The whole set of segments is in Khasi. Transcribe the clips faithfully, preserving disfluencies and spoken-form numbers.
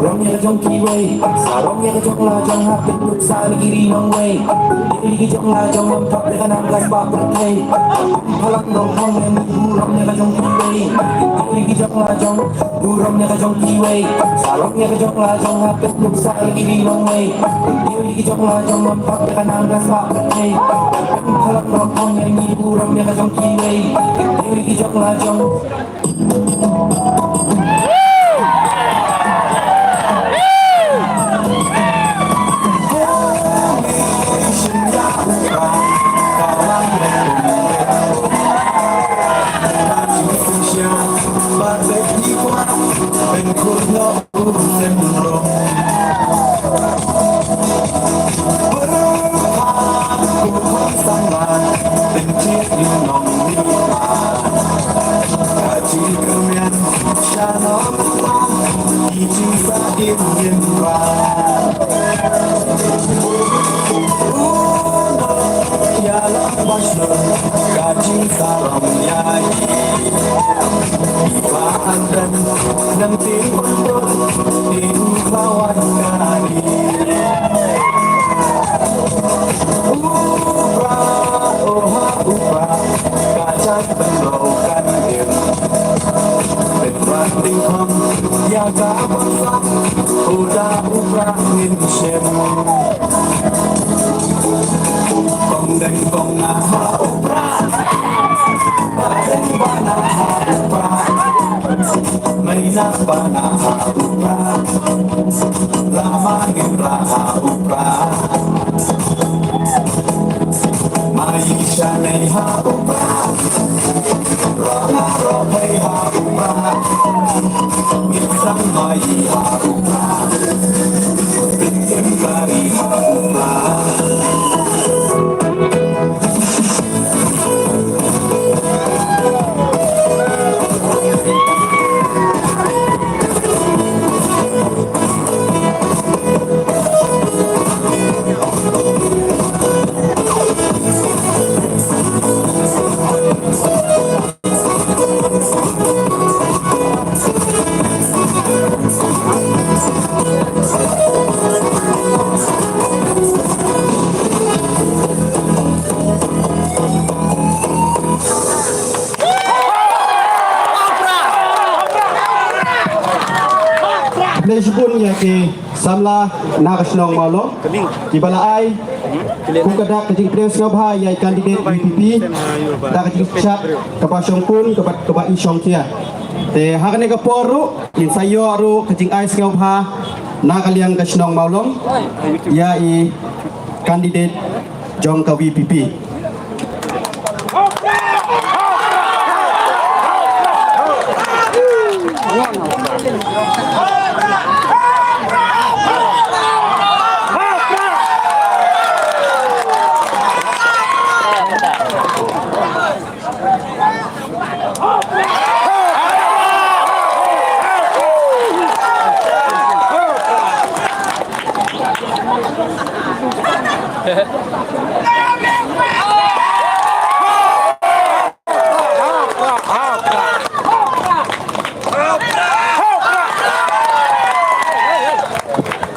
Burom ïa ka jong kiwei, sarong ïa ka jong la jong, ha pynkup sa na ki ri nongwei. Ïa ki jong la jong, ym thok ïa ka nam ka spah pyrthei. Phalang dong hong ïa ngi, burom ïa ka jong kiwei. Ïa ki jong la jong, burom ïa ka jong kiwei. Sarong ïa ka jong la jong, ha pynkup sa na ki ri nongwei. Ïa ki jong la jong, ym thok ïa ka nam ka spah pyrthei. Phalang dong hong ïa ngi, burom ïa ka jong kiwei. Ïa ki jong la jong. Khublei shibun ïa ki samla na ka shnong Mawlong kiba la ai kum ka dak ka jingpdiang sngewbha ïa i candidate U P P da ka jingshad kaba shongkun kaba kaba i shongkhia. Te ha kane ka por ruh ngin sa ïoh ruh ka jingai sngewbha na ka liang ka shnong Mawlong ïa i candidate jong ka V P P.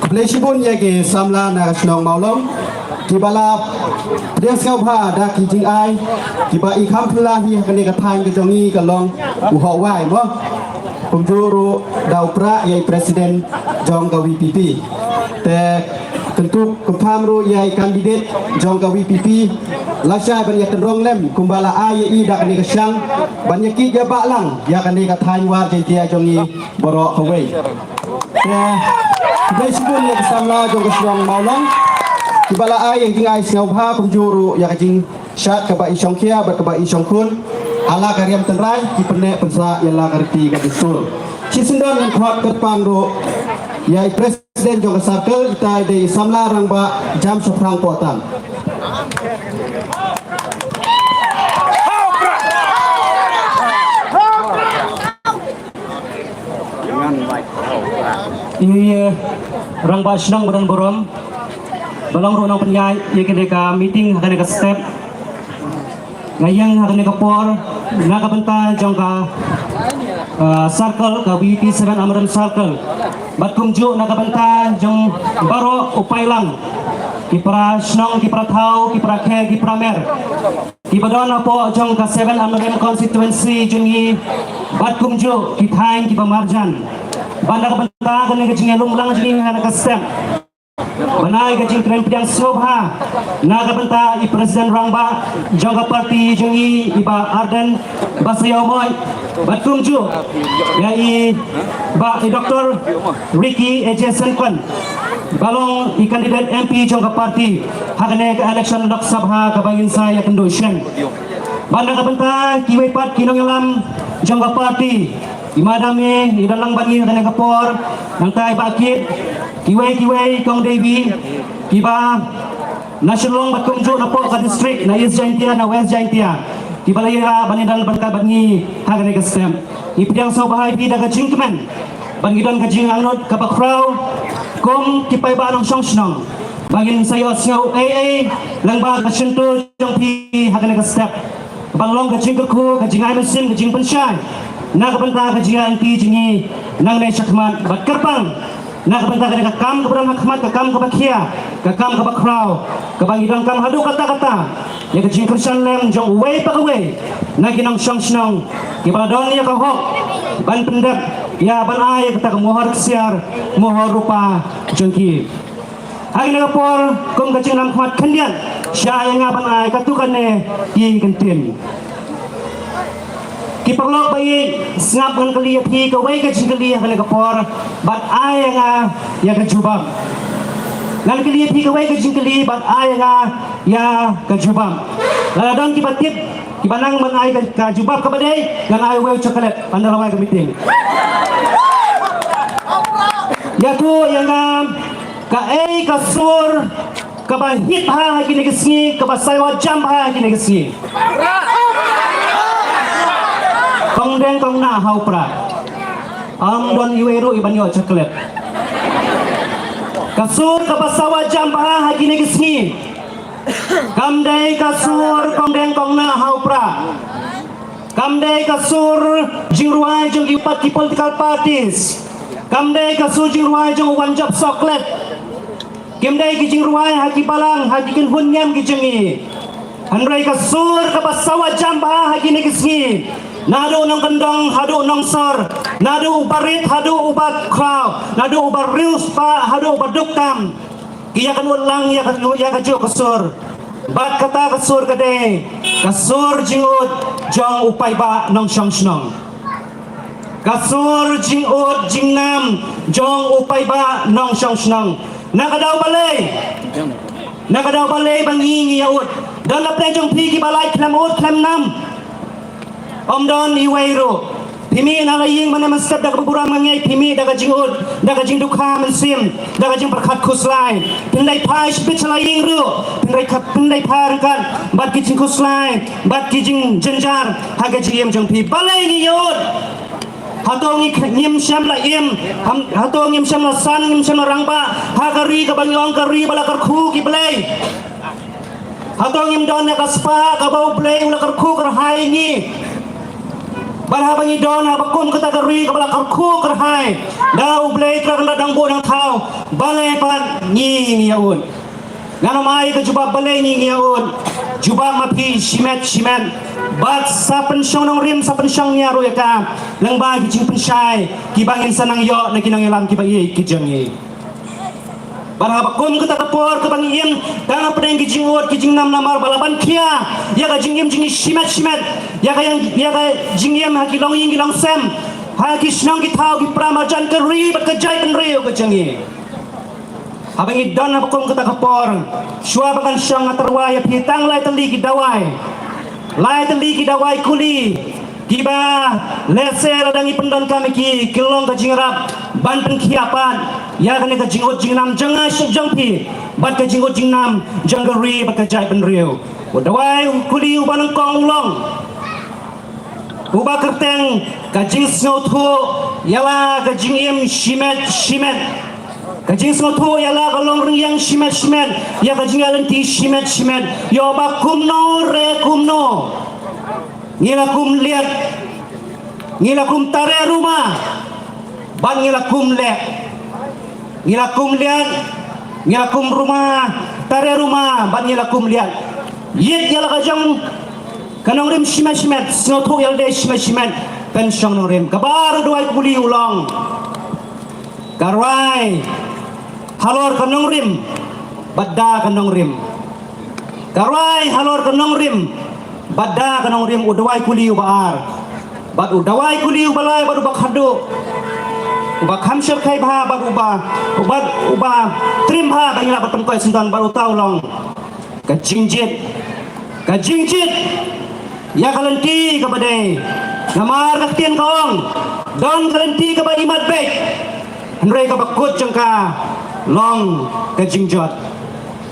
Khublei shibun ïa ki samla na ka shnong Mawlong kiba la pdiang sngewbha da ki jingai kiba i kham phylla hi ha kane ka thaiñ ka jong i ka long u Hawai mo. Kumjuh ruh da u Prah ïa i president jong ka V P P. Te kyntu kynpham ruh ïa i candidate jong ka V P P lashai ban ïa tynrong lem kumba la ai ïa i da kane ka shang ban ïa kit ïa bah lang ïa kane ka thaiñ War Jaiñtia jong i baroh kawei. Te khublei shibun ïa ki samla jong ka shnong Mawlong kiba la ai ïa ka jingai sngewbha kumjuh ruh ïa ka jing shad kaba i shongkhia bad kaba i shongkhun. Hala ka riam tynrai ki pynneh pynsah ïa la ka riti ka dustur. Shisyndon ngan khot kyrpang ruh ïa i president jong ka circle, ita i dei i samla rangbah Jam Shaphrang Pohtam. I, eh, rangbah shnong ba don burom ba long ruh nongpynïaid ïa kane ka meeting ha kane ka step. Nga ïeng ha kane ka por na ka bynta jong ka, ah, circle ka V P Seven Amrem Circle. Bad kumjuh na ka bynta jong baroh u paidlang, ki para shnong, ki para thaw, ki para khe, ki para mer kiba don hapoh jong ka Seven Amrem constituency jong ngi bad kumjuh ki thaiñ kiba marjan. Bad na ka bynta kane ka jingïalum lang jong ngi ha kane ka step ban ai ka jingkren pdiang sngewbha na ka bynta i president rangbah jong ka party jong ngi i Bah Ardent Basaiawmoit bad kumjuh ïa i Bah i Doctor Ricky A J Syngkon ba long i candidate M P jong ka party ha kane ka election Lok Sabha kaba ngin sa ïakynduh shen. Bad na ka bynta kiwei pat ki nongïalam jong ka party, i madam i, i don lang bad ngi ha kane ka por, nangta i Bah Kit, kiwei kiwei, Kong Davy, kiba na Shillong bad kumjuh napoh ka district, na East Jaintia, na West Jaintia, kiba la ïarap ban ïadon bad ngi ha kane ka step. Ngi pdiang sngewbha ïa phi da ka jingkmen ba ngi don ka jingangnud kaba khraw kum ki paidbah nongshong shnong ba ngin sa ïohsngew ei ei lyngba ka shyntur jong phi ha kane ka step. Ban long ka jingkyrkhu, ka jingai mynsiem, ka jingpynshai na ka bynta ka jingïaid lynti jong ngi nangne shakhmat bad kyrpang na ka bynta kane ka kam kaba don ha khmat, ka kam kaba khia, ka kam kaba khraw, kaba ngi donkam haduh katta katta ïa ka jingkyrshan lem jong uwei pa uwei na ki nongshong shnong kiba la don ïa ka hok ban pyndep ïa ban ai ïa kata ka mohor ksiar mohor rupa jong ki. Ha kane ka por, kum ka jinglong khmat khyndiat, shah ïa nga ban ai katto katne ki kyntien. Ki paralok ba ïeit, sngap ngan kylli ïa phi kawei ka jingkylli ha kane ka por, bad ai ïa nga ïa ka jubab. Ngan kylli ïa phi kawei ka jingkylli, bad ai ïa nga ïa ka jubab. Lada don kiba tip, kiba nang ban ai ka, ka jubab kaba dei, ngan ai uwei u chocolate, ynda la wai ka meeting. Ïathuh ïa nga, kaei ka sur kaba hit bha ha kine ki sngi, kaba sawa jam bha ha kine ki sngi? Kong Deng Kong Nah ha u Prah. Ym don iwei ruh iban ïoh chocolate. Ka sur kaba sawa jam bha ha kine ki sngi, kam dei ka sur Kong Deng Kong Nah ha u Prah. Kam dei ka sur jingrwai jong ki pat ki political parties. Kam dei ka sur jingrwai jong u Wanjop Soklet. Kim dei ki jingrwai ha ki balang, ha ki kynhun niam ki jong ngi. Hynrei ka sur kaba sawa jam bha ha kine ki sngi, naduh nongkyndong haduh nongsor, naduh u barit haduh u bakhraw, naduh u bariewspah haduh u baduk tam, ki ïakynwit lang ïa ka, ïa kajuh ka sur. Bad kata ka sur ka dei ka sur jingud jong u paidbah nongshong shnong. Ka sur jingud jingnam jong u paidbah nongshong shnong. Na ka daw balei, na ka daw balei ba ngi ngi ïa ud? Don la pdeng jong phi kiba lait khlem ud khlem nam? Ym don iwei ruh. Phi mih na la ïing mynne mynstep da kaba burom nga ngeit, phi mih da ka jingud, da ka jingdukha mynsiem, da ka jingpyrkhat khuslai. Phin leit phai shibit sha la ïing ruh, phin leit kha-, phin leit phai ryngkat bad ki jingkhuslai, bad ki jingjynjar ha ka jingim jong phi. Balei ngi ïa ud? Hato ngi k-, ngim shym la im, ham-, hato ngim shym la san, ngim shym la rangbah ha ka ri kaba ngi ong ka ri ba la kyrkhu ki blei? Hato ngim don ïa ka spah kaba U Blei u la kyrkhu kyrhai ïa ngi? Bad haba ngi don haba kum kata ka ri kaba la kyrkhu kyrhai da U Blei Trai Kynrad Nongbuh Nongthaw, balei pat ngi ngi ïa ud? Ngan ym ai ka jubab balei ngi ngi ïa ud. Jubab ma phi shimet shimet. Bad sa pynshong nongrim, sa pynshong nia ruh ïa ka lyngba ki jingpynshai kiba ngin sa nang ïoh na ki nongïalam kiba ïeit ki jong ngi. Bad haba kum kata ka por kaba ngi im tang hapdeng ki jingud ki jingnam namar ba la ban khia ïa ka jingim jong ngi shimet shimet, ïa ka ïa, ïa ka jingim ha ki longïing ki longsem, ha ki shnong ki thaw ki para marjan ka ri bad ka jaitbynriew ka jong ngi. Haba ngi don haba kum kata ka por, shuwa ba ngan shong nga tyrwa ïa phi tang lai tylli ki dawai, lai tylli ki dawai kuli. Kiba lehse lada ngi pyndonkam ïa ki, ki long ka jingïarap ban pynkhiah pat ïa kane ka jingud jingnam jong nga sha jong phi bad ka jingud jingnam jong ka ri bad ka jaitbynriew. U dawai u kuli uba nyngkong u long uba kyrteng ka jingsngewthuh ïa la ka jingim shimet shimet. Ka jingsngewthuh ïa la ka longrynïeng shimet shimet, ïa ka jingïaid lynti shimet shimet. Ïoh ba kumno re kumno. Ngi la kum liat, ngi la kum tare ruma, bad ngi la kum leh. Ngi la kum liat, ngi la kum ruma, tare ruma, bad ngi la kum liat. Ïit ïa la ka jong ka nongrim shimet shimet, sngewthuh ïa lade shimet shimet, pynshong nongrim. Kaba ar u dawai kuli u long, ka rwai halor ka nongrim bad da ka nongrim. Ka rwai halor ka nongrim bad da ka nongrim, u dawai kuli uba ar. Bad u dawai kuli uba lai bad uba khatduh, uba kham shyrkhei bha bad uba, bad uba trim bha ba ngi lah ban pynkoit syndon bad uta u long ka jingjied. Ka jingjied ïa ka lynti kaba dei. Namar ka ktien ka ong, don ka lynti kaba imat beit, hynrei kaba kut jong ka long ka jingjot.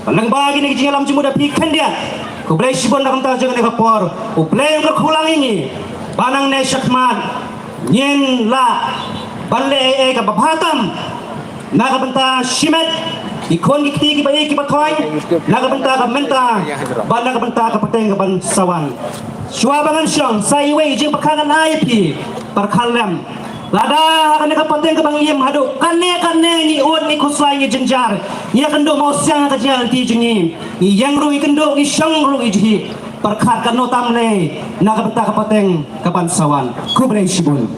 Lyngba kine ki jingïalam jingmut da phi khyndiat, khublei shibun na ka bynta jong kane ka por. U Blei un kyrkhu lang ïa ngi ba nangne shakhmat ngin lah ban leh ei ei kaba bha tam na ka bynta shimet ki khun ki kti kiba ïeit kiba thoiñ, na ka bynta ka mynta bad na ka bynta ka pateng kaban sa wan. Shuwa ba ngan shong, sa iwei i jingpyrkhat ngan ai ïa phi, pyrkhat lem. Lada ha kane ka pateng kaba ngi im haduh katne katne ngi ud, ngi khuslai, ngi jynjar, ngi ïakynduh mawsiang ha ka jingïaid lynti jong ngi, ngi ïeng ruh ngi kynduh, ngi shong ruh ngi jhieh. Pyrkhat katno tam lei na ka bynta ka pateng kaban sa wan. Khublei shibun.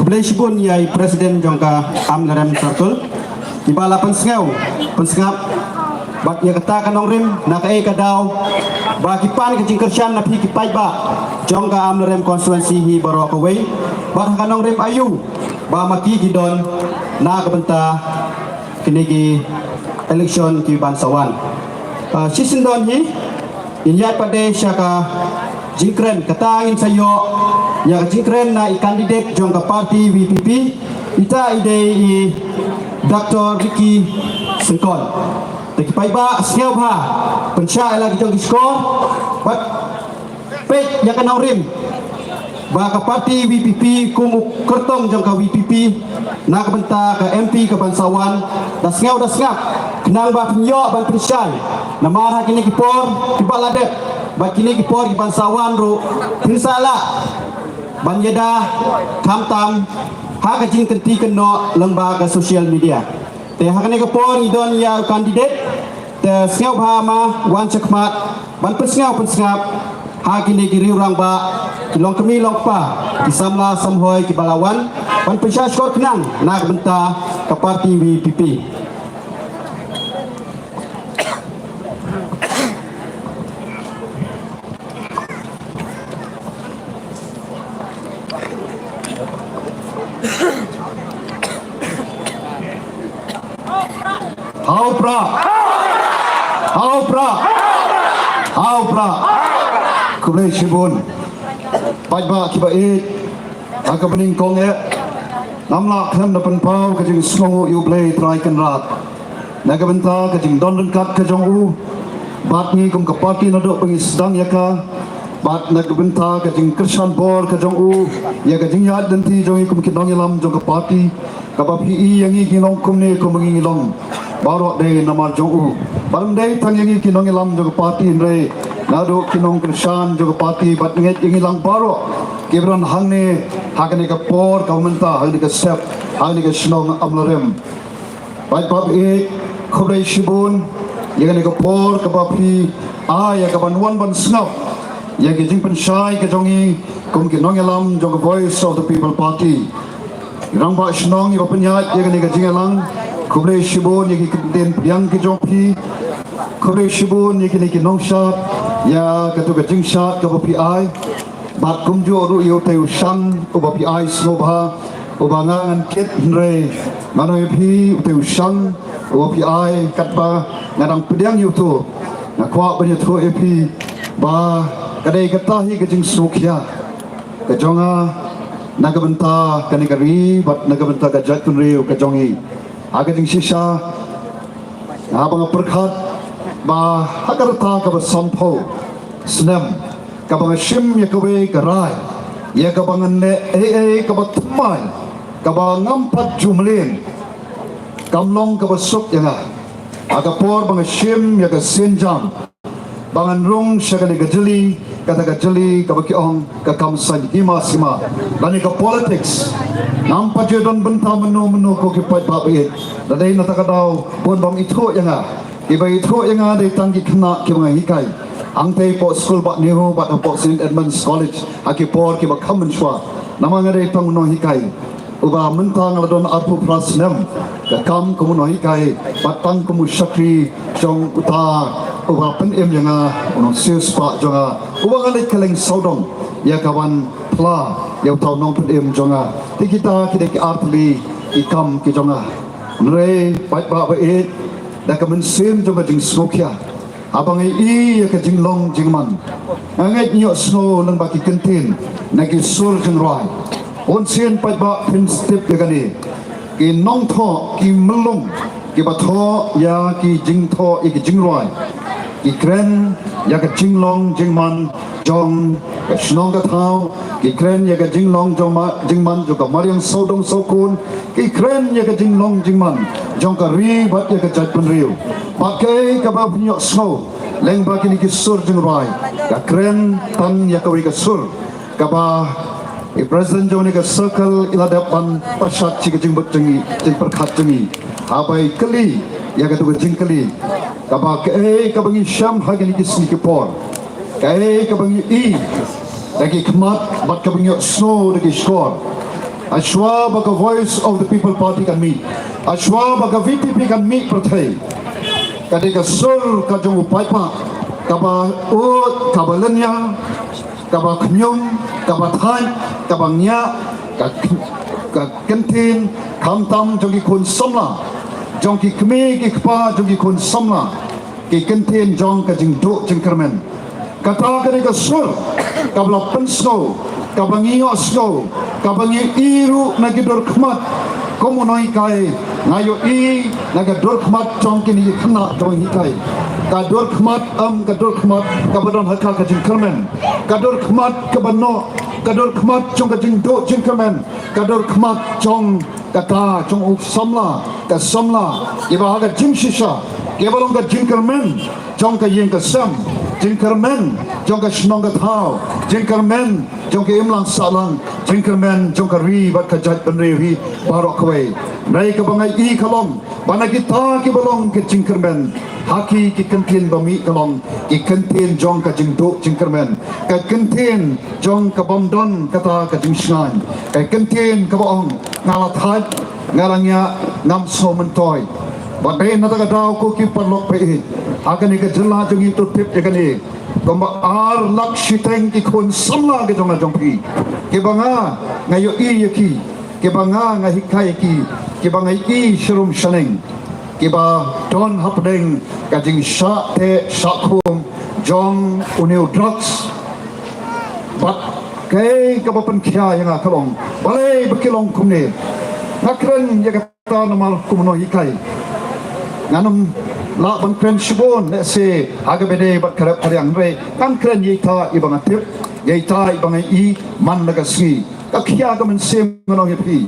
Khublei shibun ïa i president jong ka Amlarem Circle, kiba la pynsngew pynsngap bad ïa kata ka nongrim na kaei ka daw ba ki pan ka jingkyrshan na phi ki paidbah jong ka Amlarem constituency hi baroh kawei, bad ha ka nongrim aïu ba ma ki ki don na ka bynta kine ki election ki ban sa wan. Ah, shisyndon hi ngin ïaid pat de sha ka jingkren, kata ngin sa ïoh ïa ka jingkren na i candidate jong ka party VPP, ita i dei i Doctor Ricky Syngkon. Te ki paidbah, sngewbha pynshai la ki jong ki shkor bad peit ïa ka nongrim ba ka party VPP kum u kyrtong jong ka VPP na ka bynta ka MP ka ban sa wan, da sngew da sngap khnang ba phin ïoh ban pynshai. Namar ha kine ki por kiba la dep bad kine ki por ki ban sa wan ruh phin sa lah ban ïada khamtam ha ka jingkynti kynnoh lyngba ka social media. Te ha kane ka por ngi don ïa u candidate, te sngewbha ma wan shakhmat ban pynsngew pynsngap ha kine ki riewrangbah, ki longkmie longkpa, ki samla samhoi kiba la wan ban pynshai shkor khnang na ka bynta ka party VPP. Ha u prah! Ha u prah! Ha u prah! Khublei shibun. Paidbah kiba ïeit, ha kaba nyngkong eh, ngam lah khlem da pynpaw ka jingsngewnguh ïa U Blei Trai Kynrad na ka bynta ka jingdon ryngkat ka jong u bad ngi kum ka party naduh ba ngi sdang ïa ka, bad na ka bynta ka jingkyrshan bor ka jong u ïa ka jingïaid lynti jong ngi kum ki nongïalam jong ka party. Kaba phi i ïa ngi ki long kumne kum ngi long baroh dei namar jong u. Bad ym dei tang ïa ngi ki nongïalam jong ka party hynrei naduh ki nongkyrshan jong ka party bad ngeit ïa ngi lang baroh kiba don hangne ha kane ka por kaba mynta, ha kane ka step, ha kane ka shnong Amlarem. Paidbah ïeit, khublei shibun ïa kane ka por kaba phi ai ïa ka ban wan ban sngap ïa ka jingpynshai ka jong ngi kum ki nongïalam jong ka Voice of the People Party. Rangbah shnong iba pynïaid ïa kane ka jingïalang, khublei shibun ïa ki kyntien pdiang ki jong phi. Khublei shibun ïa kine ki nongshad ïa katu ka jingshad kaba phi ai. Bad kumjuh ruh ïa utei u shang uba phi ai sngewbha, uba nga ngan kit hynrei nga ong ïa phi utei u shang uba phi ai katba nga dang pdiang ïa utu, nga kwah ban ïathuh ïa phi ba ka dei kata hi ka jingsngewkhia ka jong nga na ka bynta kane ka ri bad na ka bynta ka jaitbynriew ka jong ngi. Ha ka jingshisha, haba nga pyrkhat ba ha ka rta kaba sanphew snem kaba nga shim ïa kawei ka rai ïa kaba ngan leh ei ei kaba thymmai kaba ngam pat ju mlien, kam long kaba suk ïa nga. Ha ka por ba nga shim ïa ka sienjam ba ngan rung sha kane ka jylli, kata ka jylli kaba ki ong ka kam saiñ hima sima lane ka politics. Ngam pat ju don bynta mynno mynno ko ki paidbah ba ïeit. Da dei na kata ka daw bun bym ithuh ïa nga. Kiba ithuh ïa nga dei tang ki khynnah kiba nga hikai. Hangtei hapoh skul Bah Nehu bad hapoh Saint Edmund's College ha ki por kiba kham mynshuwa. Namar nga dei tang u nonghikai uba mynta nga la don arphew phra snem ka kam kum u nonghikai bad tang kum u shakri jong uta uba pynim ïa nga, u nongsiewspah jong nga uba nga leit kylleng sawdong ïa ka ban phla ïa uta u nongpynim jong nga. Te kita ki dei ki artylli ki kam ki jong nga. Hynrei paidbah ba ïeit, da ka mynsiem jong ka jingsngewkhia, haba nga i ïa ka jinglong jingman, nga ngeit ngi ïohsngew lyngba ki kyntien na ki sur jingrwai. Bunsien paidbah phin tip ïa kane, ki nongthoh, ki myllung kiba thoh ïa ki jingthoh ïa ki jingrwai, ki kren ïa ka jinglong jingman jong ka shnong ka thaw, ki kren ïa ka jinglong jong ma, jingman jong ka mariang sawdong sawkun, ki kren ïa ka jinglong jingman jong ka ri bad ïa ka jaitbynriew. Bad kaei kaba phin ïohsngew lyngba kine ki sur jingrwai, ka kren tang ïa kawei ka sur kaba i president jong kane ka circle i la dep ban pyrshah sha ka jingbit jong ngi, jingpyrkhat jong ngi, haba i kylli ïa katu ka jingkylli kaba kaei kaba ngi shem ha kine ki sngi ki por, kaei kaba ngi i da ki khmat bad kaba ngi ïohsngew da ki shkor. Hashwa ba ka Voice of the People Party kan mih, hashwa ba ka V P P kan mih pyrthei, ka dei ka sur ka jong u paidbah, kaba ud, kaba lyniar, kaba khñium, kaba thait, kaba ngiah, ka, ka kyntien, khamtam jong ki khun samla, jong ki kmie ki kpa jong ki khun samla, ki kyntien jong ka jingduh jingkyrmen. Kata ka dei ka sur kaba la pynsngew, kaba ngi ïohsngew, kaba ngi ïohi ruh na ki dur khmat. Kum u nonghikai, nga ïohi na ka dur khmat jong kine ki khynnah jong ngi hikai. Ka dur khmat, em, ka dur khmat kaba don ha ka, ka jingkyrmen. Ka dur khmat kaba noh, ka dur khmat jong ka jingduh jingkyrmen. Ka dur khmat jong kata jong u samla, ka samla, kiba ha ka jingshisha, kiba long ka jingkyrmen jong ka ïing ka sem, jingkyrmen jong ka shnong ka thaw, jingkyrmen jong ka imlang sahlang, jingkyrmen jong ka ri bad ka jaitbynriew hi baroh kawei. Hynrei kaba nga ïohi ka long ba na kita kiba long ka jingkyrmen ha ki, ki kyntien ba mih ka long ki kyntien jong ka jingduh jingkyrmen, ka kyntien jong ka bym don kata ka jingshngaiñ, ka kyntien kaba ong, nga la thait, nga la ngiah, ngam sngew myntoi. Ba dei na kata ka daw, ko ki paralok ba ïeit, ha kane ka jylla jong ngi, to tip ïa kane, kumba ar lak shiteng ki khun samla ka jong nga jong phi, kiba nga, nga ïohi ïa ki, kiba nga, nga hikai ïa ki, kiba nga ïohi sharum shaneng, kiba don hapdeng ka jingshah teh shah khum jong une u drugs. Bad kaei kaba pynkhia ïa nga ka long, balei ba ki long kumne? Nga kren ïa kata namar kum u nonghikai, ngan ym lah ban kren shibun, lehse ha kaba ïadei bad ka rep ka riang, hynrei ngan kren ïa ita iba nga tip, ïa ita iba nga ïohi man la ka sngi. Ka khia ka mynsiem, nga ong ïa phi.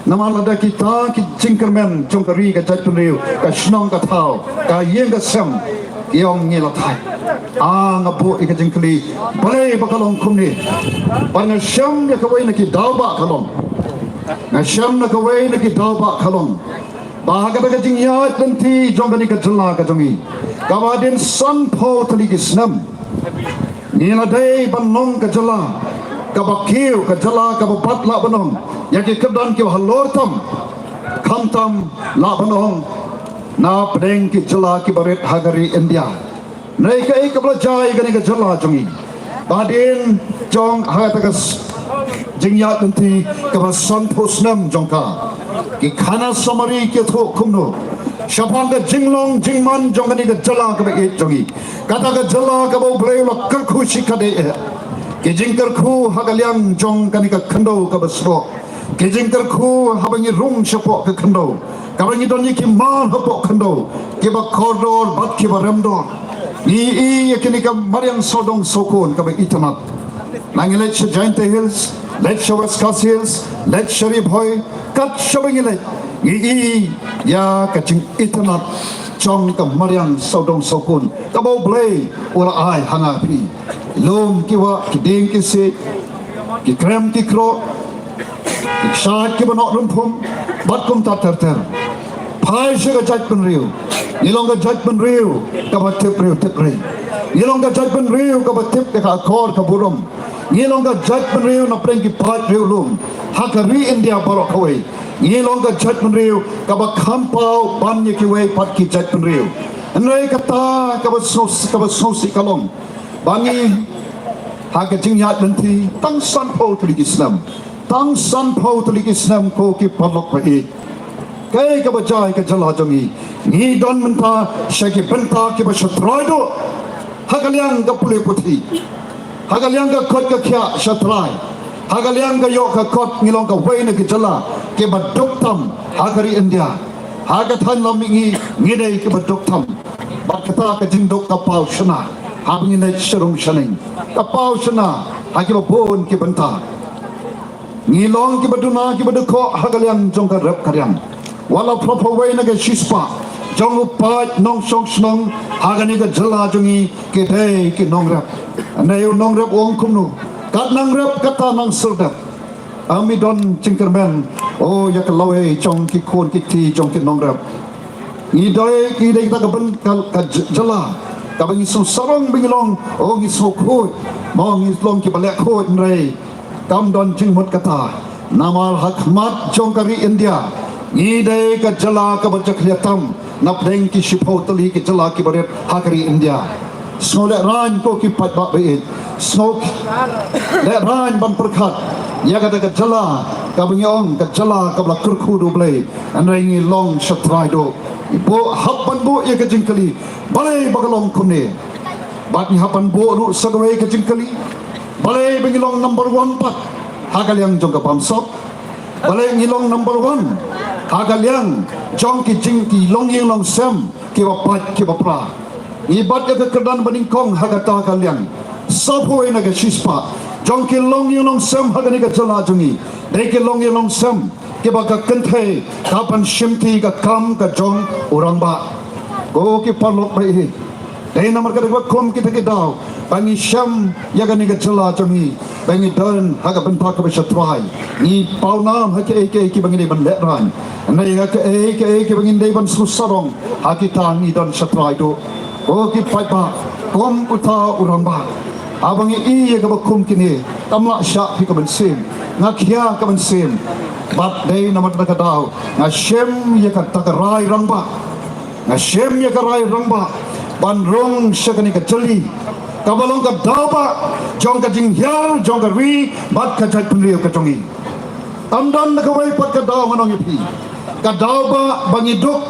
Namar lada kita ki jingkyrmen jong ka ri, ka jaitbynriew, ka shnong ka thaw, ka ïing ka sem, ki ong ngi la thait, ah, nga buh ïa ka jingkylli, balei ba ka long kumne? Bad nga shem ïa kawei na ki daw ba ka long, nga shem na kawei na ki daw ba ka long, ba ha kata ka jingïaid lynti jong kane ka jylla ka jong ngi, kaba hadien sanphew tylli ki snem, ngi la dei ban long ka jylla kaba kiew, ka jylla kaba bat lah ban ong ïa ki kyrdan kiba halor tam, khamtam lah ban ong na pdeng ki jylla kiba rit ha ka ri India. Hynrei kaei kaba la jia ïa kane ka jylla jong ngi? Ba hadien jong ha kata ka s-, jingïaid lynti kaba sanphew snem jong ka, ki khana samari ki ïathuh kumno shaphang ka jinglong jingman jong kane ka jylla kaba ïeit jong ngi, kata ka jylla kaba U Blei u la kyrkhu shikaddei eh. Ki jingkyrkhu ha ka liang jong kane ka khyndew kaba sboh, ki jingkyrkhu haba ngi rung shapoh ka khyndew, kaba ngi don ïa ki mar hapoh khyndew, kiba kordor bad kiba remdor. Ngi ïohi ïa kine ki mariang sawdong sawkun kaba itynnad. Ngi leit sha Jaintia Hills, leit sha West Khasi Hills, leit sha Ri Bhoi, kat shaba ngi leit, ngi ïohi ïa ka jingitynnad jong ka mariang sawdong sawkun kaba U Blei u la ai ha nga phi. Lum ki wah, ki dieng ki siej, ki krem ki kroh, ki kshaid kiba noh rymphum, bad kumta ter ter. Phai sha ka jaitbynriew, ngi long ka jaitbynriew kaba tip briew tip ri. Ngi long ka jaitbynriew kaba tip ïa ka akor ka burom. Ngi long ka jaitbynriew na pdeng ki paid riewlum ha ka ri India baroh kawei. Ngi long ka jaitbynriew kaba kham paw ban ïa kiwei pat ki jaitbynriew. Hynrei kata kaba sngewsih, kaba sngewsih ka long ba ngi ha ka jingïaid lynti tang sanphew tylli ki snem, tang sanphew tylli ki snem, ko ki paralok ba ïeit, kaei kaba jia ïa ka jylla jong ngi? Ngi don mynta sha ki bynta kiba sha trai duh ha ka liang ka pule puthi, ha ka liang ka koit ka khiah sha trai, ha ka liang ka ïoh ka kot. Ngi long kawei na ki jylla kiba duk tam ha ka ri India. Ha ka thaiñ lam mihngi ngi dei kiba duk tam. Bad kata ka jingduk ka paw shynna haba ngi leit sha rung sha neng, ka paw shynna ha kiba bun ki bynta. Ngi long kiba duna kiba dkhot ha ka liang jong ka rep ka riang. Wat la phraphew wei na ka shispah jong u paid nongshong shnong ha kane ka jylla jong ngi ki dei ki nongrep. Hynrei u nongrep u ong kumno? Kat nang rep kata nang syrdet. Ym i don jingkyrmen, oh, ïa ka lawei jong ki khun ki kti jong ki nongrep. Ngi dei, ngi dei kita ka byn-, ka, ka j-, jylla kaba ngi sngewsarong ba ngi long, oh, ngi sngewkhuid, mo, ngi long kiba leh khuid, hynrei kam don jingmut kata. Namar ha khmat jong ka ri India, ngi dei ka jylla kaba jakhlia tam napdeng ki shiphew tylli ki jylla kiba rit ha ka ri India. Sngewlehrain ko ki paidbah ba ïeit, sngewlehrain ban pyrkhat ïa kata ka jylla kaba ngi ong ka jylla kaba la kyrkhu da U Blei. Hynrei ngi long shatrai duh, ngi buh, hap ban buh ïa ka jingkylli, balei ba ka long kumne? Bad ngi hap ban buh ruh sa kawei ka jingkylli, balei ba ngi long number one pat ha ka liang jong ka bamsap? Balei ngi long number one ha ka liang jong ki jing, ki longïing longsem kiba pait kiba pra? Ngi bat ïa ka kyrdan banyngkong ha kata ka liang. Saphew na ka shispah jong ki longïing longsem ha kane ka jylla jong ngi dei ki longïing longsem kiba ka kynthei ka ban shimti ka kam ka jong u rangbah. Ko ki paralok ba ïeit, dei namar kata kaba kum kita ki daw ba ngi shem ïa kane ka jylla jong ngi, ba ngi don ha ka bynta kaba shatrai. Ngi pawnam ha kiei kiei kiba ngi dei ban lehrain, hynrei ha kiei kiei kiba ngi dei ban sngewsarong, ha kita ngi don shatrai duh. Ko ki paidbah, kum uta u rangbah, haba ngi i ïa kaba kum kine, kam lah shah phi ka mynsiem, nga khia ka mynsiem. Bad dei namar kata ka daw nga shem ïa kata ka rai rangbah, nga shem ïa ka rai rangbah ban rung sha kane ka jylli kaba long ka daw ba jong ka jinghiar jong ka ri bad ka jaitbynriew ka jong ngi. Ym don na kawei pat ka daw, ngan ong ïa phi. Ka daw ba, ba ngi duk,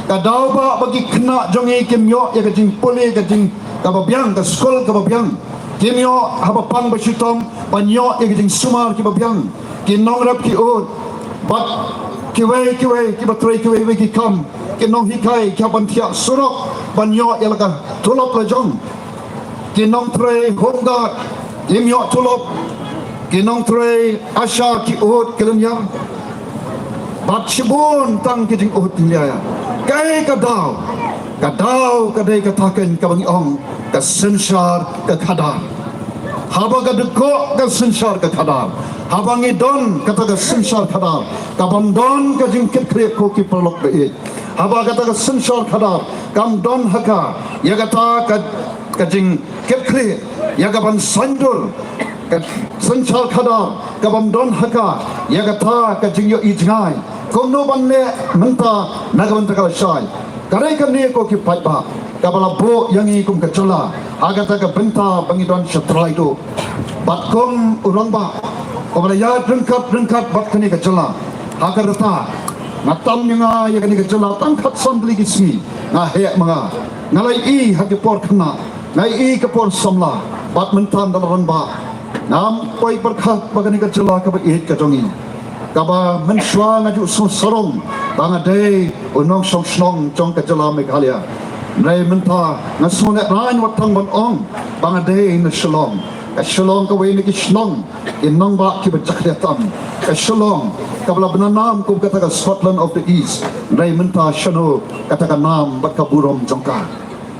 ka daw ba, ba ki khynnah jong ngi kim ïoh ïa ka jingpule, ka jing kaba biang, ka skul kaba biang. Kim ïoh haba pang ba shitom ban ïoh ïa ka jingsumar kiba biang. Ki nongrep ki ud bad kiwei kiwei kiba trei kiwei kiwei ki kam, ki nonghikai ki hap ban thiah surok ban ïoh ïa la ka tulop la jong. Ki nongtrei home guard kim ïoh tulop, ki nongtrei ASHA ki ud ki lynñiar, bad shibun tang ki jingud jingïaid. Kaei ka daw? Ka daw ka dei kata kaba ngi ong ka synshar ka khadar. Haba ka dkoh ka synshar ka khadar, haba ngi don kata ka synshar khadar, ka bym don ka jingkitkhlieh, ko ki paralok ba ïeit, haba kata ka synshar khadar kam don ha ka ïa kata ka, ka jingkitkhlieh ïa ka ban saiñdur, ka synshar khadar ka bym don ha ka ïa kata ka jingïohi jngai kumno ban leh mynta na ka bynta ka lashai. Ka dei kane, ko ki paidbah, kaba la buh ïa ngi kum ka jylla ha kata ka bynta ba ngi don shatrai duh. Bad kum u rangbah uba la ïaid ryngkat ryngkat bad kane ka jylla ha ka rta, nga tam ïa nga ïa kane ka jylla tang khatsan tylli ki sngi. Nga heh ma nga, nga la ïohi ha ki por khynnah, nga ïohi ka por samla, bad mynta nga la rangbah. Ngam poi pyrkhat ba kane ka jylla kaba ïeit ka jong ngi, kaba mynshuwa nga ju sngewsarong ba nga dei u nongshong shnong jong ka jylla Meghalaya. Hynrei mynta nga sngewlehrain wat tang ban ong ba nga dei na Shillong. Ka Shillong kawei na ki shnong ki nongbah kiba jakhlia tam. Ka Shillong kaba la bynanam kum kata ka Scotland of the East. Hynrei mynta shano kata ka nam bad ka burom jong ka?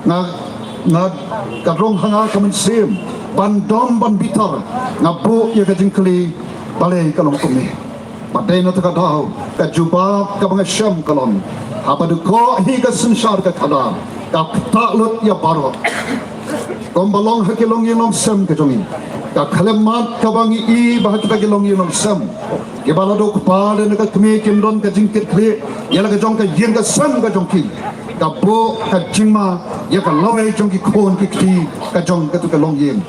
Nga, nga, ka rung ha nga ka mynsiem ban dom ban bitar, nga buh ïa ka jingkylli, balei ka long kumne? Bad dei na kata ka daw ka jubab kaba nga shem ka long, haba dkoh hi ka synshar ka khadar, ka ktah lut ïa baroh. Kumba long ha ki longïing longsem ka jong ngi, ka khyllipmat kaba ngi i ba ha kita ki longïing longsem, kiba la duh kpa lane ka kmie, kim don ka jingkitkhlieh ïa la ka jong ka ïing ka sem ka jong ki, ka buh ka jingma ïa ka lawei jong ki khun ki kti ka jong katu ka longïing.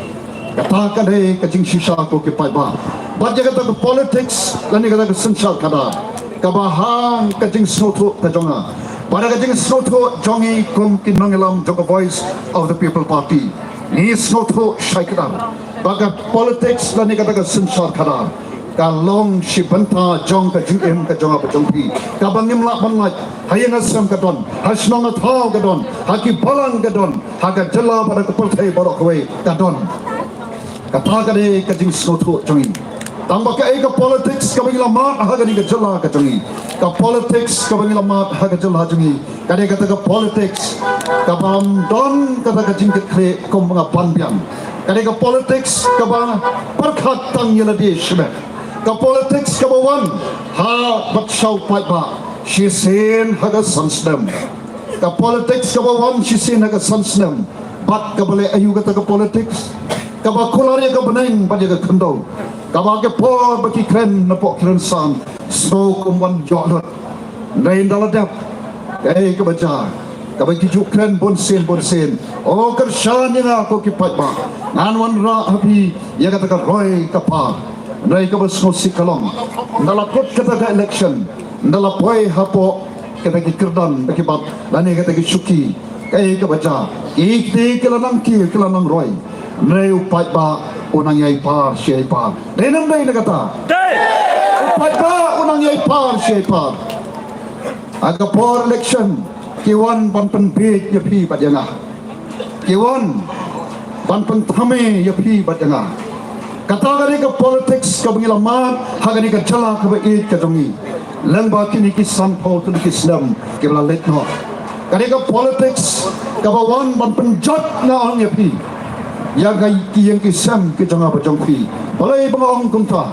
Kata ka dei ka jingshisha, ko ki paidbah. Bad ïa kata ka politics lane kata ka synshar khadar, kaba hang ka jingsngewthuh ka jong nga bad ka jingsngewthuh jong ngi kum ki nongïalam jong ka Voice of the People Party, ngi sngewthuh shai kdar ba ka politics lane kata ka synshar khadar ka long shi bynta jong ka jingim ka jong nga bad jong phi, kaba ngim lah ban lait. Ha ïing ha sem ka don, ha shnong ha thaw ka don, ha ki balang ka don, ha ka jylla bad ha ka pyrthei baroh kawei ka don. Kata ka dei ka jingsngewthuh jong ngi. Tang ba kaei ka politics kaba ngi la mad ha kane ka jylla ka jong ngi? Ka politics kaba ngi la mad ha ka jylla jong ngi ka dei kata ka politics ka bym don kata ka jingkitkhlieh, kumba nga ban biang. Ka dei ka politics kaba pyrkhat tang ïa lade shimet. Ka politics kaba wan ha bad shaw paidbah shisien ha ka san snem. Ka politics kaba wan shisien ha ka san snem, bad kaba leh aïu kata ka politics? Kaba kular ïa ka bneng bad ïa ka khyndew. Kaba ki por ba ki kren napoh ki rynsan, sngewbha kum ban ïoh lut. Hynrei ynda la dep, kaei kaba jia? Kaba ki ju kren bunsien bunsien. O, kyrshan ïa nga ko ki paidbah. Ngan wanrah ha phi ïa kata ka roi ka par. Hynrei kaba sngewsih ka long, ynda la kut kata ka election, ynda la poi hapoh kata ki kyrdan ba ki bat lane kata ki shuki, kaei kaba jia? Ki kti ki la nang kiew, ki la nang roi. Hynrei u paidbah u nang ïai par shi ïai par. Dei ne ym dei na kata? Dei. U paidbah u nang ïai par shi ïai par. Ha ka por election ki wan ban pynbiej ïa phi bad ïa nga. Ki wan ban pynthame ïa phi bad ïa nga. Kata ka dei ka politics kaba ngi la mad ha kane ka jylla kaba ïeit ka jong ngi. Lyngba kine ki sanphew tylli ki snem kiba la leit noh. Ka dei ka politics kaba wan ban pynjot, nga ong ïa phi, ïa ka, ki ïing ki sem ki jong nga bad jong phi. Balei ba nga ong kumta?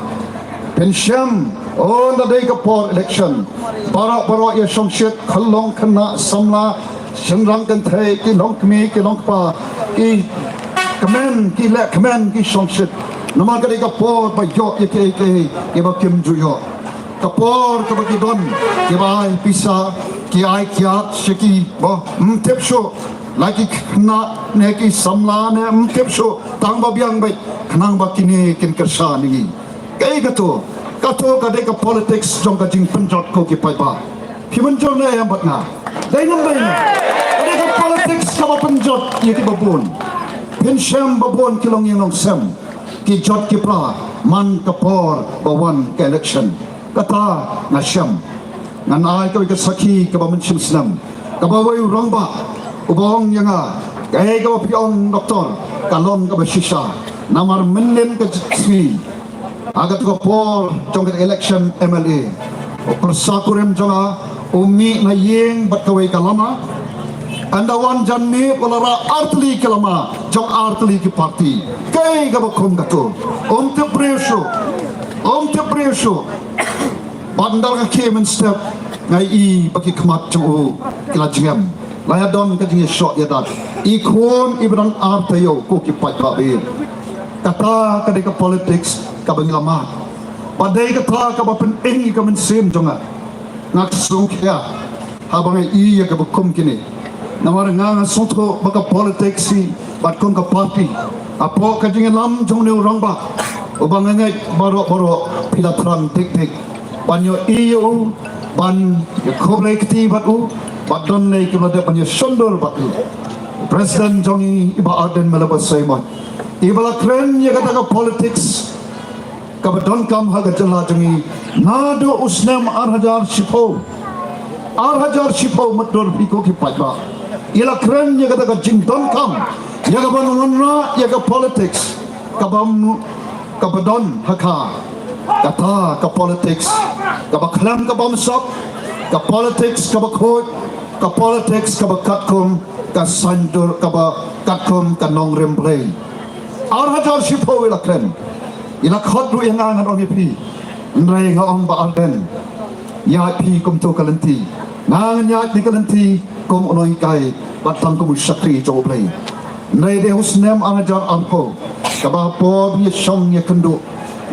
Phin shem, o, ynda dei ka por election, baroh baroh ïa shongshit, khyllung khynnah samla, shynrang kynthei, ki longkmie ki longkpa, ki kmen, ki leh kmen, ki shongshit. Namar ka dei ka por ba ïoh ïa kiei kiei kiba kim ju ïoh. Ka por kaba ki don kiba ai pisa, ki ai kiad sha ki, ba ym tip shuh la ki khynnah ne ki samla ne ym tip shuh, tang ba biang beit khnang ba kine kin kyrshan ïa ngi. Kaei kato? Kato ka dei ka politics jong ka jingpynjot ko ki paidbah. Phi mynjur ne em bad nga? Dei ne ym dei? Ka dei ka politics kaba pynjot ïa kiba bun. Phin shem ba bun ki longïing longsem ki jot ki pra man ka por ba wan ka election. Kata nga shem. Ngan ai kawei ka sakhi kaba mynshem snem, kaba wei u rangbah uba ong ïa nga, kaei kaba phi ong doktor ka long kaba shisha. Namar mynnin ka sngi ha kata ka por jong ka election M L A, u pyrsa kurim jong nga u mih na ïing bad kawei ka lama. Ynda wan jan miet u la rah artylli ki lama jong artylli ki party. Kaei kaba kum kato? Um tip briew shuh. Um tip briew shuh. Bad ynda ka khie mynstep nga i ba ki khmat jong u ki la jngem. La ïa don ka jingïashoh ïadat. I khun iba dang ar taïew ko ki paidbah. Kata ka dei ka politics kaba ngi la mad. Ba dei kata kaba pynim ïa ka mynsiem jong nga. Nga sngewkhia haba nga i ïa kaba kum kine. Namar nga nga sngewthuh ba ka politics hi bad kum ka party, hapoh ka jingïalam jong une u rangbah uba nga ngeit baroh baroh phi la thrang dik dik ban ïohi ïa u, ban ïakhublei kti bad u, bad don lei kiba la dep ban ïashondur bad u. President jong ngi i Bah Ardent Miller Basaiawmoit, iba la kren ïa kata ka politics kaba donkam ha ka jylla jong ngi naduh u snem ar hajar shiphew. Ar hajar shiphew, mutdur phi ko ki paidbah. I la kren ïa kata ka jingdonkam ïa ka ban wanrah ïa ka politics kaba m-, kaba don ha ka, kata ka politics kaba khlem ka bamsap, ka politics kaba khuid, ka politics kaba katkum ka saiñdur, kaba katkum ka nongrim Blei. Ar hajar shiphew i la kren. I la khot ruh ïa nga, ngan ong ïa phi. Hynrei nga ong Bah Ardent, ïaid phi kumto ka lynti. Nga ngan ïaid ïa ka lynti kum u nonghikai bad tang kum u shakri jong U Blei. Hynrei dei ha u snem ar hajar arphew kaba por ngi shong ïakynduh.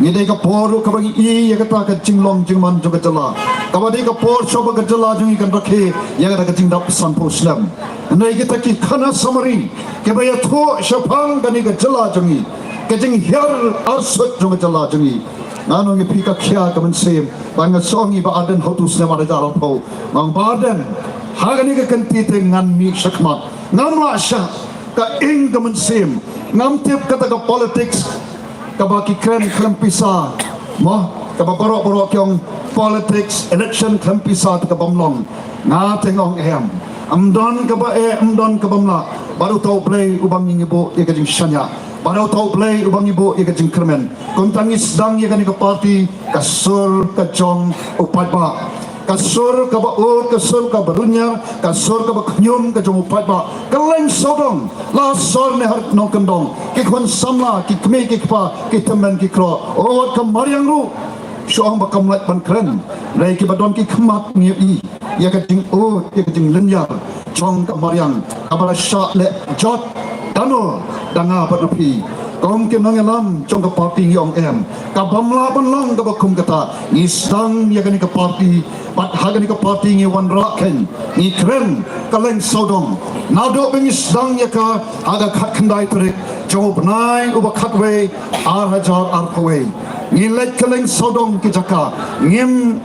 Ngi dei ka por ruh kaba ngi i ïa kata ka jinglong jingman jong ka jylla, kaba dei ka por shuh ba ka jylla jong ngi kan rakhe ïa kata ka jingdap sanphew snem. Hynrei kita ki khana samari kiba ïathuh shaphang kane ka jylla jong ngi, ka jinghiar arsut jong ka jylla jong ngi, ngan ong ïa phi ka khia ka mynsiem. Bad nga shu ong ïa Bah Ardent ha uto u snem ar hajar arphew, nga ong Bah Ardent, ha kane ka kynti te ngan mih shakhmat, ngam lah shah. Ka ing ka mynsiem, ngam tip kata ka politics kaba ki kren khlem pisa, mo, kaba baroh baroh ki ong politics election khlem pisa te ka bym long. Nga te nga ong em. Ym don kaba eh, ym don ka bym lah. Bad uta U Blei uba ngi buh ïa ka jingshaniah, bad uta U Blei uba ngi buh ïa ka jingkyrmen. Kumta ngi sdang ïa kane ka party, ka sur ka jong u paidbah, ka sur kaba ud, ka sur kaba rynïar, ka sur kaba khñium ka jong u paidbah. Kylleng sawdong, la sor ne ha ri nongkyndong, ki khun samla, ki kmie ki kpa, ki tymmen ki kro, wat ka mariang ruh. Shu ong ba kam lait ban kren, hynrei kiba don ki khmat ngi i ïa ka jingud, ïa ka jinglynñiar jong ka mariang kaba la shah leh jot da no, da nga bad da phi. Kum ki nongïalam jong ka party ngi ong em, ka bym lah ban long kaba kum kata. Ngi sdang ïa kane ka party, bad ha kane ka party ngi wanrah khein, ngi kren ka leng sawdong. Naduh ba ngi sdang ïa ka ha ka khatkhyndai tarik jong u bnai uba khatwei, ar hajar arphew wei. Ngi leit ka leng sawdong ki jaka, ngim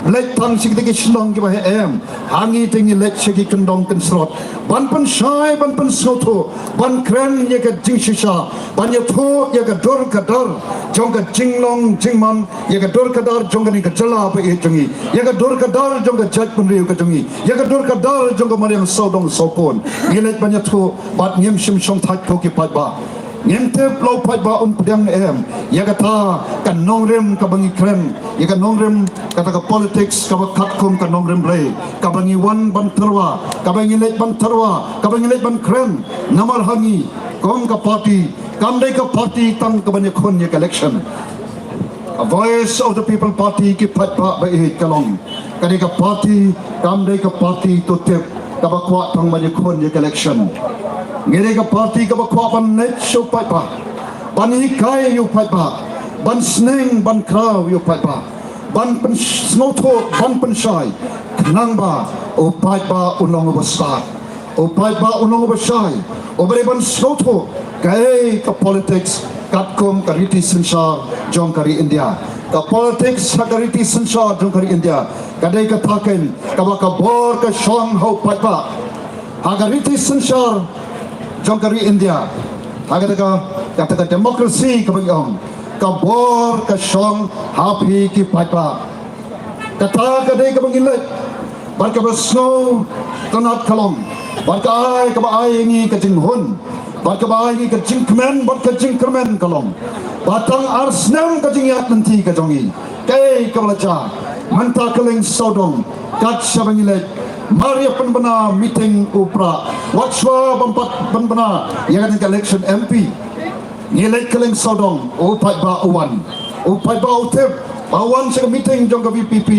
leit tang sha kita ki shnong kiba heh em. Ha ngi te ngi leit sha ki kyndong kynsrot ban pynshai, ban pynsngewthuh, ban kren ïa ka jingshisha, ban ïathuh ïa ka dur ka dar jong ka jinglong jingman, ïa ka dur ka dar jong kane ka jylla ba ïeit jong ngi, ïa ka dur ka dar jong ka jaitbynriew ka jong ngi, ïa ka dur ka dar jong ka mariang sawdong sawkun. Ngi leit ban ïathuh bad ngim shym shongthait ko ki paidbah. Ngim tip la u paidbah un pdiang em ïa kata ka nongrim kaba ngi kren, ïa ka nongrim kata ka politics kaba katkum ka nongrim Blei, kaba ngi wan ban tyrwa, kaba ngi leit ban tyrwa, kaba ngi leit ban kren. Namar ha ngi kum ka party, kam dei ka party tang kaban ïakhun ïa ka election. Ka Voice of the People Party, ki paidbah ba ïeit, ka long, ka dei ka party, kam dei ka party to tip kaba kwah tang ban ïakhun ïa ka election. Ngi dei ka party kaba kwah ban leit sha u paidbah, ban hikai ïa u paidbah, ban sneng ban khraw ïa u paidbah, ban pynsngewthuh, ban pynshai, khnang ba u paidbah un long uba stad, u paidbah un long uba shai, uba dei ban sngewthuh kaei ka politics katkum ka riti synshar jong ka ri India. Ka politics ha ka riti synshar jong ka ri India ka dei kata keiñ kaba ka bor ka shong ha u paidbah. Ha ka riti synshar jong ka ri India, ha kata ka, kata ka democracy kaba ngi ong, ka bor ka shong ha phi ki paidbah. Kata ka dei kaba ngi leit, bad kaba sngewtynnat ka long, bad ka ai, kaba ai ïa ngi ka jinghun, bad kaba ai ïa ngi ka jingkmen bad ka jingkyrmen ka long ba tang ar snem ka jingïaid lynti ka jong ngi, kaei kaba la jia mynta ka leng sawdong, kat shaba ngi leit, mar ïa pynbna meeting u Prah, wat shuwa ban pat pynbna ïa kane ka election M P. Ngi leit ka leng sawdong, u paidbah u wan, u paidbah u tip, ba u wan sha ka meeting jong ka V P P,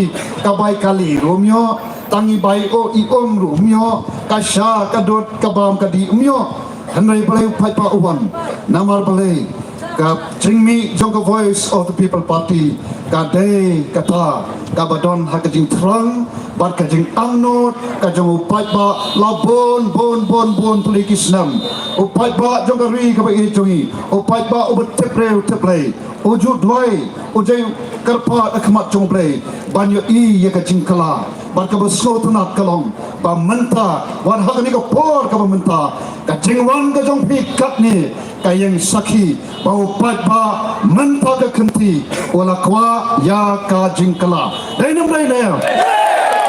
ka bai kali ruh um ïoh, tang i bai o i um ruh um ïoh, ka sha ka dud ka bam ka dih um ïoh. Hynrei balei u paidbah u wan? Namar balei? Ka jingmih jong ka Voice of the People Party ka dei kata kaba don ha ka jingthrang bad ka jingangnud ka jong u paidbah la bun bun bun bun tylli ki snem. U paidbah jong ka ri kaba ïeit jong ngi, u paidbah uba tip briew tip Blei, u ju duwai, u ju kyrpad ha khmat jong U Blei ban ïohi ïa ka jingkylla. Bad kaba sngewtynnat ka long ba mynta, wat ha kane ka por kaba mynta, ka jingwan ka jong phi katne ka ïeng sakhi ba u paidbah mynta ka kynti u la kwah ïa ka jingkylla. Dei ne ym dei?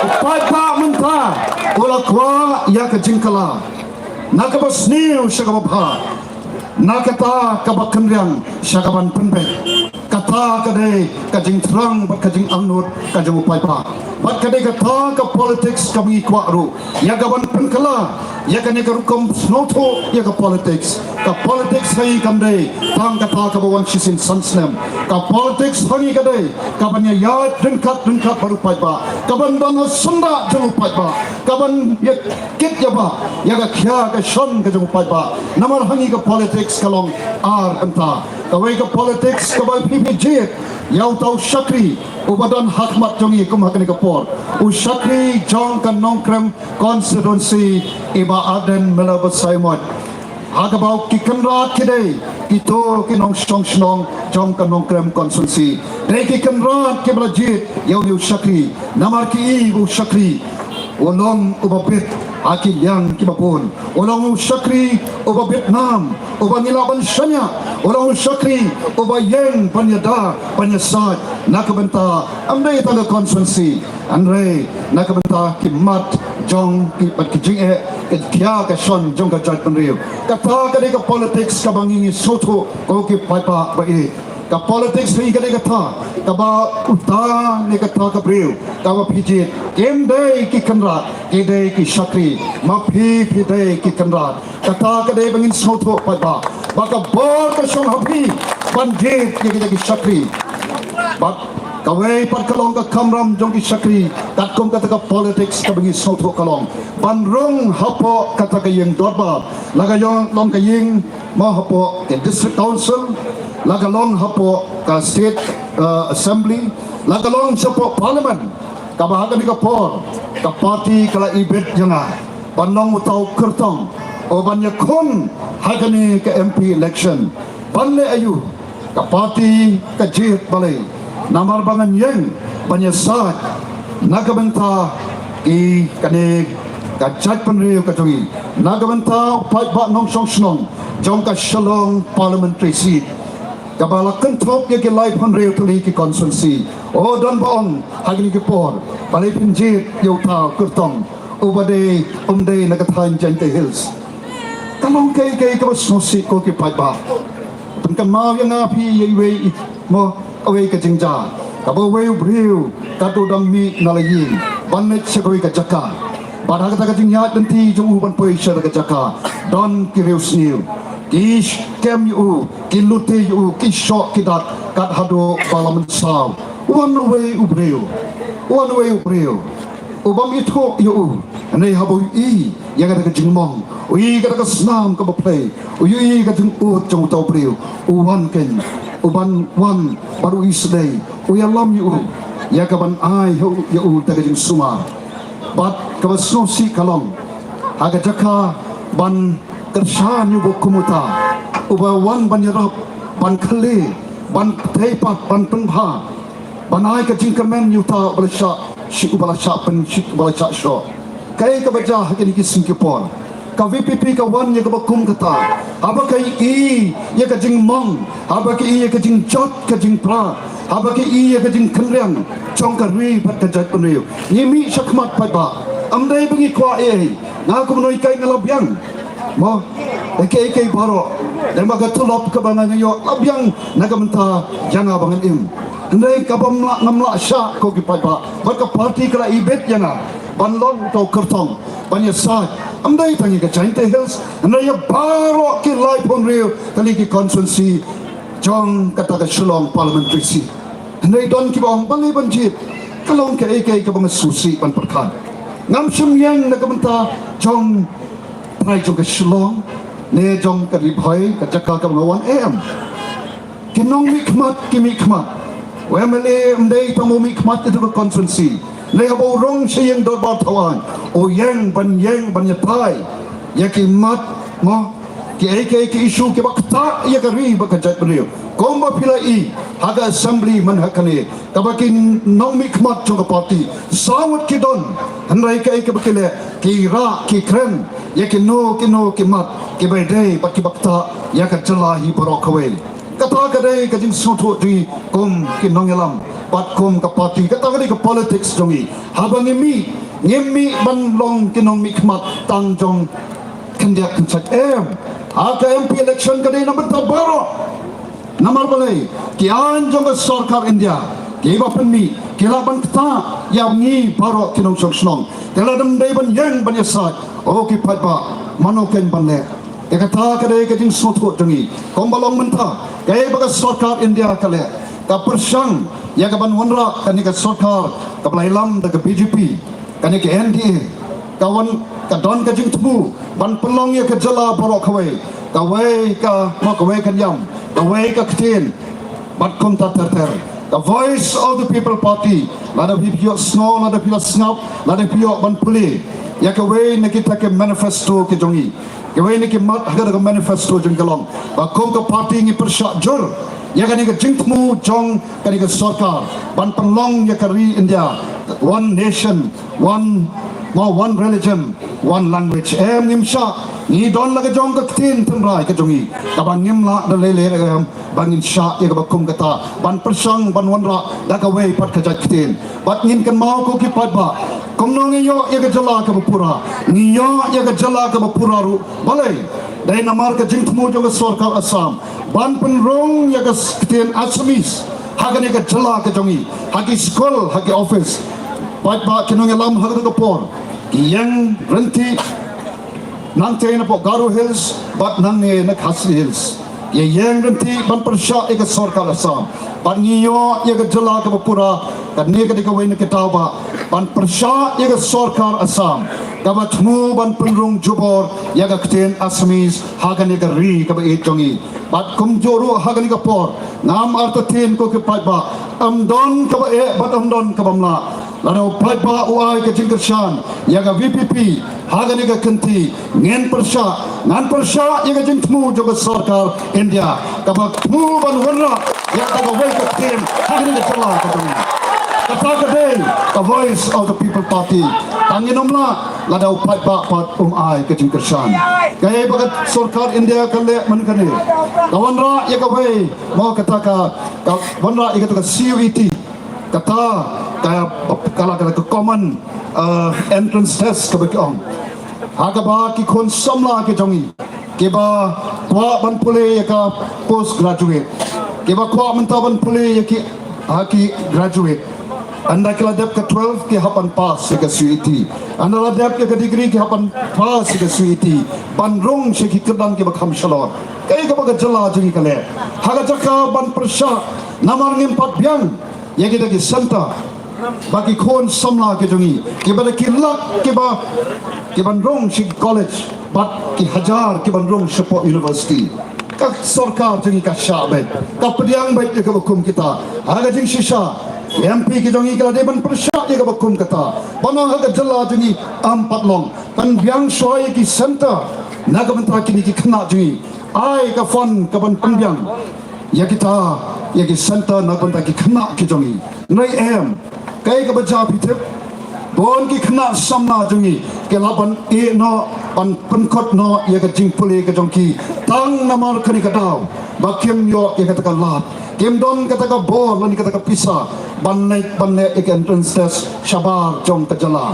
U paidbah mynta u la kwah ïa ka jingkylla. Na kaba sniew sha kaba bha, na kata kaba kynriang sha kaban pynbeit. Kata ka dei ka jingthrang bad ka jingangnud ka jong u paidbah. Bad ka dei kata ka politics kaba ngi kwah ruh ïa kaban pynkylla ïa kane ka rukom sngewthuh ïa ka politics. Ka politics ha ngi kam dei tang kata kaba wan shisien san snem. Ka politics ha ngi ka dei kaban ïaid ryngkat ryngkat bad u paidbah, kaban don ha syndah jong u paidbah, kaban ïa kit ïa ba ïa ka khia ka shon ka jong u paidbah. Namar ha ngi ka politics ka long ar bynta. Kawei ka politics kaba phi phi jied ïa uta u shakri uba don ha khmat jong ngi kum ha kane ka por, u shakri jong ka Nongkrem constituency, i Bah Ardent Miller Basaiawmoit. Ha kaba ki kynrad ki dei kito ki nongshong shnong jong ka Nongkrem constituency. Dei ki kynrad kiba la jied ïa une u shakri namar ki i ba u shakri u long uba bit ha ki liang kiba bun. U long u shakri uba bit nam, uba ngi lah ban shaniah. U long u shakri uba ïeng ban ïada ban ïasaid na ka bynta ym dei tang ka constituency, hynrei na ka bynta ki mat jong ki, bad ki jingeh, ka khia ka shon jong ka jaitbynriew. Kata ka dei ka politics kaba ngi ngi sngewthuh ko ki paidbah ba ïeit. Ka politics hi ka dei kata kaba uta ne kata ka briew kaba phi jied, kim dei ki kynrad, ki dei ki shakri. Ma phi phi dei ki kynrad. Kata ka dei ba ngin sngewthuh paidbah, ba ka bor ka shong ha phi ban jied ïa ki, ïa ki shakri. Bad Kawei pat ka long ka kamram jong ki shakri, katkum kata ka politics kaba ngi sngewthuh ka long ban rung hapoh kata ka ïing dorbar, la ka ïong long ka ïing mo hapoh ka district council, la ka long hapoh ka state, uh, assembly, la ka long shapoh parliament. Kaba ha kane ka por ka party ka la ibit ïa nga ban long uta u kyrtong uban ïakhun ha kane ka M P election. Ban leh aïu? Ka party ka jied balei? Namar ba ngan ïeng ban ïasaid na ka bynta i kane ka jaitbynriew ka jong i, na ka bynta u paidbah nongshong shnong jong ka Shillong parliamentary seat, kaba la kynthup ïa ki laiphew hynriew tylli ki constituency. O, don ba ong ha kine ki por, balei phin jied ïa uta u kyrtong uba dei, um dei na ka thaiñ Jaintia Hills? Ka long kaei kaei kaba sngewsih ko ki paidbah. Pynkynmaw ïa nga phi ïa iwei i, mo, kawei ka jingjia kaba uwei u briew katba u dang mih na la ïing ban leit sha kawei ka jaka. Bad ha kata ka jingïaid lynti jong u ban poi sha ka jaka, don ki riewsniew ki kem ïa u, ki lute ïa u, ki shoh ki dat kat haduh ba la mynsaw. Wan uwei u briew, wan uwei u briew u bym ithuh ïa u, hynrei haba u i ïa kata ka jingmong, u i kata ka snam kaba phlei, u i ka jingud jong uta u briew, u wan kein, u ban wan bad u i sdei, u ïalam ïa u ïa ka ban ai ïa u, ïa u ta ka jingsumar. Bad kaba sngewsih ka long, ha ka jaka ban kyrshan ïa u ba kum uta uba wan ban ïarap, ban khleh, ban tei pat, ban pynbha, ban ai ka jingkyrmen ïa uta uba la shah shi, uba la shah pyn shi, uba la shah shoh. Kaei kaba jia ha kine ki sngi ki por? Ka V P P ka wan ïa kaba kum kata. Haba ka i ïa ka jingmong, haba ka i ïa ka jingjot ka jingpra, haba ka i ïa ka jingkynriang jong ka ri bad ka jaitbynriew, ngi mih shakhmat paidbah. Ym dei ba ngi kwah ei ei. Nga kum u nonghikai nga la biang, mo, ïa kiei kiei baroh. Dei ma ka tulop kaba nga ïoh la biang na ka bynta ïa nga ba ngan im. Hynrei kaba ngam lah, ngam lah shah ko ki paidbah, bad ka party ka la ibit ïa nga ban long uta u kyrtong ban ïasaid, ym dei tang ïa ka Jaintia Hills, hynrei ïa baroh ki laiphew hynriew tylli ki constituency jong kata ka Shillong parliamentary seat. Hynrei don kiba ong balei ban jied. Ka long kaei kaei kaba nga sngewsih ban pyrkhat. Ngam shym ïeng na ka bynta jong trai jong ka Shillong ne jong ka Ri Bhoi, ka jaka kaba nga wan, em. Ki nongmihkhmat ki mihkhmat. U M L A ym dei tang u mihkhmat ïa ka constituency. Hynrei haba u rung sha ïing dorbar thawaiñ, u ïeng ban ïeng ban ïatai ïa ki mat, mo, kiei kiei ki issue kiba ktah ïa ka ri bad ka jaitbynriew. Kumba phi la i ha ka assembly mynta kane, kaba ki nongmihkhmat jong ka party saw ngut ki don, hynrei kaei kaba ki leh, ki rah ki kren ïa kino kino ki mat kiba dei bad kiba ktah ïa ka jylla hi baroh kawei. Kata ka dei ka jingsngewthuh jong ngi kum ki nongïalam bad kum ka party. Kata ka dei ka politics jong ngi. Haba ngi mih, ngim mih ban long ki nongmihkhmat tang jong khyndiat khyndiat, em. Ha ka M P election ka dei na bynta baroh. Namar balei? Ki aiñ jong ka sorkar India kiba pynmih ki lah ban ktah ïa ngi baroh ki nongshong shnong. Te lada ym dei ban ïeng ban ïasaid, o ki paidbah, mano kein ban leh? Te kata ka dei ka jingsngewthuh jong ngi. Kumba long mynta, kaei ba ka sorkar India ka leh, ka pyrshang ïa ka ban wanrah kane ka sorkar kaba la ïalam da ka B J P, kane ka N D A, ka wan, ka don ka jingthmu ban pynlong ïa ka jylla baroh kawei, kawei ka, mo, kawei ka niam, kawei ka ktien, bad kumta ter ter. Ka Voice of the People Party, lada phi ïohsngew, lada phi la sngap, lada phi ïoh ban pule ïa kawei na kita ki manifesto ki jong ngi, kawei na ki mat ha ka manifesto jong ka long ba kum ka party ngi pyrshah jur ïa kane ka jingthmu jong kane ka sorkar ban pynlong ïa ka ri India one nation, one, mo, one religion, one language. Em, ngim shah. Ngi don la ka jong ka ktien tynrai ka jong ngi kaba ngim lah da lei lei, em, ba ngin shah ïa kaba kum kata ban pyrshang ban wanrah da kawei pat ka jait ktien. Bad ngin kynmaw ko ki paidbah, kumno ngi ïoh ïa ka jylla kaba pura? Ngi ïoh ïa ka jylla kaba pura ruh balei? Dei namar ka jingthmu jong ka sorkar Assam ban pynrung ïa ka s-, ktien Assamese ha kane ka jylla ka jong ngi, ha ki skul, ha ki office. Paidbah ki nongïalam ha kata ka por ki ïeng ryntih nangtei na pdeng Garo Hills bad nangne na Khasi Hills. ïa ïeng ryntih ban pyrshah ïa ka sorkar Assam. Bad ngi ïoh ïa ka jylla kaba pura, kane ka dei kawei na ki daw ba ban pyrshah ïa ka sorkar Assam kaba thmu ban pynrung jubor ïa ka ktien Assamese ha kane ka ri kaba ïeit jong ngi. Bad kumjuh ruh ha kane ka por, ngam artatien ko ki paidbah, ym don kaba eh bad ym don kaba mlah. Lada u paidbah u ai ka jingkyrshan ïa ka V P P ha kane ka kynti, ngin pyrshah, ngan pyrshah ïa ka jingthmu jong ka sorkar India kaba thmu ban wanrah ïa kata kawei ka ktien ha kane ka jylla ka jong ngi. Kata ka dei ka Voice of the People Party. Tang ngin ym lah lada u paidbah pat um ai ka jingkyrshan. Kaei ba ka sorkar India ka leh man kane, ka wanrah ïa kawei, mo, kata ka, ka wanrah ïa kata ka C U E T. Kata ka, ka la kata ka common, uh, entrance test kaba ki ong. Ha kaba ki khun samla ki jong ngi kiba kwah ban pule ïa ka post graduate, kiba kwah mynta ban pule ïa ki, ha ki graduate, ynda ki la dep ka twelve ki hap ban pass ïa ka C U E T. Ynda la dep ïa ka degree ki hap ban pass ïa ka C U E T ban rung sha ki kyrdan kiba kham shalor. Kaei kaba ka jylla jong ngi ka leh ha ka jaka ban pyrshah, namar ngim pat biang ïa kita ki center ba ki khun samla ki jong ngi kiba da ki lak kiba, kiban rung sha ki college bad ki hajar kiban rung shapoh university. Ka sorkar jong ngi ka shah beit, ka pdiang beit ïa kaba kum kita. Ha ka jingshisha, M P ki jong ngi ki la dei ban pyrshah ïa kaba kum kata. Ba nang ha ka jylla jong ngi ym pat long, pynbiang shuwa ïa ki center na ka bynta kine ki khynnah jong ngi. Ai ka fund kaban pynbiang ïa kita, ïa ki center na ka bynta ki khynnah ki jong ngi. Hynrei em, kaei kaba jia phi tip? Bun ki khynnah samla jong ngi ki lah ban ïeh noh, ban pynkut noh ïa ka jingpule ka jong ki tang namar kane ka daw ba kim ïoh ïa kata ka lad, kim don kata ka bor lane kata ka pisa ban leit, ban leh ïa ka entrance test shabar jong ka jylla.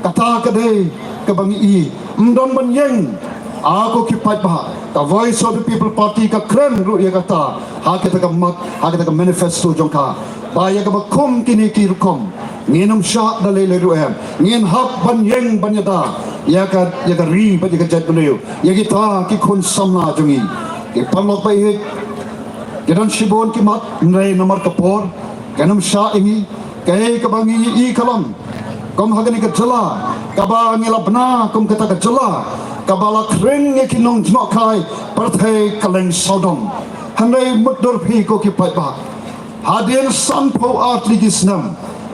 Kata ka dei kaba ngi i, ym don ban ïeng. A ko ki paidbah, ka Voice of the People Party ka kren ruh ïa kata ha kata ka mat, ha kata ka manifesto jong ka, ba ïa kaba kum kine ki rukom ngin ym shah da lei lei ruh em. Ngin hap ban ïeng ban ïada ïa ka, ïa ka ri bad ïa ka jaitbynriew, ïa kita ki khun samla jong ngi. Ki paralok ba ïeit, ki don shibun ki mat, hynrei namar ka por kan ym shah ïa ngi. Kaei kaba ngi i ka long, kum ha kane ka jylla kaba ngi la bna kum kata ka jylla kaba la khring ïa ki nongjngohkai pyrthei kylleng sawdong. Hynrei mutdur phi ko ki paidbah, hadien sanphew ar tylli ki snem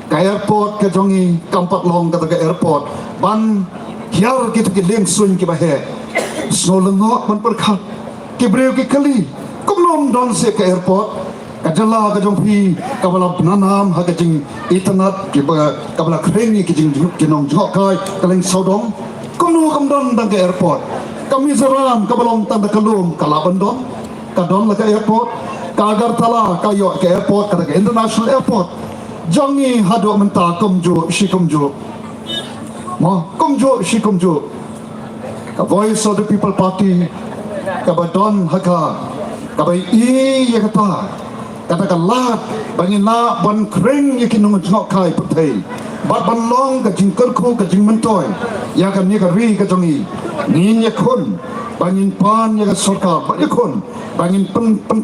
ka airport ka jong ngi kam pat long kata ka airport ban hiar kita ki liengsuiñ kiba heh. Sngewlyngngoh ban pyrkhat, ki briew ki kylli, kumno ym don seh ka airport? Ka jylla ka jong phi kaba la bna nam ha ka jingitynnad, kiba, kaba la khring ïa ki jing, ki nongjngohkai kylleng sawdong, kumno kam don tang ka airport? Ka Mizoram kaba long tang da ka lum ka lah ban don, ka don la ka airport. Ka Agartala ka ïoh ka airport, kata ka international airport. Jong ngi haduh mynta kumjuh shi kumjuh. Mo, kumjuh shi kumjuh. Ka Voice of the People Party kaba don ha ka, kaba i ïa kata, kata ka lad ba ngin lah ban khring ïa ki nongjngohkai pyrthei bad ban long ka jingkyrkhu, ka jingmyntoi ïa kane ka ri ka jong ngi. Ngin ïakhun ba ngin pan ïa ka sorkar, bad ïakhun ba ngin pyn, pyn,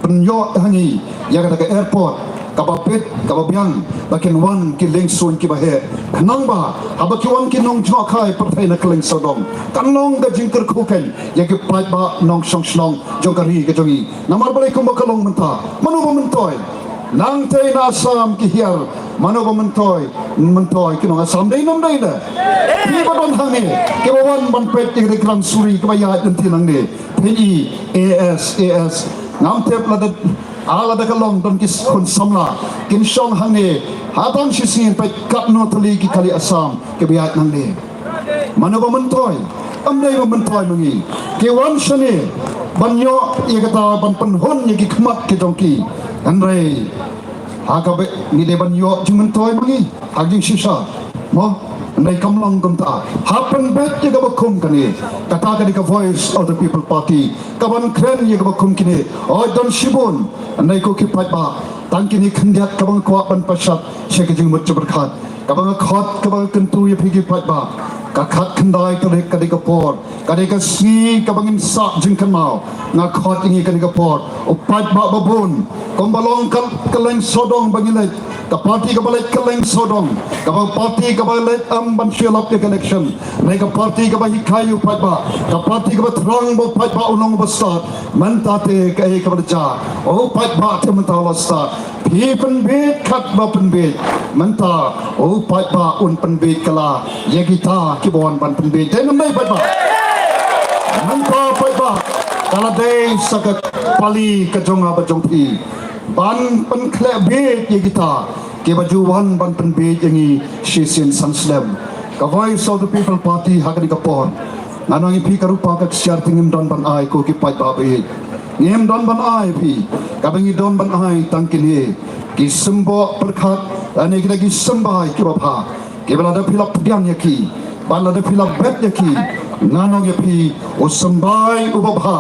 pynïoh ha ngi ïa kata ka airport kaba bit, kaba biang, ba kin wan ki liengsuiñ kiba heh. Khnang ba haba ki wan ki nongjngohkai pyrthei na kylleng sawdong, kan long ka jingkyrkhu kein ïa ki paidbah nongshong shnong jong ka ri ka jong ngi. Namar balei? Kumba ka long mynta, mano ba myntoi? Nangtei na Assam ki hiar, mano ba myntoi? Myntoi ki nong Assam, dei ne ym dei ne? Phi ba don hangne, kiba wan ban peit ïa ka dei ka rang suri kaba ïaid lynti nangne, phin i A S, A S. Ngam tip lada, a, lada ka long don ki khun samla kin shong hangne, ha tang shi sngi peit katno tylli ki kali Assam kiba ïaid nangne. Mano ba myntoi? Ym dei ba myntoi ma ngi. Ki wan shane ban ïoh ïa kata, ban pynhun ïa ki khmat ki jong ki. Hynrei ha kaba ngi dei ban ïoh jingmyntoi ma ngi ha jingshisha, mo, hynrei kam long kumta. Hap pynbeit ïa kaba kum kane. Kata ka dei ka Voice of the People Party kaban kren ïa kaba kum kine. Oi, don shibun, hynrei ko ki paidbah, tang kine khyndiat kaba nga kwah ban pashat sha ka jingmut jingpyrkhat, kaba nga khot, kaba nga kyntu ïa phi ki paidbah. Ka khatkhyndai tarik ka dei ka por, ka dei ka sngi kaba ngin sah jingkynmaw. Nga khot ïa ngi kane ka por, u paidbah babun, kumba long ka kylleng sawdong ba ngi leit, ka party kaba leit kylleng sawdong, kaba party kaba leit ym ban shu ïalap ïa ka election, ne ka party kaba hikai ïa u paidbah, ka party kaba thrang ba u paidbah u long uba stad. Mynta te kaei kaba la jia? U paidbah te mynta u la stad. Phi pynbiej katba pynbiej, mynta u paidbah un pynbiej kylla ïa kita kiba wan ban pynbiej. Dei ne ym dei paidbah? Mynta paidbah, ka la dei sa ka pali ka jong nga bad jong phi ban pynkhleh biej ïa kita kiba ju wan ban pynbiej ïa ngi shisien san slem. Ka Voice of the People Party ha kane ka por, nga ong ïa phi, ka rupa ka ksiar te ngim don ban ai, ko ki paidbah ba ïeit. Ngim don ban ai phi, kaba ngi don ban ai tang kine ki symboh pyrkhat, lane kita ki symbai kiba bha, kiba lada phi la pdiang ïa ki, bad lada phi la bet ïa ki, nga ong ïa phi, u symbai uba bha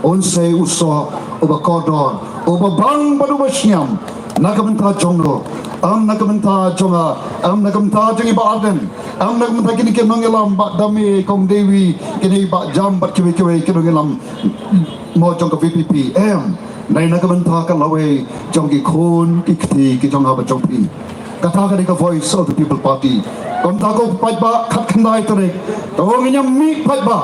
un sei u soh uba kordor, uba bang bad uba shngiam. Na ka bynta jong no? Ym na ka bynta jong nga, ym na ka bynta jong i Bah Ardent, ym na ka bynta kine ki nongïalam, Bah Dame, Kong Dewi, kine Bah Jam bad kiwei kiwei ki nongïalam mo jong ka V P P. Em, na ka bynta ka lawei jong ki khun ki kti ki jong nga bad jong phi. Kata ka dei ka Voice of the People Party. Kumta ko paidbah, khatkhyndai tarik, to ngin ïa mih paidbah.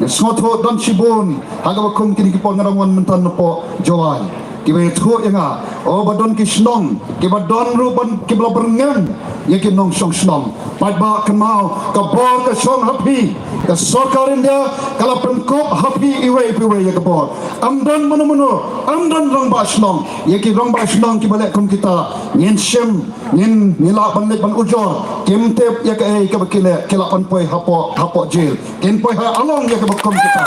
Nga sngewthuh don shibun ha kaba kum kine ki por, nga dang wan mynta napoh Jowai, kiba ïathuh ïa nga, o, ba don ki shnong kiba don ruh ban, kiba la byrngem ïa ki nongshong shnong. Paidbah, kynmaw, ka bor ka shong ha phi. Ka sorkar India ka la pynkup ha phi iwei pa iwei ïa ka bor. Ym don mano mano, ym don rangbah shnong. Ïa ki rangbah shnong kiba leh kum kita, ngin shim, ngin, ngi lah ban leit ban ujor. Kim tip ïa kaei kaba ki leh, ki lah ban poi hapoh, hapoh jail. Kin poi ha along ïa kaba kum kita.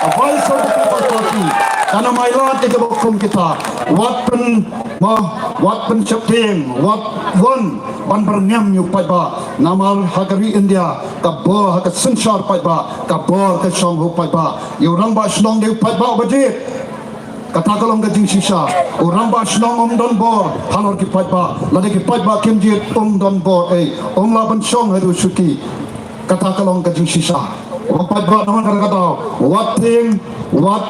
Ka Voice of the People Party kan ym ailad ïa kaba kum kita. Wat pyn, mo, wat pynsheptieng, wat wan ban byrngem ïa u paidbah. Namar ha ka ri India, ka bor ha ka synshar paidbah, ka bor ka shong ha u paidbah. Ïa u rangbah shnong dei u paidbah uba jied. Kata ka long ka jingshisha. U rangbah shnong um don bor halor ki paidbah. Lada ki paidbah kim jied, um don bor ei, um lah ban shong haduh shuki. Kata ka long ka jingshisha. Wat paidbah, namar kata ka daw, wat tieng, wat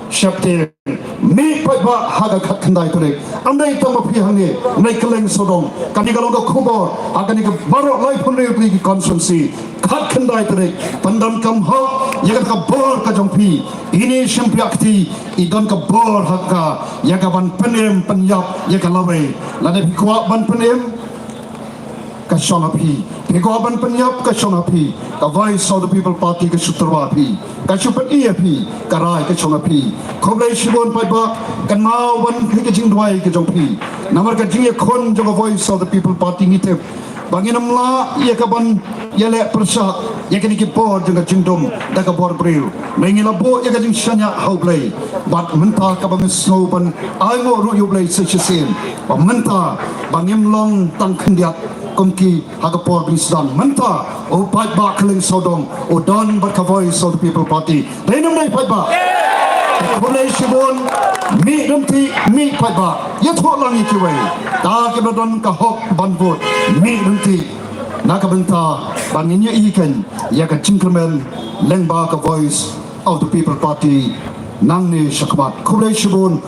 sheptieng. Mih paidbah ha ka khatkhyndai tarik. Ym dei tang ma phi hangne, na kylleng sawdong. Kane ka long ka khubor ha kane ka baroh laiphew hynriew tylli ki constituency. Khatkhyndai tarik, pyndonkam hok ïa kata ka bor ka jong phi. Ine i shympiah kti i don ka bor ha ka, ïa ka ban pynim pynïap ïa ka lawei. Lada phi kwah ban pynim, ka shong ha phi. Phi kwah ban pynïap, ka shong ha phi. Ka Voice of the People Party ka shu tyrwa ha phi, ka shu pyni ïa phi, ka rai ka shong ha phi. Khublei shibun paidbah, kynmaw ban khlei ka jingduwai ka jong phi. Namar ka jingïakhun jong ka Voice of the People Party ngi tip ba ngin ym lah ïa ka ban ïaleh pyrshah ïa kine ki bor jong ka jingdum da ka bor briew. Ngi la buh ïa ka jingshaniah ha U Blei. Bad mynta kaba ngi sngew ban ainguh ruh ïa U Blei sa shisien, ba mynta ba ngim long tang khyndiat kum ki ha ka por ba ngi sdang. Mynta u paidbah kylleng sawdong u don bad ka Voice of the People Party. Dei ne ym dei paidbah? Khublei shibun. Mih ryntih, mih paidbah. Ïathuh lang ïa kiwei, ta kiba don ka hok ban vote, mih ryntih. Na ka bynta ba ngin ïohi kein ïa ka jingkyrmen lyngba ka Voice of the People Party nangne shakhmat. Khublei shibun.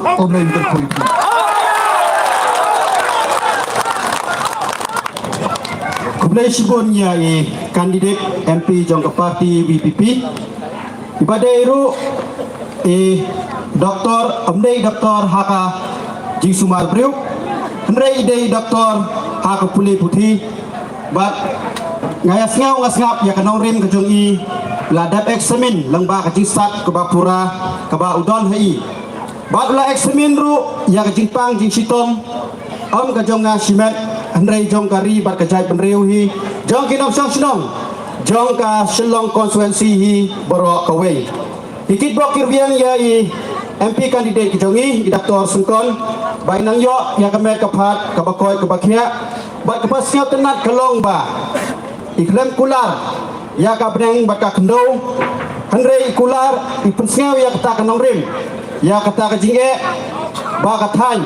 Khublei shibun ïa i candidate M P jong ka party V P P. Iba dei ruh i doktor, ym dei doktor ha ka jingsumar briew, hynrei i dei doktor ha ka pule puthi. Bad nga ïa sngew, nga sngap ïa ka nongrim ka jong i la dep examine lyngba ka jingstad kaba pura kaba u don ha i. Bad u la examine ruh ïa ka jingpang jingshitom, ym ka jong nga shimet, hynrei jong ka ri bad ka jaitbynriew hi, jong ki nongshong shnong jong ka Shillong constituency hi baroh kawei. I kitbok kirbiang ïa i M P candidate ka jong i, i Doctor Syngkon, ba i nang ïoh ïa ka met ka phad kaba koit kaba khiah. Bad kaba sngewtynnat ka long ba i khlem kular ïa ka bneng bad ka khyndew, hynrei i kular, i pynsngew ïa kata ka nongrim, ïa kata ka jingeh ba ka thaiñ,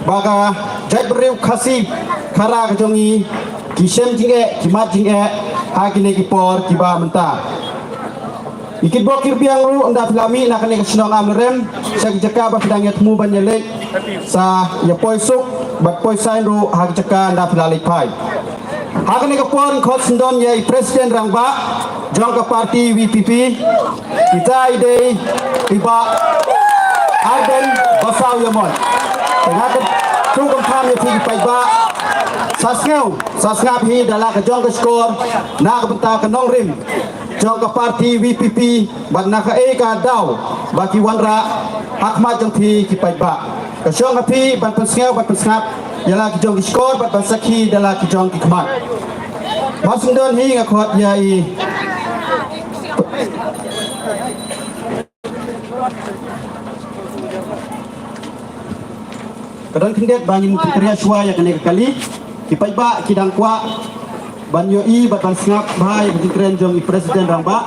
ba ka jaitbynriew Khasi Khara ka jong i, ki shem jingeh, ki mad jingeh, Ha kine ki por kiba mynta. Ïa ki bok ki rbiang ruh ynda phi la mih na kane ka shnong Amlarem sha ki jaka ba phi dang ïa thmu ban ïa leit sa ïa poi suk bad poi sain ruh ha ki jaka ynda phi la leit phai. Ha kane ka por ngi khot sngewdon ïa i President Rangbah jong ka party V P P. Ita i dei i Bah Ardent Basaiawmoit. Te nga kyntu kumta ïa phi ki paidbah, sa sngew sa sngap hi da la ka jong ka shkor na ka bynta ka nongrim jong ka party V P P bad na kaei ka daw ba ki wanrah ha khmat jong phi ki paidbah. Ka shong ha phi ban pynsngew ban pynsngap ïa la ki jong ki shkor bad ban sakhi da la ki jong ki khmat. Mar sngewdon hi nga khot ïa i Ka don khyndiat ba ngin pynkyriah shuwa ïa kane ka kali. Ki paidbah ki dang kwah ban ïohi bad ban sngap bha ïa ka jingkren jong i President Rangbah.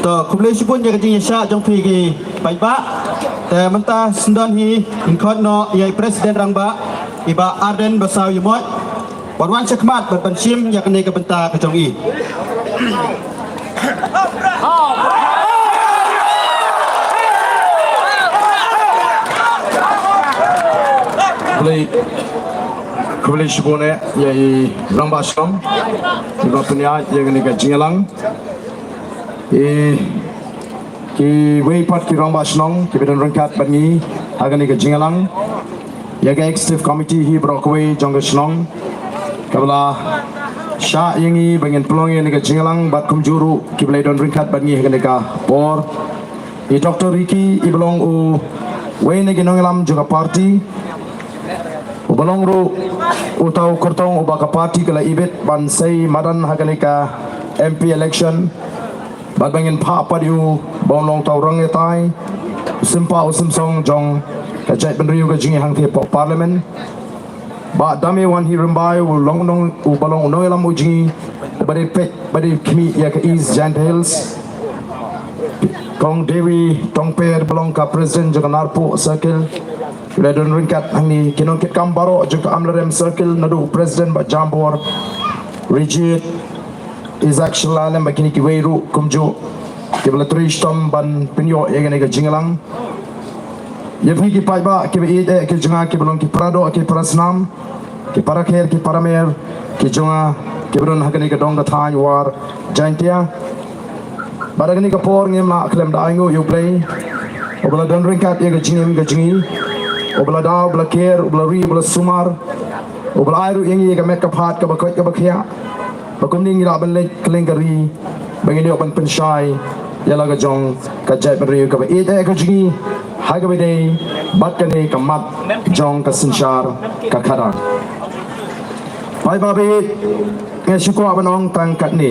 To, khublei shibun ïa ka jingïashah jong phi ki paidbah. Te mynta sngewdon hi ngin khot noh ïa i President Rangbah, i Bah Ardent Basaiawmoit. Ban wan shakhmat bad ban shim ïa kane ka bynta ka jong i. Khublei, khublei shibun eh ïa i Rangbah Shnong iba pynïaid ïa kane ka jingïalang. I kiwei pat ki Rangbah Shnong kiba don ryngkat bad ngi ha kane ka jingïalang. Ïa ka Executive Committee hi baroh kawei jong ka shnong kaba la shah ïa ngi ba ngin pynlong ïa kane ka jingïalang bad kumjuh ruh kiba la don ryngkat bad ngi ha kane ka por. I Doctor Ricky iba long uwei na ki nongïalam jong ka party, uba long ruh uta u kyrtong uba ka party ka la ibit ban sei madan ha kane ka M P election. Bad ba ngin phah pat ïa u ba un long uta u rangïatai, u sympa u symsong jong ka jaitbynriew ka jong ngi hangtei hapoh Parliament. Bah Dame Wanhi Rymbai uba long u nong, uba long u nongïalam u jong ngi ba dei peit ba dei khmih ïa ka East Jaintia Hills. Kong Dewi Tongper ba long ka President jong ka Narpuh Circle. Ki la don ryngkat hangne ki nongkitkam baroh jong ka Amlarem Circle, naduh u President Bah Jambor, Rigid, Isaac Shylla lem bad kine kiwei ruh kumjuh kiba la trei shitom ban pynïoh ïa kane ka jingïalang. Ïa phi ki paidbah kiba ïeit eh ki jong nga kiba long ki paradoh ki parasnam, ki parakher ki paramer ki jong nga kiba don ha kane ka dong ka thaiñ War Jaintia. Bad ha kane ka por ngim lah khlem da ainguh ïa U Blei uba la don ryngkat ïa ka jingim ka jong ngi, uba la da, uba la ker, uba la ri, uba la sumar, uba la ai ruh ïa ngi ïa ka met ka phad kaba koit kaba khiah, ba kumne ngi lah ban leit kylleng ka ri ba ngin ïoh ban pynshai ïa la ka jong ka jaitbynriew kaba ïeit eh ka jong ngi ha kaba dei bad kane ka mat jong ka synshar ka khadar. Paidbah ba ïeit, nga shu kwah ban ong tang katne.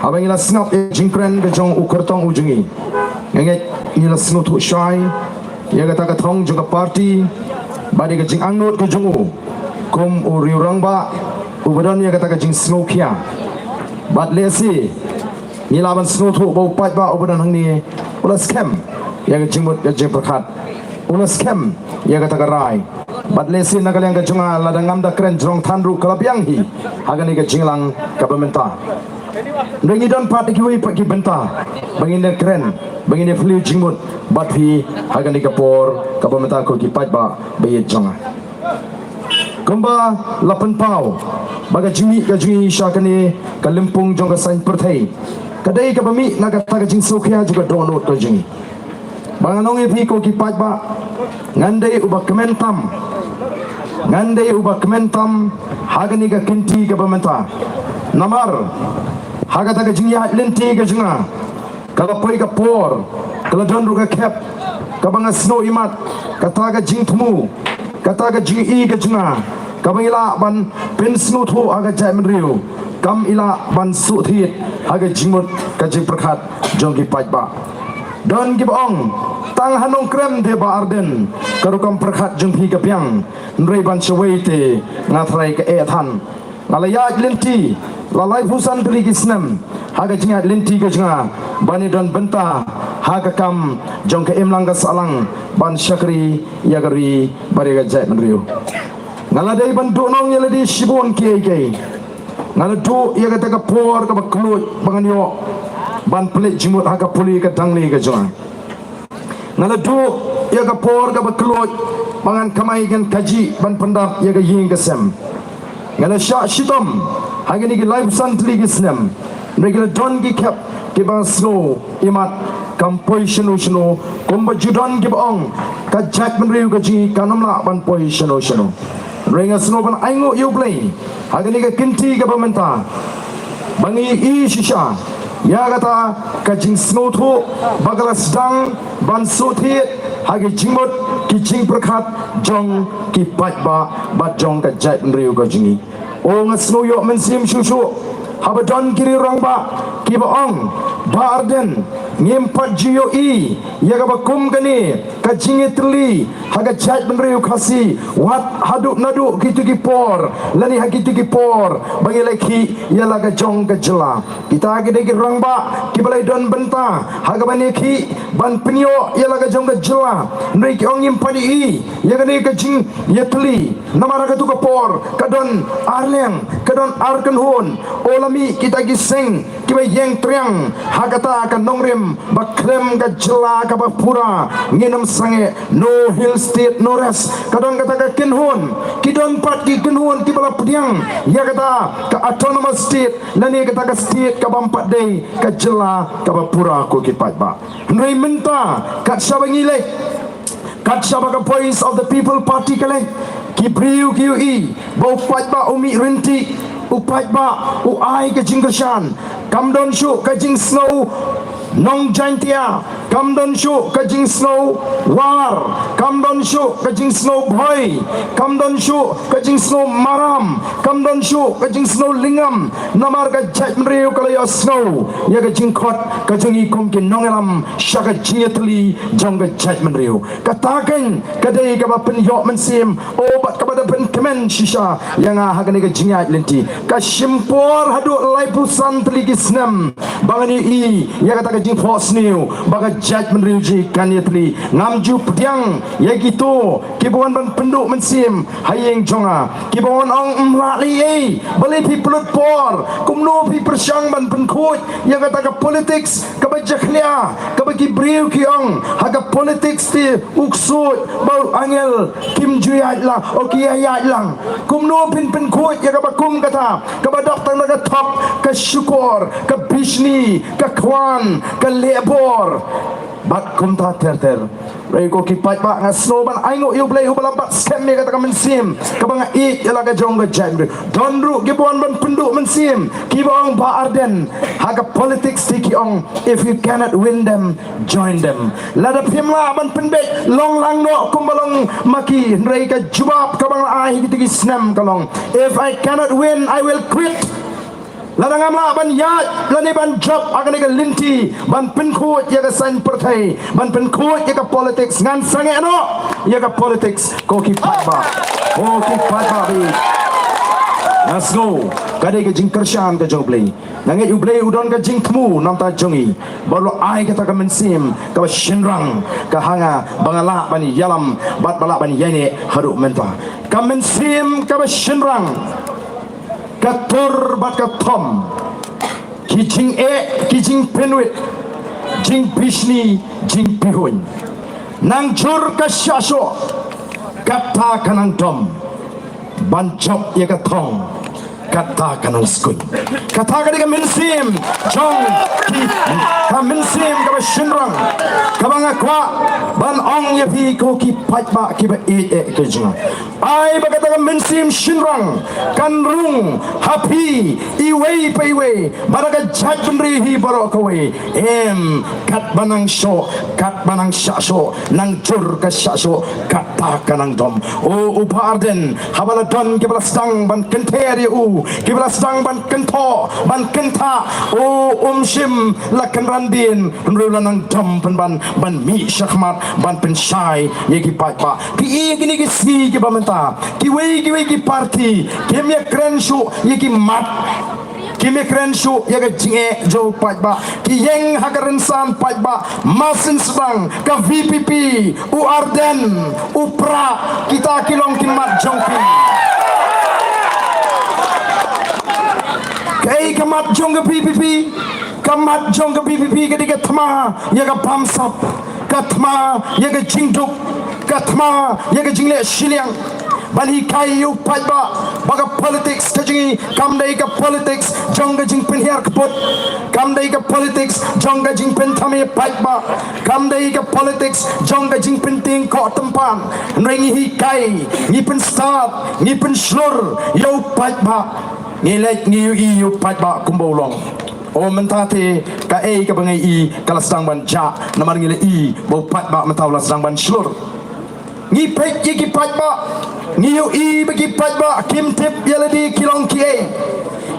Haba ngi la sngap ïa ka jingkren ka jong u kyrtong u jong ngi, nga ngeit ngi la sngewthuh shai ïa kata ka thong jong ka party bad ïa ka jingangnud ka jong u kum u riew rangbah uba don ïa kata ka jingsngewkhia. Bad lehse ngi lah ban sngewthuh ba u paidbah uba don hangne u la skhem ïa ka jingmut ka jingpyrkhat, u la skhem ïa kata ka rai. Bad lehse na ka liang ka jong nga lada ngam da kren jrong than ruh ka la biang hi ha kane ka jingïalang kaba mynta. Hynrei ngi don pat ïa kiwei pat ki bynta ba ngin ïa kren, ba ngin ïa phylliew jingmut bad phi ha kane ka por kaba mynta ko ki paidbah ba ïeit jong nga. Kumba la pynpaw ba ka jingmih ka jong ngi sha kane ka lympung jong ka saiñ pyrthei ka dei kaba mih na kata ka jingsngewkhia jong ka dohnud ka jong ngi. Ba ngan ong ïa phi ko ki paidbah, ngan dei uba kmen tam, ngan dei uba kmen tam ha kane ka kynti kaba mynta. Namar ha kata ka jingïaid lynti ka jong nga ka la poi ka por, ka la don ruh ka khep kaba nga sngew imat, kata ka jingthmu, kata ka jingïohi ka jong nga kaba ngi lah ban pynsngewthuh ha ka jaitbynriew kam i lah ban shu thied ha ka jingmut ka jingpyrkhat jong ki paidbah. Don kiba ong, tang ha Nongkrem te Bah Ardent, ka rukom pyrkhat jong phi ka biang, hynrei ban shawei te nga tharai ka eh than. Nga la ïaid lynti la laiphew san tylli ki snem ha ka jingïaid lynti ka jong nga ban ïadon bynta ha ka kam jong ka imlang ka sahlang ban shakri ïa ka ri bad ïa ka jaitbynriew. Nga la dei ban duhnong ïa lade shibun kiei kiei. Nga la duh ïa kata ka por kaba kylluid ba ngan ïoh ban pynleit jingmut ha ka pule ka dangle ka jong nga. Nga la duh ïa ka por kaba kylluid ba ngan kamai ngan kajih ban pyndap ïa ka ïing ka sem. Nga la shah shitom ha kine ki laiphew san tylli ki snem. Hynrei ki la don ki khep kiba nga sngew imat kam poi shano shano, kumba ju don kiba ong ka jaitbynriew ka jong ngi kan ym lah ban poi shano shano. Hynrei nga sngew ban ainguh ïa U Blei ha kane ka kynti kaba mynta ba ngi i shisha ïa kata ka jingsngewthuh ba ka la sdang ban shu thied ha ki jingmut ki jingpyrkhat jong ki paidbah bad jong ka jaitbynriew ka jong ngi. O, nga sngew ïoh mynsiem shuh shuh haba don ki riew rangbah kiba ong, Bah Ardent, ngim pat ju ïohi ïa kaba kum kane ka jingïatylli ha ka jaitbynriew Khasi wat haduh naduh kito ki por lane ha kito ki por ba ngi la khih ïa la ka jong ka jylla. Kita ki dei ki rangbah kiba la don bynta ha kaba ngi khih ban pynïoh ïa la ka jong ka jylla. Hynrei ki ong ngim pat ïohi ïa kane ka jingïatylli. Namar ha katu ka por ka don ar liang, ka don ar kynhun. O, la mih kita ki seng kiba ïeng triang ha kata ka nongrim ba khlem ka jylla kaba pura ngin ym sangeh, no hill state no rest. Ka don kata ka kynhun, ki don pat ki kynhun kiba la pdiang ïa kata ka autonomous state lane kata ka state kaba ym pat dei ka jylla kaba pura, ko ki paidbah. Hynrei mynta kat shaba ngi leit, kat shaba ka Voice of the People Party ka leit, ki briew ki ïohi ba u paidbah u mih ryntih, u paidbah u ai ka jingkyrshan. Kam don shuh ka jingsngew Nongjaintia, kam don shuh ka jingsngew War, kam don shuh ka jingsngew Bhoi, kam don shuh ka jingsngew Maram, kam don shuh ka jingsngew Lyngngam. Namar ka jaitbynriew ka la ïohsngew ïa ka jingkhot ka jong ngi kum ki nongïalam sha ka jingïatylli jong ka jaitbynriew. Kata keiñ ka dei kaba pynïoh mynsiem, o, bad kaba da pynkmen shisha ïa nga ha kane ka jingïaid lynti. Ka shim por haduh laiphew san tylli ki snem ba ngan ïohi ïa kata ka jingphohsniew ba ka jaitbynriew jong ngi kan ïatylli. Ngam ju pdiang ïa kito kiba wan ban pynduh mynsiem ha ïing jong nga, kiba wan ong, ym lah lei ei, balei phi pynlut por, kumno phi pyrshang ban pynkhuid ïa kata ka politics kaba jakhlia, kaba ki briew ki ong ha ka politics te u ksuid bad u angel kim ju ïaid lang, o, ki ïaid lang. Kumno phin pynkhuid ïa kaba kum kata, kaba dap tang na ka thok, ka shukor, ka bishni, ka khwan, ka lehbor bad kumta ter ter. Hynrei ko ki paidbah, nga sngew ban ainguh ïa U Blei uba la bat skhem ïa kata ka mynsiem kaba nga ïeit ïa la ka jong ka jaitbynriew. Don ruh kiba wan ban pynduh mynsiem kiba ong, Bah Ardent, ha ka politics te ki ong, if you cannot win them, join them. Lada phim lah ban pynbeit, long lang noh kumba long ma ki. Hynrei ka jubab kaba nga la ai ha kito ki snem ka long, if I cannot win, I will quit. Lada ngam lah ban ïaid lane ban jop ha kane ka lynti ban pynkhuid ïa ka saiñ pyrthei, ban pynkhuid ïa ka politics, ngan sangeh noh ïa ka politics, ko ki paidbah. Ko ki paidbah ba ïeit, nga sngew ka dei ka jingkyrshan ka jong U Blei. Nga ngeit U Blei u don ka jingthmu na ka bynta jong ngi bad u la ai kata ka mynsiem kaba shynrang ka ha nga ba nga lah ban ïalam bad ba lah ban ïaineh haduh mynta. Ka mynsiem kaba shynrang, ka tur bad ka thom, ki jingeh, ki jingpynwit, jingbishni, jingpihuiñ. Nang jur ka shah shoh, kata ka nang dom, ban jop ïa ka thong, kata ka nang skuiñ. Kata ka dei ka mynsiem jong ki, ka mynsiem kaba shynrang kaba nga kwah ban ong ïa phi, ko ki paidbah kiba ïeit eh ka jong nga. Ai ba kata ka mynsiem shynrang kan rung ha phi iwei pa iwei, bad ha ka jaitbynriew hi baroh kawei. Em, katba nang shoh, katba nang shah shoh, nang jur ka shah shoh, kat Ka nang dom. O, u Bah Ardent, haba la don kiba la sdang ban kynther ïa u, kiba la sdang ban kynthoh, ban kynthah, o, um shym la kynran dien, hynrei la nang dom pynban, ban mih shakhmat, ban pynshai ïa ki paidbah. Ki ïa kine ki sngi kiba mynta, kiwei kiwei ki party kim ïa kren shuh ïa ki mat. Kim ïa kren shuh ïa ka jingeh jong u paidbah. Ki ïeng ha ka rynsan paidbah. Masin sdang ka V P P, u Ardent, u Prah, kita ki long ki mat jong ki. Kaei ka mat jong ka V P P? Ka mat jong ka V P P ka dei ka thma ïa ka bamsap, ka thma ïa ka jingduk, ka thma ïa ka jingleh shiliang. Ban hikai ïa u paidbah ba ka politics ka jong ngi kam dei ka politics jong ka jingpynhiar kput, kam dei ka politics jong ka jingpynthame paidbah, kam dei ka politics jong ka jingpyntieng koh tympan. Hynrei ngi hikai, ngi pynstad, ngi pynshlur ïa u paidbah. Ngi leit ngi ïohi ïa u paidbah kumba u long. O, mynta te kaei kaba ngi ïohi ka la sdang ban jah, namar ngi la ïohi ba u paidbah mynta u la sdang ban shlur. Ngi peit ïa ki paidbah, ngi ïohi ba ki paidbah kim tip ïa lade ki long kiei.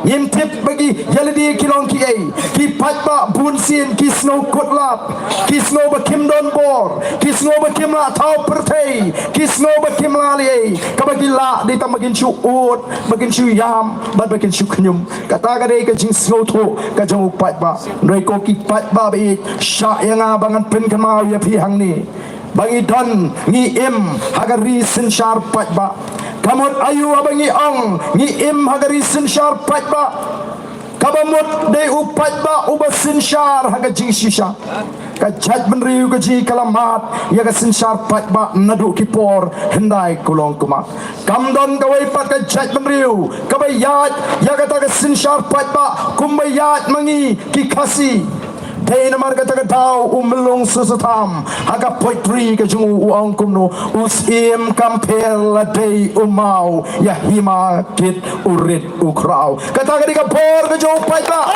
Ngim tip ba ki ïa lade ki long kiei. Ki paidbah bun sien ki sngew kut lad, ki sngew ba kim don bor, ki sngew ba kim lah thaw pyrthei, ki sngew ba kim lah lei. Kaba ki lah dei tang ba kin shu ud, ba kin shu ïam, bad ba kin shu khñium. Kata ka dei ka jingsngewthuh ka jong u paidbah. Hynrei ko ki paidbah ba ïeit, shah ïa nga ba ngan pynkynmaw ïa phi hangne. Ba ngi don, ngi im ha ka ri synshar paidbah. Ka mut aïu haba ngi ong ngi im ha ka ri synshar paidbah? Kaba mut dei u paidbah uba synshar ha ka jingshisha. Ka jaitbynriew ka jong ngi ka la mad ïa ka synshar paidbah naduh ki por hyndai kulong kumta. Kam don kawei pat ka jaitbynriew kaba ïaid ïa kata ka synshar paidbah kumba ïaid ma ngi ki Khasi. Dei namar kata ka daw u Myllung Soso Tham ha ka poetry ka jong u u ong kumno: U Syiem kam pher la dei u maw, ïa hima kit u rit u khraw. Kata ka dei ka bor ka jong u paidbah.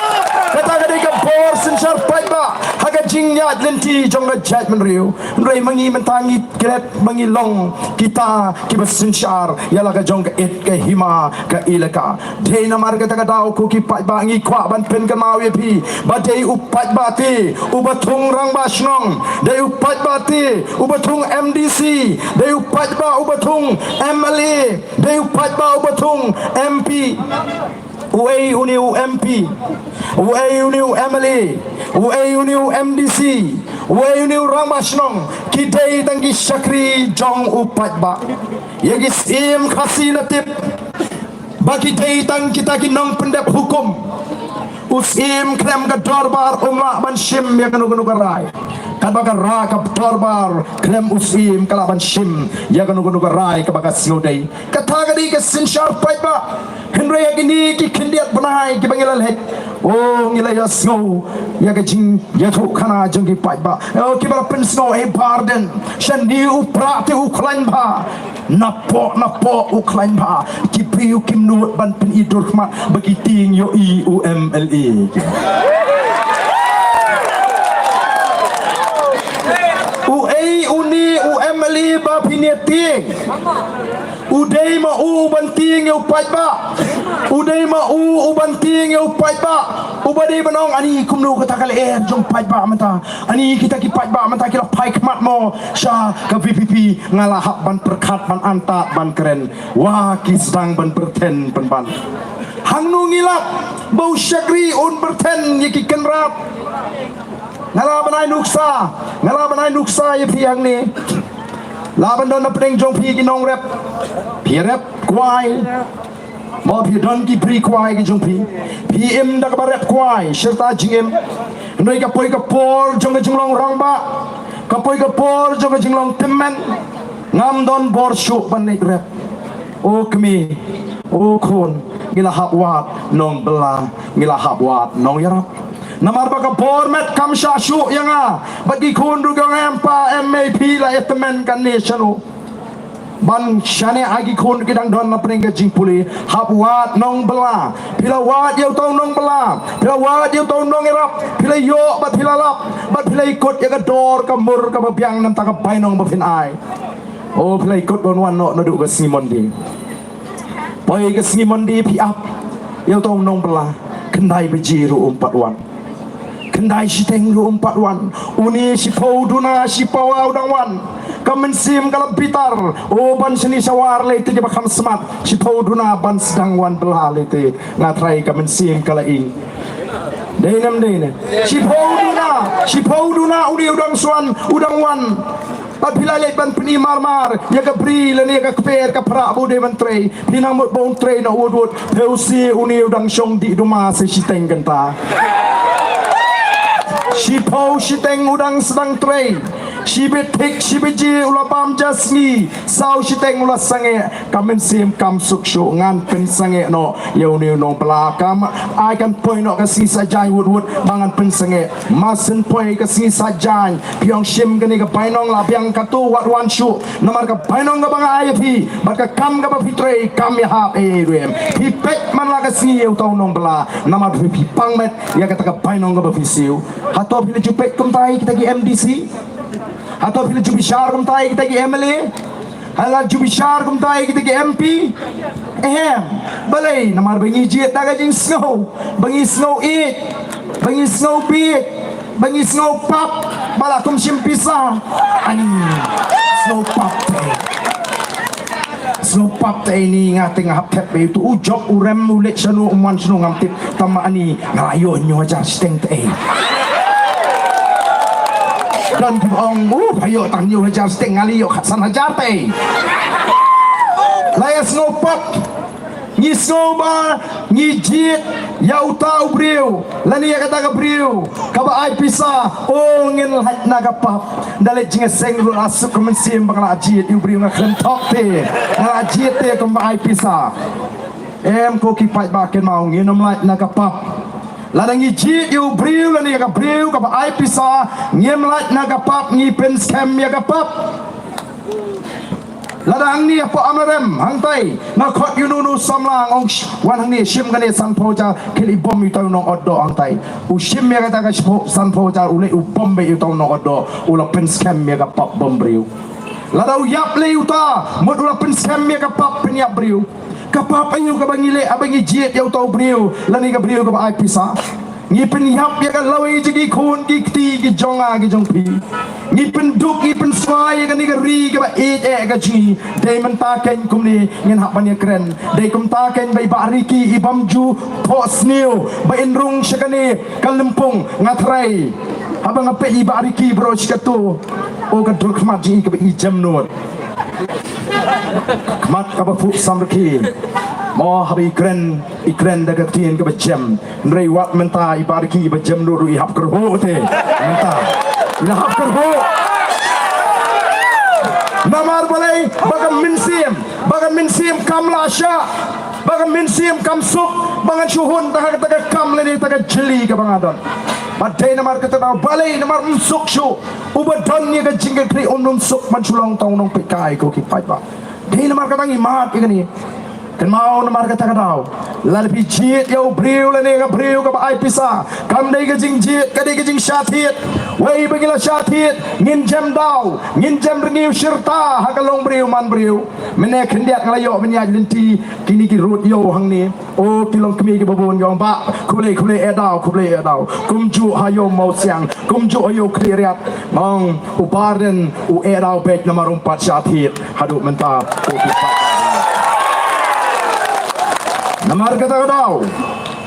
Kata ka dei ka bor synshar paidbah ha ka jingïaid lynti jong ka jaitbynriew. Hynrei ma ngi mynta ngi klet ba ngi long kita kiba synshar ïa la ka jong ka it ka hima ka elaka. Dei namar kata ka daw ko ki paidbah ngi kwah ban pynkynmaw ïa phi ba dei u paidbah te uba thung rangbah shnong, dei u paidbah te uba thung M D C, dei u paidbah uba thung M L A, dei u paidbah uba thung M P. Uei une u M P, uei une u M L A, uei une u M D C, uei une u rangbah shnong? Ki dei tang ki shakri jong u paidbah. Ïa ki Syiem Khasi la tip ba ki dei tang kita ki nongpyndep hukum. U Syiem khlem ka dorbar um lah ban shim ïa kano kano ka rai. Katba ka rai ka dorbar khlem u Syiem ka lah ban shim ïa kano kano ka rai kaba ka sngewdei. Kata ka dei ka synshar paidbah. Hynrei ha kine ki khyndiat bnai kiba ngi la leit, o, ngi la ïohsngew ïa ka jingïathuhkhana jong ki paidbah, o, kiba la pynsngew, eh Bah Ardent, shane u Prah te u khlaiñ bha. Napoh napoh u khlaiñ bha. Ki briew kim nud ban pyni dur khmat ba ki tieng ïohi u M L A. Uei une u M L A ba phin ïa tieng? U dei ma u ban tieng ïa u paidbah. U dei ma u u ban tieng ïa u paidbah. Uba dei ban ong ani kumno kata ka lyer jong paidbah mynta. Ani kita ki paidbah mynta ki la phai khmat mo sha ka V P P, nga la hap ban pyrkhat ban antad ban kren. Wa ki sdang ban pyrthen pynban. Hangno ngi lap ba u shakri un pyrthen ïa ki kynrad? Nga lah ban ai nuksa, nga lah ban ai nuksa ïa phi hangne. Lah ban don na pdeng jong phi ki nongrep. Phi rep kwai. Mo phi don ki bri kwai ki jong phi. Phi im da kaba rep kwai, shirta jingim. Hynrei ka poi ka por jong ka jinglong rangbah, ka poi ka por jong ka jinglong tymmen, ngam don bor shuh ban leit rep. O kmie, o khun, ngi la hap wad nongbylla, ngi la hap wad nongïarap. Namar ba ka bor met kam shah shuh ïa nga bad ki khun ruh ki ong em pa em mei phi la ïa tymmen kane shano. Ban shane ai ki khun ki dang don na pdeng ka jingpule. Hap wad nongbylla. Phi la wad ïa uto u nongbylla, phi la wad ïa uto u nongïarap, phi la ïoh bad phi la lap bad phi la ïakut ïa ka dor ka mur kaba biang na bynta ka bainong ba phin ai. O phi la ikut ban wan noh naduh ka sngi Monday. Poi ka sngi Monday phi ap ïa uta u nongbylla. Khyndai baje ruh um pat wan. Khyndai shiteng ruh um pat wan. Une shiphew duna shi pawa u dang wan. Ka mynsiem ka la bitar. O ban shane shawar lei te ba kham smat. Shiphew duna ban sdang wan bylla lei te. Nga trai ka mynsiem ka la ing. Dei ne em dei ne? Shiphew duna, shiphew duna une u dang swan, u dang wan. Bad phi la leit ban pyni marmar ïa ka bri lane ïa ka kper ka pra ba u dei ban trei. Phi nang mut ba un trei na wut wut. Phi u si une u dang shong dih duma sa shiteng kynta. Shiphew shiteng u dang sdang trei. Shibit thik shibit ji u la bam ja sngi. Saw shiteng u la sangeh. Ka mynsiem kam suk shuh. Ngan pynsangeh noh ïa une u nongbylla. Kam ai kan poi noh ka sngi Saitjaiñ wut wut ba ngan pynsangeh. Masen poi ka sngi Saitjaiñ. Phi ong shim kane ka bainong la biang katto wat wan shuh. Namar ka bainong kaba nga ai ïa phi bad ka kam kaba phi trei kam ïahap ei ei ruh em. Phi peit man la ka sngi ïa uta u nongbylla. Namar phi, phi pang met ïa kata ka bainong kaba phi siew. Hato phi la ju peit kumta ïa kita ki M D C? Hato phi la ju bishar kumta ïa kita ki M L A? Hala ju bishar kumta ïa kita ki M P. Ehem. Balei? Namar ba ngi jied da ka jingsngew, ba ngi sngew ïeit, ba ngi sngew bieit, ba ngi sngew pap. Ba la kum shim pisa. Ani. Sngew pap te. Sngew pap te ini nga te nga hap thep ba utu u jop u rem u leit shano u man shano ngam tip. Tang ma ani nga la ïoh hynñiew hajar shiteng te. Don kiba ong, uh, pha ïoh tang hynñiew hajar shiteng, nga la ïoh khatsan hajar te. La ïa sngew pap. Ngi sngew ba ngi jied ïa uta u briew lane ïa kata ka briew kaba ai pisa. O ngin lait na ka pap. Da leit jingïaseng ruh la suk ka mynsiem ba nga la jied ïa u briew, nga khlem thok te. Nga la jied te kumba ai pisa. Em ko ki paidbah, kynmaw, ngin ym lait na ka pap. Lada ngi jied ïa u briew lane ïa ka briew kaba ai pisa, ngim lait na ka pap, ngi pynskhem ïa ka pap. Lada hangne hapoh Amarem hangtai nga khot ïa uno uno u samla, nga ong, "Shh, wan hangne shim kane sanphew hajar, khie leit bom ïa uta u nongot doh hangtai." U shim ïa kata ka shiphew, sanphew hajar, u leit u bom beit ïa uta u nongot doh, u la pynskhem ïa ka pap bom briew. Lada u ïap lei uta, mut u la pynskhem ïa ka pap pynïap briew. Ka pap aïu kaba ngi leh haba ngi jied ïa uta u briew lane ka briew kaba ai pisa? Ngi pynïap ïa ka lawei jong ki khun ki kti ki jong nga ki jong phi. Ngi pynduk ngi pynsngew ïa kane ka ri kaba ïeit eh ka jong ngi. Dei mynta keiñ kumne ngin hap ban ïakren. Dei kumta keiñ ba i Bah Ricky i bym ju thoh sniew ba in rung sha kane ka lympung, nga tharai. Haba nga peit i Bah Ricky baroh shi kato, o ka dur khmat jong i kaba i jem nud. Khmat kaba phuh samrkhie. Mo haba i kren, i kren da ka ktien kaba jem. Hynrei wat mynta i Bah Ricky ba jem nud ruh i hap kyrhuh te. Mynta i la hap kyrhuh. Namar balei? Ba ka mynsiem, ba ka mynsiem kam lah shah. Ba ka mynsiem kam suk ba ngan shu hun da kata ka kam lane da ka jylli kaba nga don. Ba dei namar kata daw, balei? Namar ym suk shuh. Uba don ïa ka jingkyrkhu um ym suk ban shu long tang u nongpeitkai, ko ki paidbah. Dei namar kata ngi mad ïa kane. Kynmaw, namar kata ka daw, lada phi jied ïa u briew lane ka briew kaba ai pisa, kam dei ka jingjied, ka dei ka jingshah thied. Wei ba ngi la shah thied, ngin jem daw, ngin jem rngiew shirta ha ka long briew man briew. Mynne khyndiat nga la ïoh ban ïaid lynti kine ki road ïew hangne. O ki longkmie kiba bun ki ong, "Bah, khublei, khublei eh daw, khublei eh daw." Kumjuh ha ïew Mawsiang, kumjuh ha ïew Khliehriat. Nga ong, u Bah Ardent u eh daw beit namar um pat shah thied haduh mynta. Namar kata ka daw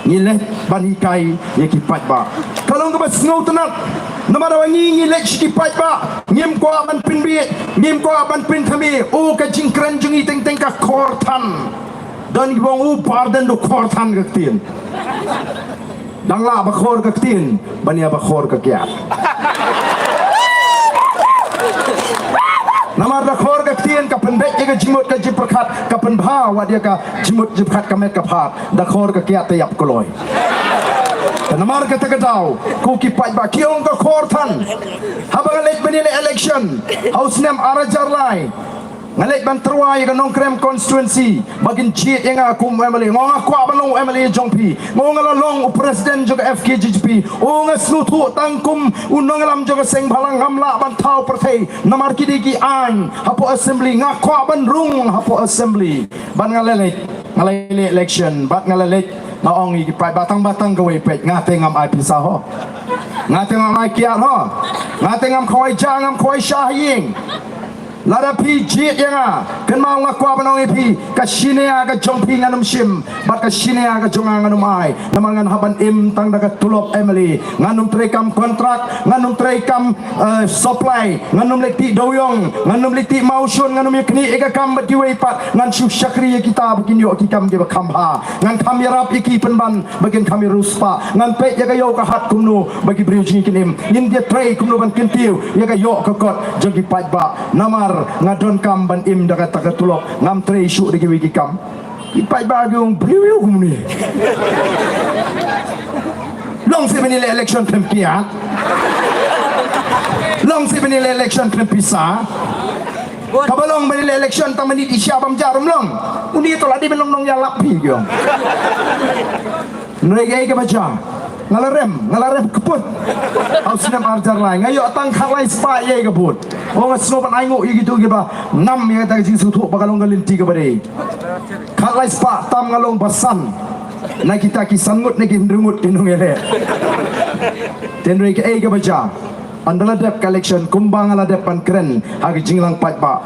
ngi leh ban hikai ïa ki paidbah. Ka long kaba sngewtynnat. Namar ba ngi ngi leh sha ki paidbah, ngim kwah ban pynbiej, ngim kwah ban pynthame. O ka jingkren jong ngi teng teng ka khor than. Don kiba ong u Bah Ardent u khor than ka ktien. Dang lah ba khor ka ktien ban ïa ba khor ka kiad. Namar da khor ka ktien ka pynbeit ïa ka jingmut ka jingpyrkhat, ka pynbha wat ïa ka jingmut jingpyrkhat ka met ka phad. Da khor ka kiad te ïap kloi. Namar kata ka daw, ko ki paidbah, ki ong ka khor than. Haba nga leit ban ïaleh election ha u snem ar hajar lai, Nga leit ban tyrwa ïa ka Nongkrem constituency ba kin jied ïa nga kum u M L A. Nga ong nga kwah ban long u M L A jong phi. Nga ong nga la long u president jong ka F K J G P. Nga ong nga sngewthuh tang kum u nongïalam jong ka seng bhalang, ngam lah ban thaw pyrthei namar ki dei ki aiñ hapoh assembly. Nga kwah ban rung hapoh assembly. Bad nga la leit, nga la leit election, bad nga la leit. Nga ong ïa ki paidbah, tang ba tang kawei peit, nga te ngam ai pisa ho. Nga te ngam ai kiad ho. Nga te ngam khawai ja, ngam khawai sha ha ïing. Lada phi jied ïa nga, kynmaw nga kwah ban ong ïa phi, ka shinia ka jong phi ngan ym shim, bad ka shinia ka jong nga ngan ym ai. Namar ngan hap ban im tang da ka tulop M L A. Ngan ym trei kam kontrak, ngan ym trei kam, eh, supply, ngan ym leit tih dewïong, ngan ym leit tih mawshun, ngan ym ïa knieh ïa ka kam bad kiwei pat, ngan shu shakri ïa kita ba kin ïoh ki kam kiba kham bha. Ngan kham ïarap ïa ki pynban ba kin kham ïa riewspah. Ngan peit ïa ka ïew ka hat kumno ba ki briew jong ngi kin im. Ngin ïa trei kumno ban kyntiew ïa ka ïoh ka kot jong ki paidbah. Namar nga donkam ban im da kata ka tulop, ngam trei shuh da kiwei ki kam. Ki paidbah ki ong briew ïa kumne. Long seh ban ïaleh election khlem kiad. Long seh ban ïaleh election khlem pisa. Kaba long ban ïaleh election tang ban ïa sha bam jarum long. Uni to la dei ban long nongïalap phi ki ong. Hynrei kaei kaba jia, nga la rem, nga la rem kput. Ha u snem arhajar lai nga ïoh tang khatlai spah ïa ka vote. Nga sngew ban ainguh ïa kito kiba nam ïa kata ka jingsngewthuh ba ka long ka lynti kaba dei. Khatlai spah tam nga long ba san na kita ki san ngut ne ki hynriew ngut ki nongïaleh. Te hynrei kaei kaba jia, ynda la dep ka election kumba nga la dep ban kren ha ka jingïalang paidbah,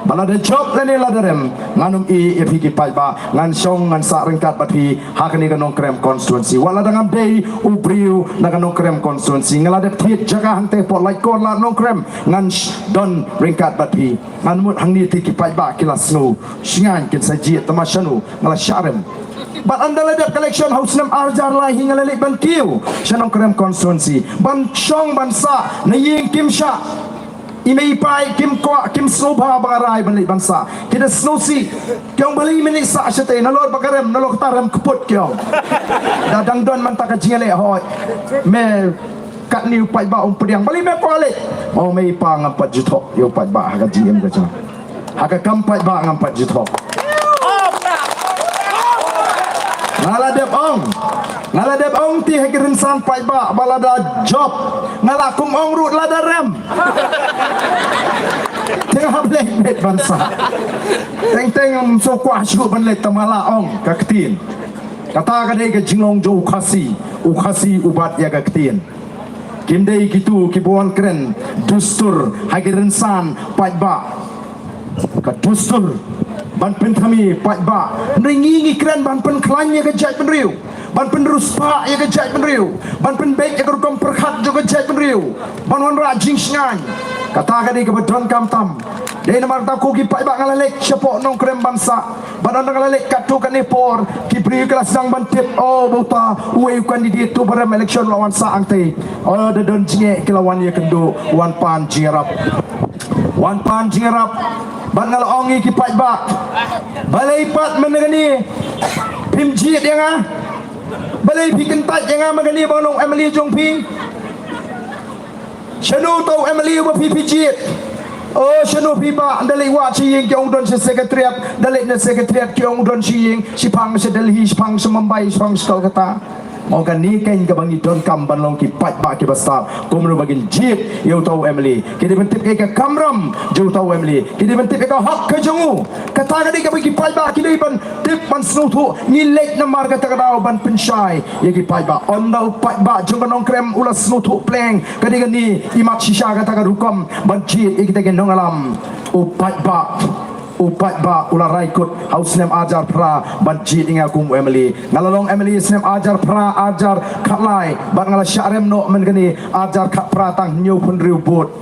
ba lada jop lane lada rem, ngan ym ïeh ïa phi ki paidbah. Ngan shong ngan sah ryngkat bad phi ha kane ka Nongkrem constituency. Wat lada ngam dei u briew na ka Nongkrem constituency, nga la dep thied jaka hangtei hapoh Laitkor Lad Nongkrem, ngan sh-, don ryngkat bad phi. Ngan mut hangne te ki paidbah ki la sngew shngaiñ, kin sa jied, tang ma shano nga la shah rem. Bad ynda la dep ka election ha u snem arhajar lai hi nga la leit ban kiew sha Nongkrem constituency ban shong ban sah, na ïing kim shah. I mei i pa kim kwah, kim sngewbha ba nga rai ban leit ban sah. Ki da sngewsih, ki ong balei me leit sah shatei, nalor ba ka rem, nalor kata rem kput, ki ong. Da dang don mynta ka jingïaleh hooid. Me katne u paidbah um pdiang, balei me kwah leit? Ong mei i pa ngam pat ju thok ïa u paidbah ha ka jingim ka jong nga. Ha ka kam paidbah ngam pat ju thok. Nga la dep ong, nga la dep ong te ha ki rynsan paidbah ba lada jop, nga la kum ong ruh lada rem. Te nga hap leit beit ban sah. Teng teng ym sngewkwah shuh ban leit, tang ma la ong ka ktien. Kata ka dei ka jinglong jong u Khasi, u Khasi u bat ïa ka ktien. Kim dei kito kiba wan kren dustur ha ki rynsan paidbah. Ka dustur ban pynthame paidbah. Hynrei ngi ngi kren ban pynkhlaiñ ïa ka jaitbynriew, ban pynriewspah ïa ka jaitbynriew, ban pynbeit ïa ka rukom pyrkhat jong ka jaitbynriew, ban wanrah jingshngaiñ. Kata ka dei kaba donkam tam. Dei namar kata ko ki paidbah nga la leit shapoh Nongkrem ban sah. Bad ynda nga la leit katto katne por, ki briew ki la sdang ban tip, oh, ba uta uwei u candidate uba rem election u la wan sah hangtei. Oh, da don jingeh ki la wan ïakynduh, wan pan jingïarap. Wan pan jingïarap. Bad nga la ong ïa ki paidbah, balei pat mynne kane phim jied ïa nga? Balei phi kyntait ïa nga mynne kane ba nga long M L A jong phi? Shano uta u M L A uba phi phi jied? Oh, shano phi bah? Ynda leit wad sha ïing ki ong u don sha secretariat, ynda leit na secretariat ki ong u don sha ïing, shiphang sha Delhi, shiphang sha Mumbai, shiphang sha Kolkata. Ong kane keiñ kaba ngi donkam ban long ki paidbah kiba stad, kumno ba kin jied ïa uta u M L A. Ki dei ban tip ïa ka kamram jong uta u M L A. Ki dei ban tip ïa ka hok ka jong u. Kata ka dei kaba ki paidbah ki dei ban tip ban sngewthuh. Ngi leit namar kata ka daw ban pynshai ïa ki paidbah. Ynda u paidbah jong ka Nongkrem u la sngewthuh pleng, ka dei kane i mat shisha kata ka rukom ban jied ïa kita ki nongïalam. U paidbah, u paidbah u la rai kut ha u snem arhajar phra ban jied ïa nga kum u M L A. Nga la long M L A snem arhajar phra, arhajar khatlai, bad nga la shah rem noh mynne kane arhajar khatphra tang hynñiewphew hynriew vote.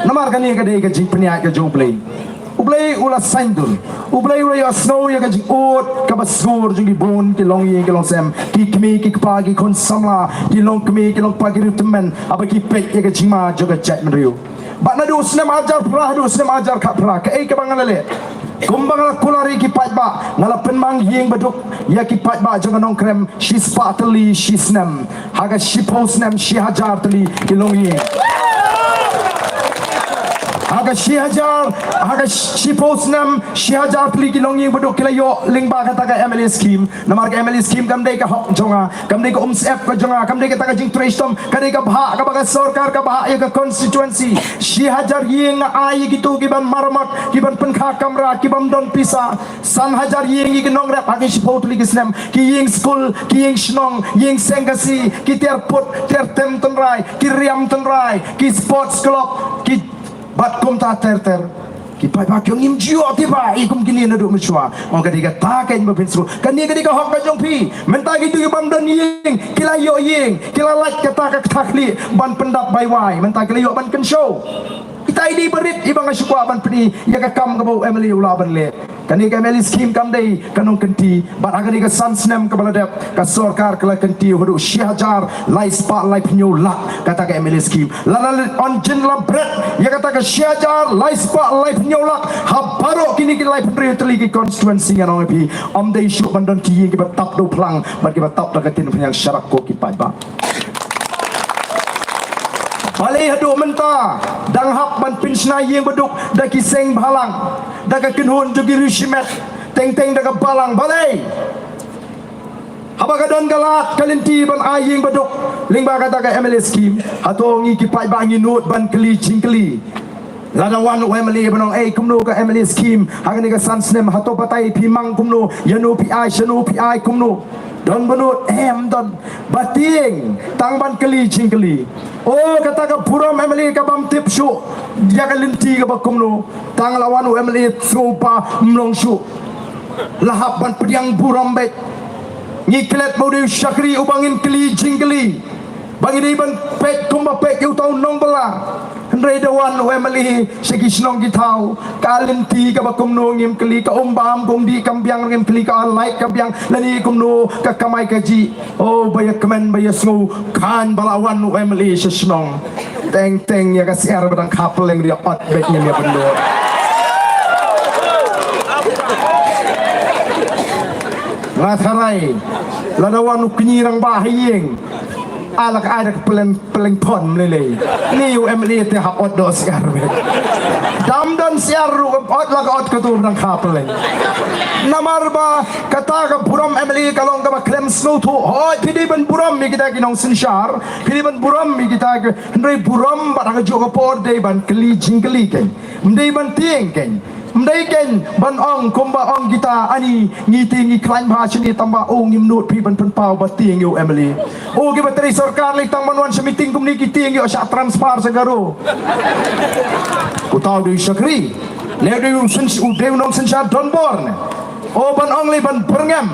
Namar kane ka dei ka jingpynïaid ka jong U Blei. U Blei u la saiñdur. U Blei u la ïohsngew ïa ka jingud kaba sngewsih jong ki bun ki longïing ki longsem, ki kmie ki kpa, ki khun samla, ki longkmie ki longkpa, ki riewtymmen, haba ki peit ïa ka jingma jong ka jaitbynriew. Bad naduh u snem arhajar phra haduh u snem arhajar khatphra, kaei kaba nga la leh? Kumba nga la kular ïa ki paidbah, nga la pynmang ïing baduk ïa ki paidbah jong ka Nongkrem shispah tylli shisnem. Ha ka shiphew snem shi hajar tylli ki longïing. Ha ka shi hajar, ha ka shiphew snem, shi hajar tylli ki nongïing baduk ki la ïoh lyngba kata ka M L A scheme. Namar ka M L A scheme kam dei ka hok jong nga, kam dei ka umsyep ka jong nga, kam dei kata ka jingtrei shitom, ka dei ka bhah kaba ka sorkar ka bhah ïa ka constituency. Shi hajar ïing nga ai ïa kito ki ban maramot, ki ban pynkha kamra, ki bym don pisa. San hajar ïing ïa ki nongrep ha ki shiphew tylli ki snem, ki ïing skul, ki ïing shnong, ïing seng Khasi, ki tiar put, tiar tem tynrai, ki riam tynrai, ki sports club, ki bad kumta ter ter. Ki paidbah ki ong ngim ju ïoh tip ba i kum kine naduh mynshuwa. Ong ka dei kata ka ïing ba phin sngewthuh. Kane ka dei ka hok ka jong phi. Mynta kito ki bym don ïing, ki la ïoh ïing, ki la lait kata ka kata khlieh ban pyndap bai wai. Mynta ki la ïoh ban kynshew. Ita i dei barit iba nga shu kwah ban pyni ïa ka kam kaba u M L A u lah ban leh. Kane ka M L A scheme kam dei ka nongkynti, bad ha kane ka san snem kaba la dep, ka sorkar ka la kynti haduh shi hajar lai spah lai phew lak kata ka M L A scheme. Lada leit on jin la bret ïa kata ka shi hajar lai spah lai phew lak ha baroh kine ki lai phew hynriew tylli ki constituency, ngan ong ïa phi, ym dei shuh ban don ki ïing kiba tap da u phlang bad kiba tap da ka tin pynïang sharak, ko ki paidbah. Balei haduh mynta dang hap ban pynshna ïing baduk da ki seng bhalang, da ka kynhun jong ki riewshimet, teng teng da ka balang? Balei? Haba ka don ka lad ka lynti ban ai ïing baduk lyngba kata ka M L A scheme, hato ngi ki paidbah ngi nud ban kylli jingkylli? Lada wan u M L A ban ong, ei, kumno ka M L A scheme ha kane ka san snem, hato batai phi mang kumno, ïano phi ai, shano phi ai, kumno? Don ba nud? Em, don. Ba tieng tang ban kylli jingkylli. O, kata ka burom M L A ka bym tip shuh ïa ka lynti kaba kumno. Tang la wan u M L A sngewbha ym long shuh. La hap ban pdiang burom beit. Ngi klet ba u dei u shakri uba ngin kylli jingkylli, ba ngi dei ban peit kumba peit ïa uta u nongbylla. Hynrei da wan u M L A sha ki shnong ki thaw, ka lynti kaba kumno ngim kylli, ka um bam ka um dih kam biang ngim kylli, ka light kam biang, lane kumno ka kamai kajih. O, ba ïa kmen ba ïa sngew, khlaiñ ba la wan u M L A sha shnong, teng teng ïa ka syiar ba dang kha pylleng ruh ïa ot beit, ngim ïa pynlut. Nga tharai lada wan u kñi rangbah ha ïing, a la ka ai da ka pylleng, pylleng phon mlei lei. Ni u M L A te hap ot doh syiar beit. Dam don syiar ruh, ot la ka ot katu ba dang kha pylleng. Namar ba kata ka burom M L A ka long kaba khlem sngewthuh. Hooid, phi dei ban burom ïa kita ki nongsynshar, phi dei ban burom ïa kita ki, hynrei burom bad ha kajuh ka por dei ban kylli jingkylli keiñ. Ym dei ban tieng keiñ. Ym dei keiñ ban ong kumba ong kita, ani ngi tieng, ngi khlaiñ bha shane, tangba o, ngim nud phi ban pynpaw ba tieng ïa u M L A. O, kiba trei sorkar lei, tang ban wan sha meeting kumne ki tieng ïoh shah transfer sha Garo. Uta u dei u shakri ne u dei u syn-, u dei u nongsynshar donbor ne? O, ban ong lei ban byrngem,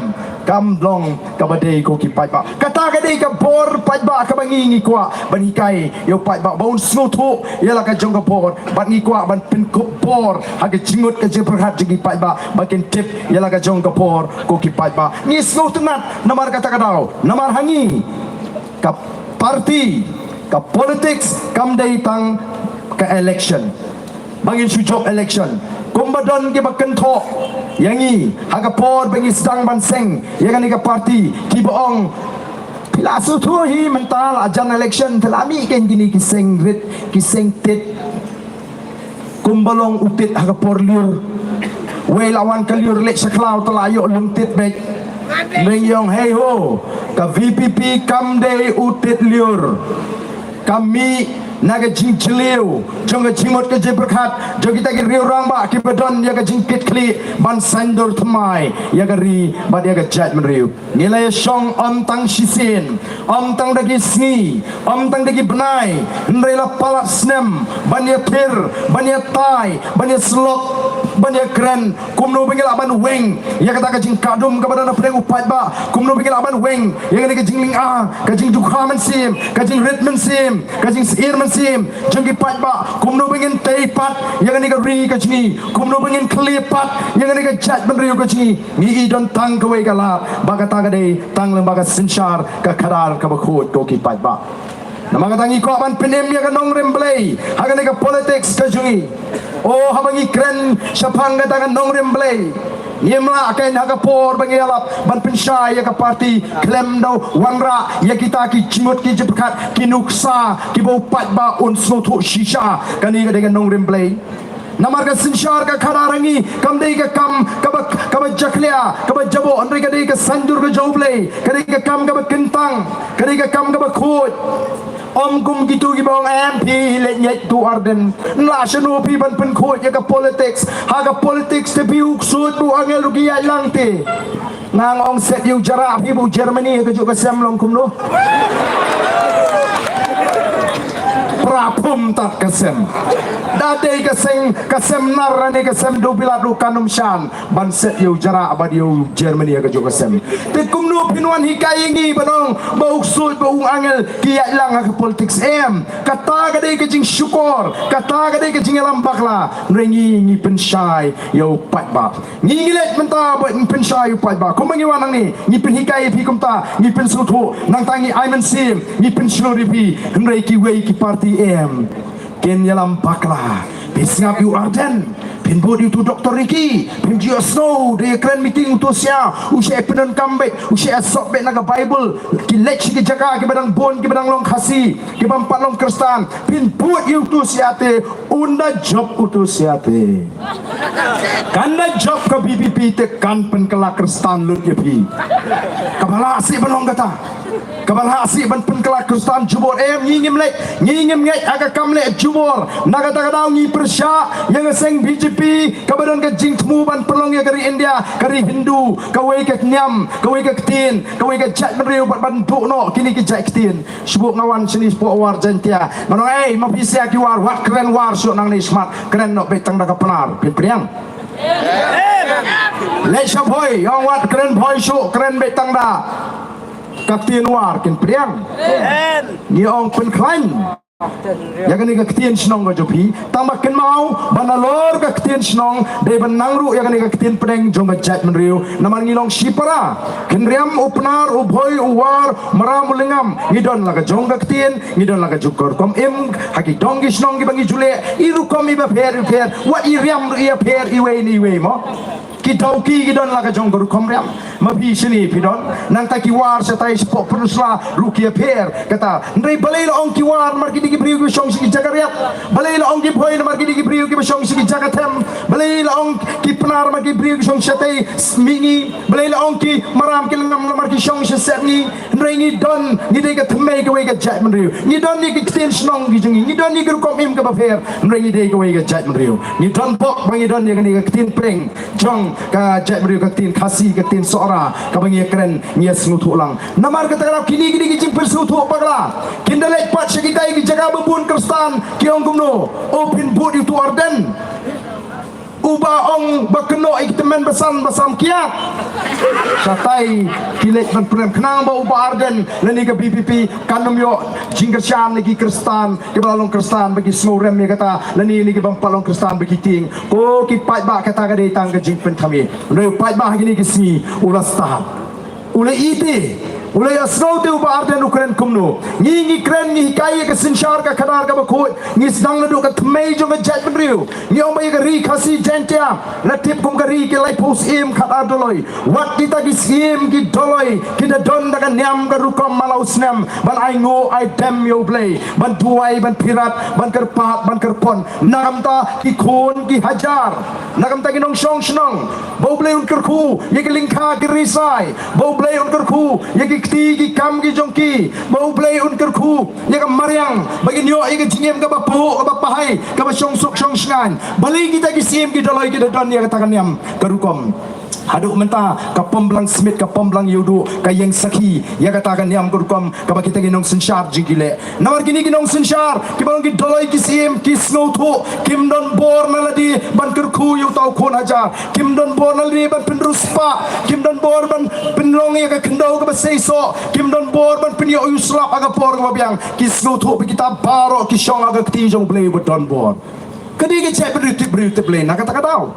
kam long kaba dei, ko ki paidbah. Kata ka dei ka bor paidbah kaba ngi, ngi kwah ban hikai ïa u paidbah ba un sngewthuh ïa la ka jong ka bor, bad ngi kwah ban pynkup bor ha ka jingmut ka jingpyrkhat jong ki paidbah ba kin tip ïa la ka jong ka bor, ko ki paidbah. Ngi sngewtynnat namar kata ka daw, namar ha ngi ka party, ka politics kam dei tang ka election. Ba ngin shu jop election. Kumba don kiba kynthoh ïa ngi ha ka por ba ngi sdang ban seng ïa kane ka party, kiba ong, phi la sngewthuh hi, mynta la jan election te la mih keiñ kine ki seng rit, ki seng tit. Kumba long u tit ha ka por lyiur. Wei la wan ka lyiur leit sha khlaw te la ïoh lum tit beit. Ngi ong hei ho, ka V P P kam dei u tit lyiur. Ka mih na ka jingjylliew jong ka jingmut ka jingpyrkhat jong kita ki riew rangbah kiba don ïa ka jingkitkhlieh ban saiñdur thymmai ïa ka ri bad ïa ka jaitbynriew. Ngi la ïashong ym tang shisien, ym tang da ki sngi, ym tang da ki bnai, hynrei la palat snem ban ïathir, ban ïatai, ban ïasyllok, ban ïakren kumno ba ngi lah ban weng ïa kata ka jingkah dum kaba don hapdeng u paidbah, kumno ba ngi lah ban weng ïa kane ka jinglynga, ka jingdukha mynsiem, ka jingrit mynsiem, ka jingsyier mynsiem jong ki paidbah, kumno ba ngin tei pat ïa kane ka ri ka jong ngi, kumno ba ngin khlieh pat ïa kane ka jaitbynriew ka jong ngi. Ngi i don tang kawei ka lad, ba kata ka dei tang lyngba ka synshar ka khadar kaba khuid, ko ki paidbah. Namar kata ngi kwah ban pynim ïa ka nongrim Blei ha kane ka politics ka jong ngi. O, haba ngi kren shaphang kata ka nongrim Blei, Ngim lah kein ha ka por ba ngi ïalap ban pynshai ïa ka party khlem da wanrah ïa kita ki jingmut ki jingpyrkhat ki nuksa kiba u paidbah un sngewthuh shisha. Kane ka dei ka nongrim Blei. Namar ka synshar ka khadar ha ngi kam dei ka kam kaba, kaba jakhlia, kaba jaboh, hynrei ka dei ka saiñdur ka jong u Blei, ka dei ka kam kaba kyntang, ka dei ka kam kaba khuid. Ym kum kitu kiba ong em phi leit ngeit tu Ardent. Nla shano phi ban pynkhuid ïa ka politics. Ha ka politics te phi u ksuid ba u angel ruh ki ïaid lang te. Nga ong set ïa u jarrah phi ba u Germany ha kajuh ka sem long kumno. Pra pum tat ka sem. Da dei ka seng ka sem nar ne ka sem duh bilat ruh kan ym shan ban set ïa u jarrah bad ïa u Germany ha kajuh ka sem. Te kumno phin wan hikai ïa ngi ban ong ba u ksuid ba u angel ki ïaid lang ha ka politics em. Kata ka dei ka jingshukor, kata ka dei ka jingïalam bakla. Hynrei ngi ngi pynshai ïa u paidbah. Ngi ngi leit mynta ba ngi pynshai ïa u paidbah. Kumba ngi wan nangne ngi pynhikai ïa phi kumta, ngi pynsngewthuh, nangta ngi ai mynsiem, ngi pynshlur ïa phi. Hynrei kiwei ki party em kin ïalam bakla. Phi sngap ïa u Ardent, phin bud ïa utu Doctor Ricky, phin ju ïohsngew da ïa kren meeting utu sha, u sha pyndonkam beit, u sha sop beit na ka Bible, ki leit sha ki jaka kiba dang bun, kiba dang long Khasi, kiba ym pat long Khristan, phin bud ïa utu sha te, un da jop utu sha te. Kan da jop ka V P P te kan pynkylla Khristan lut ïa phi. Kaba lah sih ban long kata. Kaba lah sih ban pynkylla Khristan jubor em, ngi ngim leh, ngi ngim ngeit ha ka kam leh jubor. Na kata ka daw ngi pyrshah ïa ka seng B J P kaba don ka jingthmu ban pynlong ïa ka ri India ka ri Hindu, kawei ka niam, kawei ka ktien, kawei ka jaitbynriew bad ban duh noh kine ki jait ktien. Shu bud nga wan shane shapoh War Jaintia, nga ong ei ma phi sha ki War, wat kren War shuh nangne, smat kren noh beit tang da ka Pnar, phin pdiang. Leit sha Bhoi, ong wat kren Bhoi shuh, kren beit tang da ka ktien War, kin pdiang. Ngi ong pynkhlaiñ ïa kane ka ktien shnong ka jong phi, tang ba kynmaw ba nalor ka ktien shnong dei ban nang ruh ïa kane ka ktien pdeng jong ka jaitbynriew. Namar ngi long shipara, Khynriam, u Pnar, u Bhoi, u War, Maram, u Lyngngam, ngi don la ka jong ka ktien, ngi don la ka jong ka rukom im. Ha ki dong ki shnong kiba ngi ju leh, i rukom iba pher iba pher, wat i riam ruh iba pher iwei na iwei mo. Ki Dawki ki don la ka jong ka rukom riam. Ma phi shane phi don, nangta ki War shatai shapoh Pynursla ruh ki ïapher kata. Hynrei balei la ong ki War namar ki dei ki briew kiba shong sha ki jaka riat? Balei la ong ki Bhoi namar ki dei ki briew kiba shong sha ki jaka them? Balei la ong ki Pnar namar ki briew ki shong shatei mihngi? Balei la ong ki Maram ki Lyngngam namar ki shong sha sepngi? Hynrei ngi don, ngi dei ka thymmei kawei ka jaitbynriew. Ngi don ïa ki ktien shnong ki jong ngi, ngi don ïa ki rukom im kaba pher, hynrei ngi dei kawei ka jaitbynriew. Ngi don bok ba ngi don ïa kane ka ktien pdeng jong ka jaitbynriew, ka ktien Khasi, ka ktien Sohra kaba ngi ïakren, ngi ïasngewthuh lang. Namar kata ka daw kine ki dei ki jingpynsngewthuh bakla. Kin da leit pat sha kitai ki jaka ba bun Khristan, ki ong kumno? O phin bud ïa utu Ardent uba ong ba kynnoh ïa ki tymmen basan ba sam kiad. Shatai ki leit ban pynrem khnang ba u Bah Ardent lane ka V P P kan ym ïoh jingkyrshan na ki Khristan kiba la long Khristan ba ki sngewrem ïa kata, lane na ki bym pat long Khristan ba ki tieng. Ko ki paidbah, kata ka dei tang ka jingpynthame. Hynrei u paidbah ha kine ki sngi u la stad. U la ïeit te, u la ïasngew te u Bah Ardent u kren kumno. Ngi ngi kren, ngi hikai ïa ka synshar ka khadar kaba khuid. Ngi sdang naduh ka thymmei jong ka jaitbynriew. Ngi ong ba ïa ka ri Khasi Jaiñtia la tip kum ka ri ki laiphew syiem khatar doloi. Wat kita ki syiem ki doloi ki da don da ka niam ka rukom man la u snem ban ainguh aidem ïa U Blei, ban duwai, ban phirat, ban kyrpad, ban kyrpon. Na ka bynta ki khun ki hajar, na ka bynta ki nongshong shnong, ba U Blei un kyrkhu ïa ki lyngkha ki risai, ba U Blei un kyrkhu ïa ki kti ki kam ki jong ki, ba U Blei un kyrkhu ïa ka mariang ba kin ïoh ïa ka jingim kaba pahuh, kaba pahai, kaba shong suk shong shngaiñ. Balei kita ki syiem ki doloi ki da don ïa kata ka niam ka rukom? Haduh mynta ka Pomblang Smit, ka Pomblang Ïewduh ka ïeng sakhi ïa kata ka niam ka rukom kaba kita ki nongsynshar jong ki leh. Namar kine ki nongsynshar kiba long ki doloi ki syiem ki sngewthuh, kim don bor na lade ban kyrkhu ïa uta u khun hajar. Kim don bor na lade ban pynriewspah, kim don bor ban pynlong ïa ka khyndew kaba seisoh, kim don bor ban pynïoh ïa u slap ha ka por kaba biang. Ki sngewthuh ba kita baroh ki shong ha ka kti jong U Blei uba don bor. Ka dei ka jaitbynriew tip briew tip Blei na kata ka daw.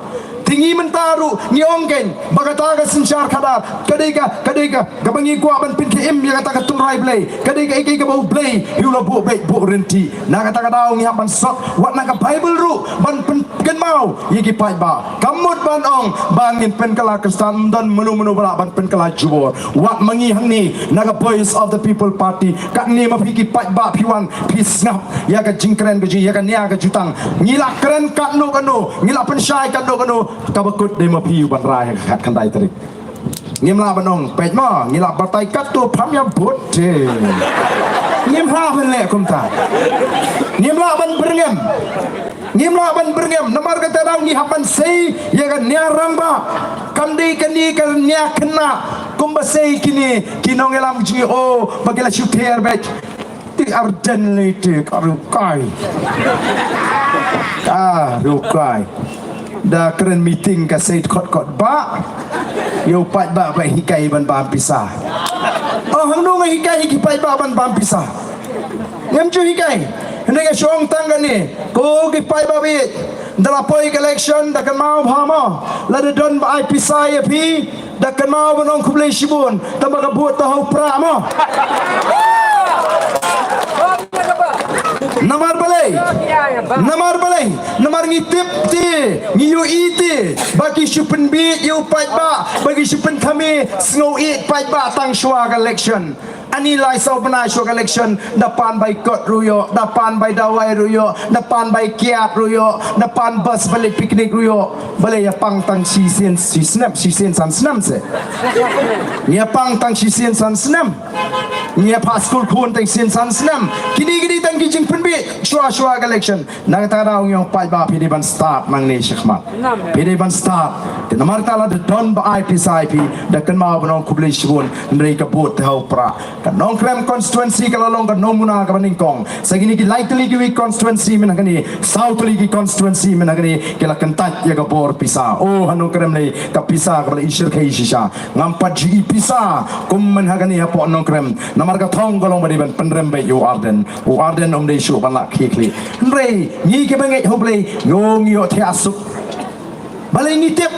Te ngi mynta ruh ngi ong kein ba kata ka synshar khadar ka dei ka, ka dei ka, kaba ngi kwah ban pynkhie im ïa kata ka tynrai Blei, ka dei ka, ka, kaba U Blei hi u la buh beit buh rynti. Na kata ka daw ngi hap ban sot wat na ka Baibl ruh ban pyn kynmaw ïa ki paidbah. Kam mut ban ong ba ngin pynkylla Khristan, ym don mano mano ba lah ban pynkylla jubor. Wat ma ngi hangne na ka Voice of the People Party, katne ma phi ki paidbah phi wan phi sngap ïa ka jingkren ka ju, ïa ka nia ka jutang. Ngi la kren katno katno, ngi la pynshai katno katno, kaba kut dei ma phi u ban rai ha ka khatkhyndai tarik. Ngim lah ban ong, peit mo, ngi lah batai katto pham ïa vote te. Ngim lah ban leh kumta. Ngim lah ban byrngem. Ngim lah ban byrngem. Namar kata daw ngi hap ban sei ïa ka nia rangbah. Kam dei kane ka nia khynnah kumba sei kine ki nongïalam jong ngi, oh, ba ki la shu ther beit. Te Ardent lei te ka rukai. Ka rukai. Da kren meeting ka sei khot khot ba. Ïa u paidbah ba hikai ban bam pisa. Oh, hangno nga hikai ïa ki paidbah ban bam pisa? Ngam ju hikai. Hynrei nga shu ong tang kane, ko ki paidbah baieit, da la poi ka election da kynmaw bha mo. Lada don ba ai pisa ïa phi, da kynmaw ban ong khublei shibun, tang ba ka vote te ha u prah mo. Namar balei? Namar balei? Namar ngi tip te, ngi ïohi te ba ki shu pynbieit ïa u paidbah, ba ki shu pynthame sngewieit paidbah tang shuwa ka election. Ani lai saw bnai shuwa ka election, da pan bai kot ruh ïoh, da pan bai dawai ruh ïoh, da pan bai kiad ruh ïoh, da pan bus ba leit picnic ruh ïoh. Balei ïa pang tang shisien shisnem, shisien san snem se? Ngi ïa pang tang shisien san snem. Ngi ïa phah skul khun tang shisien san snem. Kine kine tang ki jingpynbieit shuwa shuwa ka election. Na kata ka daw ngi ong paidbah, phi dei ban stad nangne shakhmat. Phi dei ban stad. Te namar kata lada don ba ai pisa ïa phi, da kynmaw ban ong khublei shibun, hynrei ka vote te ha u prah. Ka Nongkrem constituency ka la long ka nongmuna kaba nyngkong. Sa kine ki lai tylli kiwei constituency mynta kane, saw tylli ki constituency mynta kane, ki la kyntait ïa ka bor pisa. Oh, ha Nongkrem lei ka pisa kaba la i shyrkhei shisha. Ngam pat ju i pisa kum mynta kane hapoh Nongkrem. Namar ka thong ka long ba dei ban pynrem beit ïa u Ardent. U Ardent um dei shuh ban lah khie khlieh. Hynrei ngi kiba ngeit ha U Blei, ngi ïoh thiah suk. Balei ngi tip?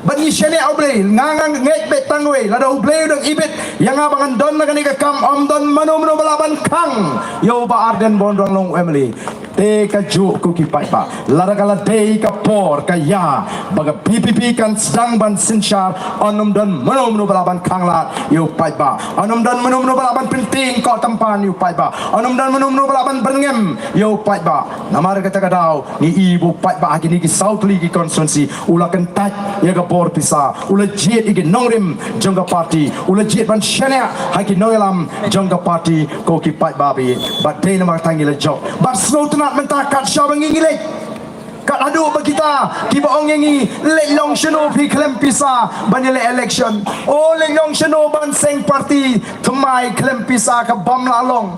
Bad ngi shaniah U Blei, nga nga ngeit beit tang wei, lada U Blei u dang ibit ïa nga ba ngan don na kane ka kam, ym don mano mano ba lah ban khang ïa u Bah Ardent ban long u M L A. Te kajuh ko ki paidbah, lada ka la dei ka por ka ïa ba ka V P P kan sdang ban synshar, yn ym don mano mano ba lah ban khang lad ïa u paidbah. Yn ym don mano mano ba lah ban pyntieng ko tympan ïa u paidbah. Yn ym don mano mano ba lah ban byrngem ïa u paidbah. Namar kata ka daw ngi i ba u paidbah ha kine ki saw tylli ki constituency u la kyntait ïa ka bor pisa, u la jied ïa ki nongrim jong ka party, u la jied ban shaniah ha ki nongïalam jong ka party, ko ki paidbah baieit. Bad dei namar kata ngi la jop. Bad sngewtynnat mynta kat shaba ngi ngi leit. Kat haduh ba kita kiba ong ïa ngi, leit long shano phi khlem pisa ban ïaleh election. O, leit long shano ban seng party thymmai khlem pisa, ka bym lah long.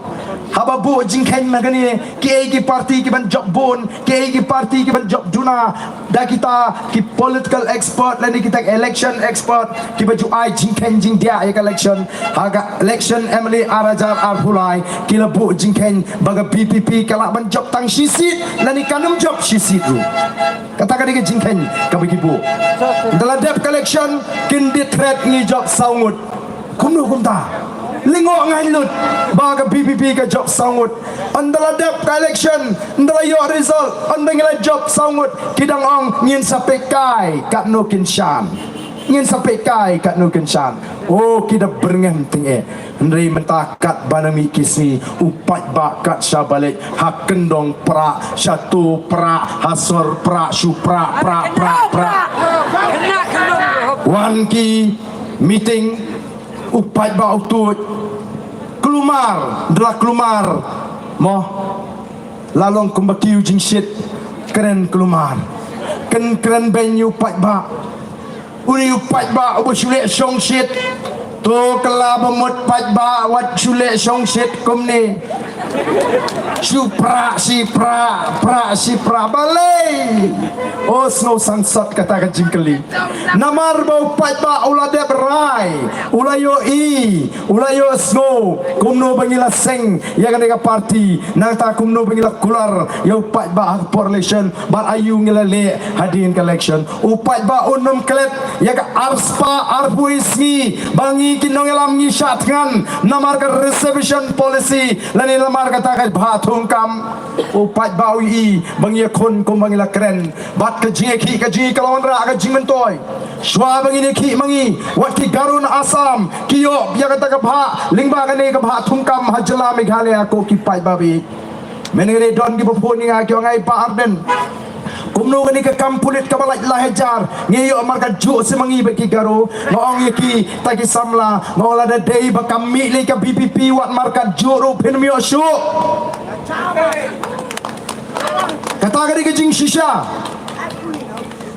Haba buh jingkheiñ na kane, kiei ki party kiban jop bun, kiei ki party kiban jop duna, da kita ki political expert lane kita election expert kiba ju ai jingkheiñ jingdiah ïa ka election. Ha ka election M L A ar hajar arphew lai ki la buh jingkheiñ ba ka V P P ka lah ban jop tang shi seat lane kan ym jop shi seat ruh. Kata ka dei ka jingkheiñ kaba ki buh. Ynda la dep ka election, kin dit thret ngi jop saw ngut. Kumno kumta? Lyngngoh nga lut ba ka V P P ka jop saw ngut. Ynda la dep ka election, ynda la ïoh result, ynda ngi la jop saw ngut, ki dang ong ngin sa peit kai katno kin shan. Ngin sa peit kai katno kin shan. O, ki da byrngem tyngeh. Hynrei mynta kat ba na mih ki sngi, u paidbah kat shaba leit ha kyndong Prah, sha tu Prah, ha sor Prah, shu Prah, Prah, Prah, Prah. Wan ki meeting, u paidbah u tuid. Kulmar, da la kulmar. Mo, la long kumba kiew jingshit, kren kulmar. Kin kren beiñ ïa u paidbah. Une u paidbah uba shu leh shongshit. To kylla ba mut paidbah wat shu leh shongshit kumne. Shu prah shi prah, prah shi prah, balei? O, sngew sangsot kata ka jingkylli. Namar ba u paidbah u la dep rai, u la ïohi, u la ïohsngew kumno ba ngi la seng ïa kane ka party, nangta kumno ba ngi la kular ïa u paidbah ha por election, bad aïu ngi la leh hadien ka election. U paidbah un ym klet ïa ka arspah arphew sngi ba ngi ki nongïalam ngi shah thngan namar ka reservation policy lane namar kata ka bhah thungkam. U paidbah u ïohi ba ngi ïakhun kumba ngi la kren. Bad ka jingïakhih ka jong ngi ka la wanrah ka jingmyntoi. Shuwa ba ngin ïakhih ma ngi, wat ki Garo na Assam ki ïoh ïa kata ka bhah lyngba kane ka bhah thungkam ha jylla Meghalaya, ko ki paidbah. Mynne don kiba phone ïa nga ki ong, ai Bah Ardent, kumno kane ka kam pulit kaba lait lai hajar ngi ïoh markatjuh seh ma ngi bad ki Garo? Nga ong ïa kita ki samla, nga ong lada dei ba kam mih lei ka VPP wat markatjuh ruh phin ym ïoh shuh. Kata ka dei ka jingshisha.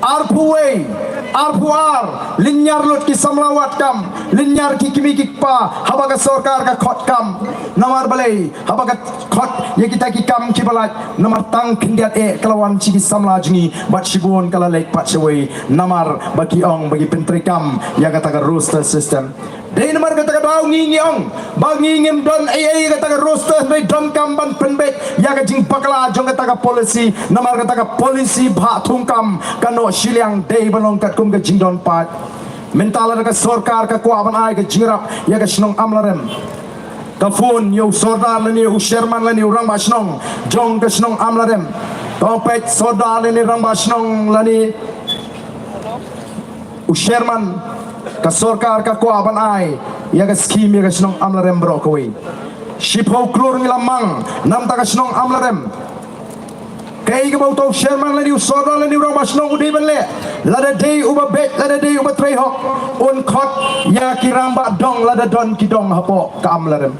Arphew wei, arphew ar, lynñiar lut ki samla wad kam, lynñiar ki kmie ki kpa, haba ka sorkar ka khot kam. Namar balei? Haba ka khot ïa kita ki kam kiba lait, namar tang khyndiat eh ka la wan sha ki samla jong ngi, bad shibun ka la leit pat shawei, namar ba ki ong ba ki pyntreikam ïa kata ka roster system. Dei namar kata ka daw ngi ngi ong ba ngi ngim don ei ei kata ka roster, hynrei donkam ban pynbeit ïa ka jingbakla jong kata ka policy, namar kata ka policy bhah thungkam ka noh shiliang, dei ban long katkum ka jingdon paid. Mynta lada ka sorkar ka kwah ban ai ka jingïarap ïa ka shnong Amlarem, ka phone ïa u sordar lane u chairman lane u rangbah shnong jong ka shnong Amlarem. Ka ong, peit sordar lane rangbah shnong lane u chairman, ka sorkar ka kwah ban ai ïa ka skim ïa ka shnong Amlarem baroh kawei. Shiphew klur ngi la mang namar ka shnong Amlarem. Kaei kaba uto u chairman lane u sordar lane u rangbah shnong u dei ban leh? Lada dei uba beit, lada dei uba trei hok, un khot ïa ki rangbah dong lada don ki dong hapoh ka Amlarem.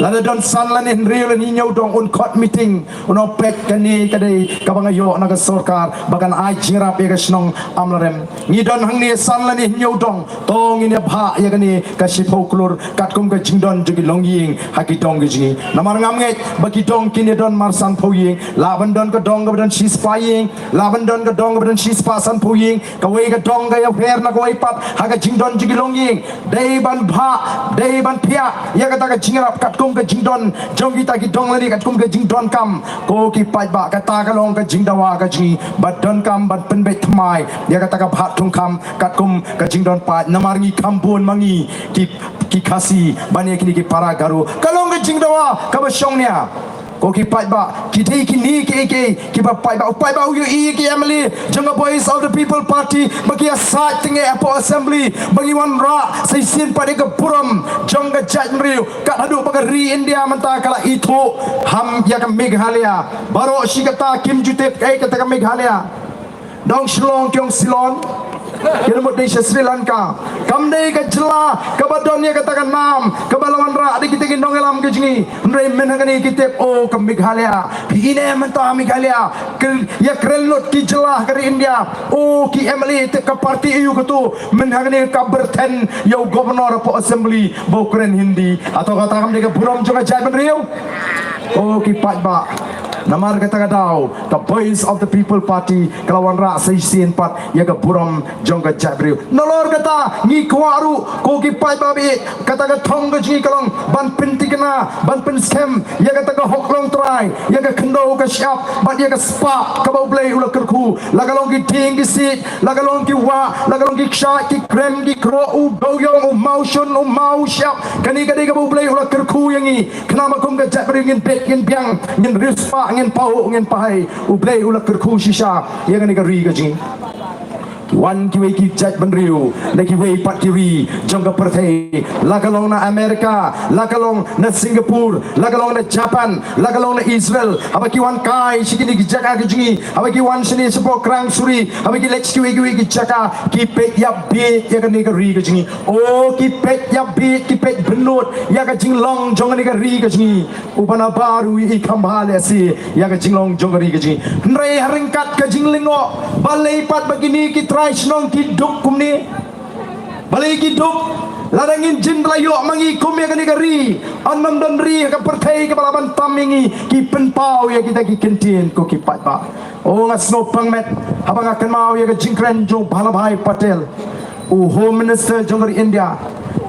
Lada don san lane hynriew lane hynñiew dong, un khot meeting, un ong, peit kane ka dei kaba nga ïoh na ka sorkar ba kan ai jingïarap ïa ka shnong Amlarem. Ngi don hangne san lane hynñiew dong, to ngin ïa bhah ïa kane ka shiphew klur katkum ka jingdon jong ki longïing ha ki dong ki jong ngi. Namar ngam ngeit ba ki dong kin ïa don mar sanphew ïing, lah ban don ka dong kaba don shispah ïing, lah ban don ka dong kaba don shispah sanphew ïing, kawei ka dong ka ïapher na kawei pat ha ka jingdon jong ki longïing. Dei ban bhah, dei ban phiah ïa kata ka jingïarap katkum ka jingdon jong kita ki dong lane katkum ka jingdonkam. Ko ki paidbah, kata ka long ka jingdawa ka jong ngi, ba donkam ban pynbeit thymmai ïa kata ka bhah thungkam katkum ka jingdon paid, namar ngi kham bun ma ngi ki, ki Khasi ban ïa kine ki para Garo. Ka long ka jingdawa kaba shongnia. Ko ki paidbah, ki dei kine kiei kiei kiba paidbah, u paidbah u ïohi ïa ki MLA jong ka Voice of the People Party ba ki ïasaid tyngeh hapoh Assembly, ba ngi wanrah sa shisien pat ïa ka burom jong ka jaitbynriew, kat haduh ba ka ri India mynta ka la ithuh ham ïa ka Meghalaya. Baroh shi katta kim ju tip kaei kata ka Meghalaya. Dong Shillong ki ong Ceylon, ki la mut dei sha Sri Lanka. Kam dei ka jylla kaba don ïa kata ka nam kaba la wanrah da kita ki nongïalam ka jong ngi. Hynrei mynhynne ki tip, o, ka Meghalaya. Phi ine mynta Meghalaya, ka ïakren lut ki jylla ka ri India. O, ki MLA tip ka party aïu kato. Mynhynne ka byrthen ïa u governor hapoh Assembly ba u kren Hindi. Hato kata kam dei ka burom jong ka jaitbynriew? O ki paidbah, namar kata ka daw ka Voice of the People Party ka la wanrah sa shisien pat ïa ka burom jong ka jaitbynriew. Nalor kata ngi kwah ruh, ko ki paidbah, ba kata ka thong ka jong ngi ka long ban pynthikna, ban pynskhem ïa kata ka hok longtrai, ïa ka khyndew ka shyiap bad ïa ka spah kaba U Blei u la kyrkhu. La ka long ki dieng ki siej, la ka long ki wah, la ka long ki kshaid ki krem ki kroh, u dewiong, u mawshun, u mawshyiap, kane ka dei kaba U Blei u la kyrkhu ïa ngi. Khnang ba kum ka jaitbynriew ngin bit, ngin biang, ngin riewspah, ngin pahuh, ngin pahai. U Blei u la kyrkhu shisha ïa kane ka ri ka jong ngi. Wan kiwei ki jaitbynriew na kiwei pat ki ri jong ka pyrthei, la ka long na America, la ka long na Singapore, la ka long na Japan, la ka long na Israel, haba ki wan kai sha kine ki jaka ka jong ngi, haba ki wan shane shapoh Krang Suri, haba ki leit sha kiwei kiwei ki jaka, ki peit ïa bit ïa kane ka ri ka jong ngi. O ki peit ïa bit, ki peit bynnud ïa ka jinglong jong kane ka ri ka jong ngi. U Bah Nabar u ïohi kham bha lehse ïa ka jinglong jong ka ri ka jong ngi. Hynrei ha ryngkat ka jinglyngngoh, balei pat ba kine ki trai shnong ki duk kumne? Balei ki duk? Lada ngin jin ba la ïoh ma ngi kum ïa kane ka ri, yn ym don ri ha ka pyrthei kaba lah ban tam ïa ngi. Ki pynpaw ïa kita ki kyntien ko ki paidbah. O nga sngewpang met haba nga kynmaw ïa ka jingkren jong Vallabhbhai Patel, u Home Minister jong ka ri India,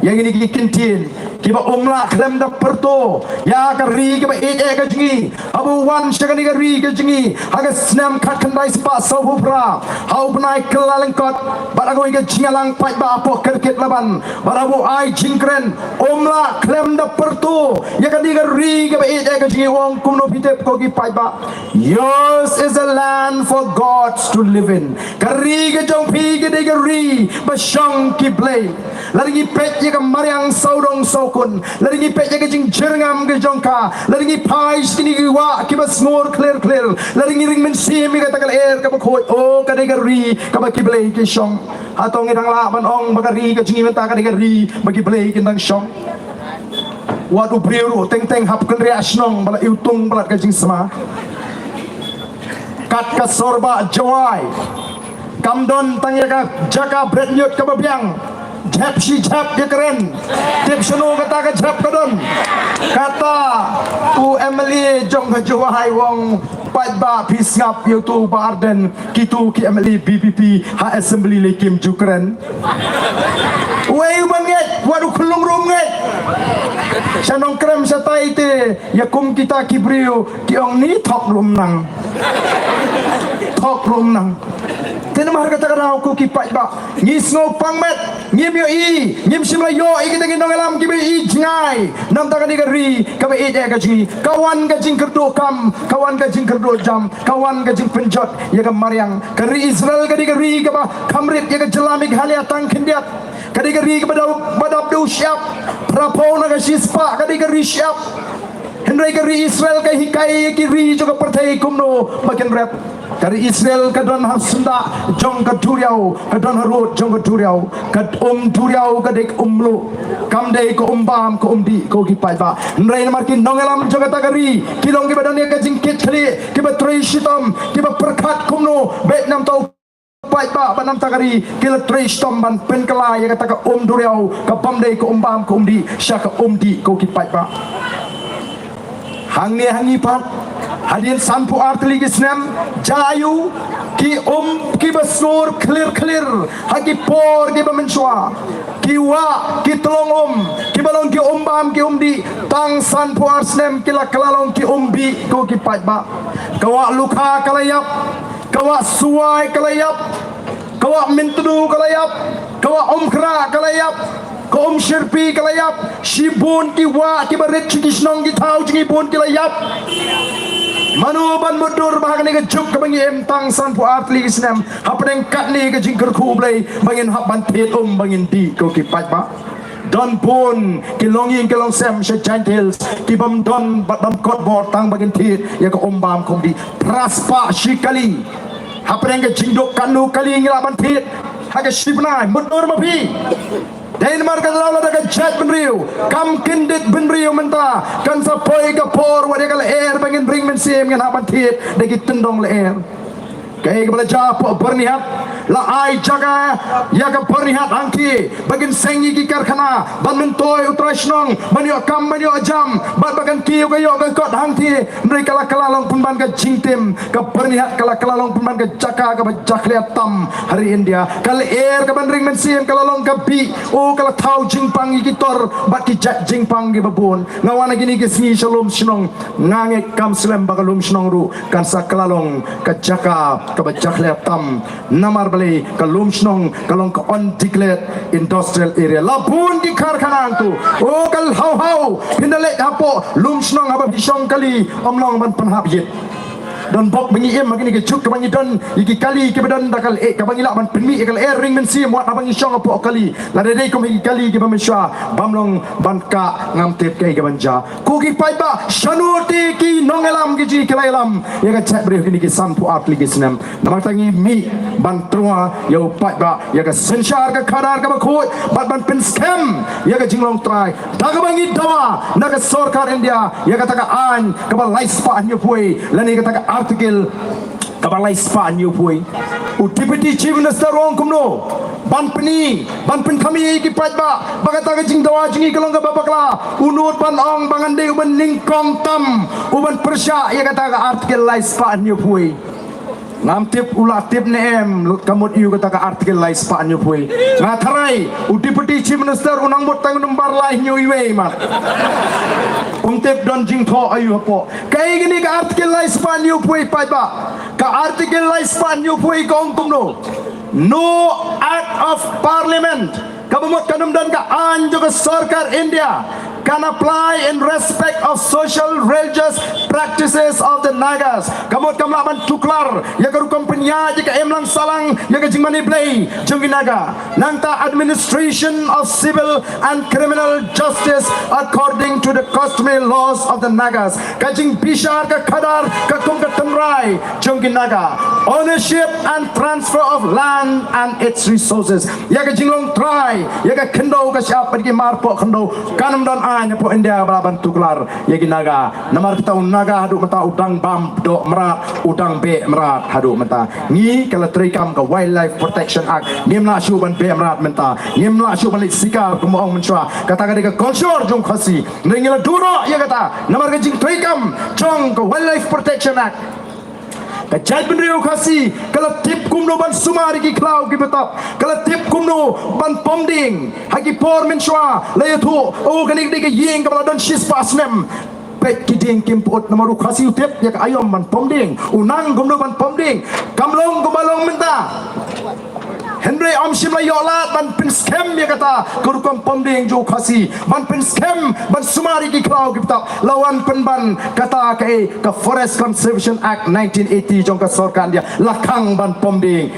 ïa kine ki kyntien kiba um lah khlem da pyrto ïa ka ri kaba ïeit eh ka jong ngi. Haba u wan sha kane ka ri ka jong ngi ha ka snem khatkhyndai spah sawphew phra, ha u bnai Kyllalyngkot, bad ha kawei ka jingïalang paidbah hapoh Kirkit Laban, bad haba u ai jingkren, um lah khlem da pyrto ïa kane ka ri kaba ïeit eh ka jong ngi. U ong kumno phi tip ko ki paidbah? Yours is a land for gods to live in. Ka ri ka jong phi ka dei ka ri ba shong ki blei. Lada ngi peit ïa ka mariang sawdong sawkun, lada ngi peit ïa ka jingjyrngam ka jong ka, lada ngi phai sha kine ki wah kiba sngur khlir khlir, lada ngi ring mynsiem ïa kata ka lyer kaba khuid, o ka dei ka ri kaba ki blei ki shong. Hato ngi dang lah ban ong ba ka ri ka jong ngi mynta ka dei ka ri ba ki blei kin dang shong? Wat u briew ruh teng teng hap kynriah shnong ba la iwtung palat ka jingsma. Kat ka sor bah Jowai, kam don tang ïa ka jaka bret ñiut kaba biang. Jhep shi jhep ïa kren. Tip shano kata ka jhep ka don? Kata u M L A jong ka Jowai u ong, paidbah phi sngap ïa uto u Bah Ardent, kito ki M L A V P P ha assembly lei kim ju kren. Wei u ba ngeit, wat u khyllung ruh um ngeit. Sha Nongkrem shatai te ïa kum kita ki briew ki ong ni thok ruh um nang. Thok ruh um nang. Te namar kata ka daw ko ki paidbah, ngi sngewpang met, ngim ïohi, ngim shym la ïoh ïa kita ki nongïalam kiba ïohi jngai. Namar kane ka ri kaba ïeit eh ka jong ngi, ka wan ka jingkyrduh kam, ka wan ka jingkyrduh jam, ka wan ka jingpynjot ïa ka mariang. Ka ri Israel ka dei ka ri kaba kham rit ïa ka jylla Meghalaya tang khyndiat. Ka dei ka ri kaba dap, ba dap da u shyiap. Phra phew na ka shispah ka dei ka ri shyiap. Hynrei ka ri Israel ka hikai ïa ki ri jong ka pyrthei kumno ba kin rep. Ka ri Israel ka don ha syndah jong ka duriaw, ka don harud jong ka duriaw. Ka um duriaw ka dei ka um mluh, kam dei ka um bam ka um dih ko ki paidbah. Hynrei namar ki nongïalam jong kata ka ri ki long kiba don ïa ka jingkit khlieh, kiba trei shitom, kiba pyrkhat kumno bad namar kata u paidbah bad namar kata ka ri ki la trei shitom ban pynkylla ïa kata ka um duriaw kaba ym dei ka um bam ka um dih sha ka um dih ko ki paidbah. Hangne hangne pat, hadien sanphew ar tylli ki snem, jia aiu, ki um kiba sngur khlir khlir ha ki por kiba mynshuwa, ki wah, ki tyllong um kiba long ki um bam ki um dih, tang sanphew ar snem ki la kylla long ki um bih ko ki paidbah. Ka wah Lukha ka la ïap, ka wah Suwai ka la ïap, ka wah Myntdu ka la ïap, ka wah Umkhrah ka la ïap, ka um Shirpi ka la ïap. Shibun ki wah kiba rit sha ki shnong ki thaw jong ngi bun ki la ïap. Mano ban mutdur ba ha kane ka juk kaba ngi im tang sanphew ar tylli ki snem, hapdeng katne ka jingkyrkhu U Blei ba ngin hap ban thied um ba ngin dih ko ki paidbah? Don bun ki longïing ki longsem sha Jaintia Hills kibym don bad bym kot bor tang ba kin thied ïa ka um bam ka um dih. Phra spah shi kali. Hapdeng ka jingduk katno kali ngi lah ban thied ha ka shi bnai? Mutdur ma phi. Dei namar kata lada ka jaitbynriew kam kyndit bynriew mynta, kan sa poi ka por wat ïa ka lyer ba ngin ring mynsiem ngin hap ban thied da ki tyndong lyer. Kaei kaba la jia hapoh Byrnihat? La ai jaka ïa ka Byrnihat hangthie ba kin seng ïa ki karkhana, ban myntoi u trai shnong ban ïoh kam ban ïoh jam, bad ba kan kiew ka ïoh ka kot hangthie. Hynrei ka la kylla long pynban ka jingtim, ka Byrnihat ka la kylla long pynban ka jaka kaba jakhlia tam ha ri India. Ka lyer kaban ring mynsiem ka la long ka bih, o ka la thaw jingpang ïa ki tor bad ki jait jingpang kiba bun. Nga wan ha kine ki sngi sha Lumshnong, nga ngeit kam slem ba ka Lumshnong ruh kan sa kylla long ka jaka kaba jakhlia tam. Namar balei? Ka Lumshnong ka long ka undeclared industrial area. La bun ki karkhana hangto. O ka lhaw haw, phin da leit hapoh Lumshnong haba phi shong kali, ym long ban pynhap ïit. Don bok ba ngi im ha kine ki juk kaba ngi don ïa ki kali kiba don da ka lyer, kaba ngi lah ban pynmih ïa ka lyer ring mynsiem wat haba ngi shong hapoh kali. Lada dei kum ha ki kali kiba mynshuwa, bym long ban kah, ngam tip kaei kaban jia. Ko ki paidbah, shano te ki nongïalam ki jong ngi ki la ïalam ïa ka jaitbynriew kine ki sanphew ar tylli ki snem? Namar kata ngi mih ban tyrwa ïa u paidbah ïa ka synshar ka khadar kaba khuid bad ban pynskhem ïa ka jinglong trai, da kaba ngi dawa na ka sorkar India ïa kata ka aiñ kaba lai spah hynñiewphew wei lane kata ka article kaba lai spah hynñiewphew wei. U Deputy Chief Minister u ong kumno? ban pyni, ban pynthame ïa ki paidbah ba kata ka jingdawa jong ngi ka long kaba bakla. U nud ban ong ba ngan dei uban nyngkong tam uban pyrshah ïa kata ka Article lai spah hynñiewphew. Ngam tip u la tip ne em, ka mut ïa kata ka Article lai spah hynñiewphew. Nga tharai u Deputy Chief Minister u nang mut tang u nombar lai hynñiew iwei mat. Um tip don jingthoh aïu hapoh. Kaei kane ka Article lai spah hynñiewphew paidbah? Ka Article lai spah hynñiewphew ka ong kumno? No Act of Parliament, kaba mut kan ym don ka aiñ jong ka sorkar India, can apply in respect of social religious practices of the Nagas. Ka mut kam lah ban tuklar ïa ka rukom pynïaid, ïa ka imlang sahlang, ïa ka jingmane blei jong ki Naga. Nangta administration of civil and criminal justice according to the customary laws of the Nagas. Ka jingbishar ka khadar ka kum ka tynrai jong ki Naga. Ownership and transfer of land and its resources. Ïa ka jinglong trai ïa ka khyndew ka shyiap bad ki mar poh khyndew, kan ym don aiñ hapoh India ba lah ban tuklar ïa ki Naga. Namar kata u Naga haduh mynta u dang bam doh mrad, u dang beh mrad haduh mynta. Ngi ka la treikam ka Wildlife Protection Act, ngim lah shuh ban beh mrad mynta, ngim lah shuh ban leit sikar kumba ong mynshuwa. Kata ka dei ka culture jong Khasi. Ngi la duh noh ïa kata namar ka jingtreikam jong ka Wildlife Protection Act. Ka jaitbynriew Khasi ka la tip kumno ban sumar ïa ki khlaw ki btap, ka la tip kumno ban pom dieng. Ha ki por mynshuwa la ïathuh, o, kane ka dei ka ïing kaba la don shispah snem. Peit, ki dieng kim put namar u Khasi u tip ïa ka aïom ban pom dieng, u nang kumno ban pom dieng. Kam long kumba long mynta. Hynrei ym shym la ïoh lad ban pynskhem ïa kata ka rukom pom dieng jong u Khasi, ban pynskhem ban sumar ïa ki khlaw ki btap. La wan pynban kata kaei, ka Forest Conservation Act nineteen eighty jong ka sorkar India, la khang ban pom dieng.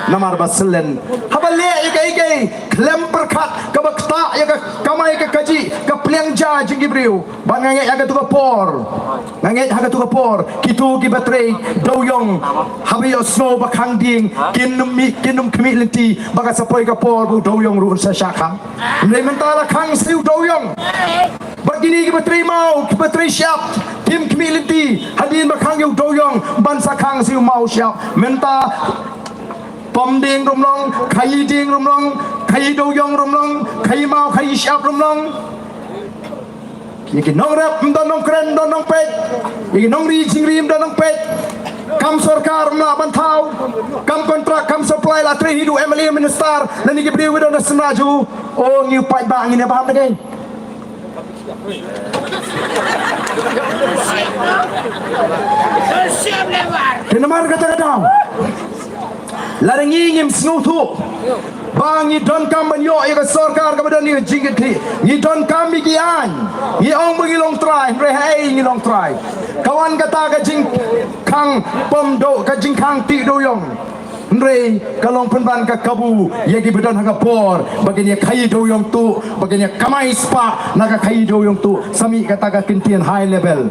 Namar ba selen haba leh ïa kaei kaei khlem pyrkhat, kaba ktah ïa ka kamai ka kajih, ka pliang ja jong ki briew. Ba nga ngeit ha katu ka por, nga ngeit ha katu ka por, kitu kiba trei dewïong, haba ïohsngew ba khang dieng, kin ym mih, kin ym khmih lynti ba ka sa poi ka por ba u dewïong ruh un sa shah khang. Hynrei mynta la khang sa u dewïong. Bad kine kiba trei maw, kiba trei shyiap, kim khmih lynti hadien ba khang ïa u dewïong ban sa khang sa u maw shyiap. Mynta pom dieng ruh ym long, khaïi dieng ruh ym long, khaïi dewïong ruh ym long, khaïi maw khaïi shyiap ruh ym long. Ïa ki nongrep ym don nongkren, ym don nongpeit. Ïa ki nongri jingri ym don nongpeit. Kam sorkar ym lah ban thaw. Kam kontrak, kam supply, la trei hi u M L A, minister, lane ki briew ki don ha synrah jong u. O, ngi u paidbah ngin ïa bam da kaei? Te namar kata ka daw, lada ngi ngim sngewthuh ba ngi donkam ban ïoh ïa ka sorkar kaba don ïa ka jingkitkhlieh, ngi donkam ïa ki aiñ. Ngi ong ba ngi long trai, hynrei haei ngi long trai? Ka wan kata ka jingkhang pom dew, ka jingkhang tih dewïong. Hynrei ka long pynban ka kabu ïa kiba don ha ka bor ba kin ïa khaïi dewïong tuh, ba kin ïa kamai spah na ka khaïi dewïong tuh. Sa mih kata ka kyntien high level.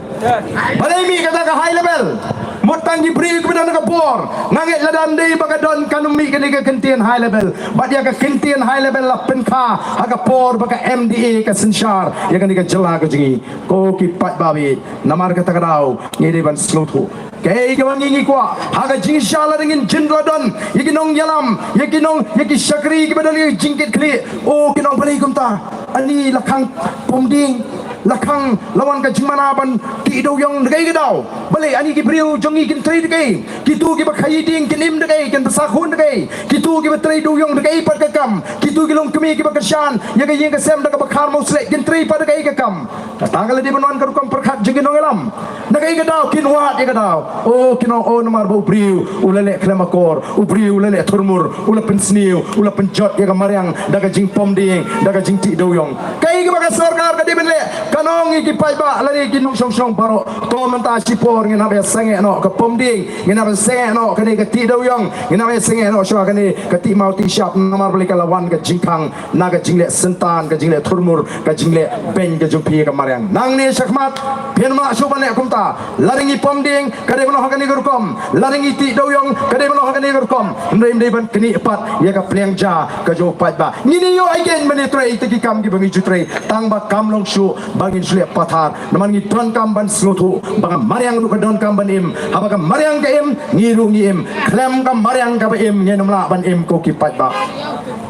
Balei mih kata ka high level? Mut tang ki briew kiba don ha ka bor. Nga ngeit lada ym dei ba ka don, kan ym mih kane ka kyntien high level. Bad ïa ka kyntien high level la pynkha ha ka por ba ka M D A ka synshar ïa kane ka jylla ka jong ngi. Ko ki paidbah, namar kata ka daw ngi dei ban sngewthuh. Kaei kaba ngi ngi kwah ha ka jingshisha, lada ngin jin la don ïa ki nongïalam, ïa ki nong, ïa ki shakri kiba don ïa ki jingkitkhlieh, o, kin ong balei kumta? Ani la khang pom dieng, la khang, la wan ka jingmana ban tih dewïong, da kaei ka daw? Balei ani ki briew jong ngi kin trei da kaei? Kitu kiba khaïi dieng kin im da kaei, kin bsa khun da kaei? Kitu kiba trei dewïong da kaei pat ka kam? Kitu ki longkmie kiba kyrshan ïa ka ïing ka sem da kaba khar mawsleh kin trei pat da kaei ka kam? Kata ka la dei ban wan ka rukom pyrkhat jong ki nongïalam. Na kaei ka daw kin wad ïa ka daw? O, kin ong, o, namar ba u briew u la leh khlem akor, u briew u la leh thurmur, u la pynsniew, u la pynjot ïa ka mariang da ka jingpom dieng, da ka jingtih dewïong. Kaei kaba ka sorkar ka dei ban leh? Kan ong ïa ki paidbah lane ki nongshong shnong baroh, to mynta shipor ngin hap ïa sangeh noh ka pom dieng, ngin hap ïa sangeh noh kane ka tih dewïong, ngin hap ïa sangeh noh shuwa kane ka tih maw tih shyiap, namar balei? Ka la wan ka jingkhang na ka jingleh syntan, ka jingleh thurmur, ka jingleh beiñ ka jong phi ïa ka mariang. Nangne shakhmat phin ym lah shuh ban leh kumta. Lada ngi pom dieng ka dei ban long ha kane ka rukom, lada ngi tih dewïong ka dei ban long ha kane ka rukom. Hynrei ym dei ban knieh pat ïa ka pliang ja ka jong u paidbah. Ngin ïoh aïu ban ïa trei ïa ki kam kiba ngi ju trei, tang ba kam long shuh ba ngin shu leh pathar. Namar ngi donkam ban sngewthuh ba ka mariang ruh ka donkam ban im. Haba ka mariang ka im, ngi ruh ngi im. Khlem ka mariang kaba im ngin ym lah ban im, ko ki paidbah.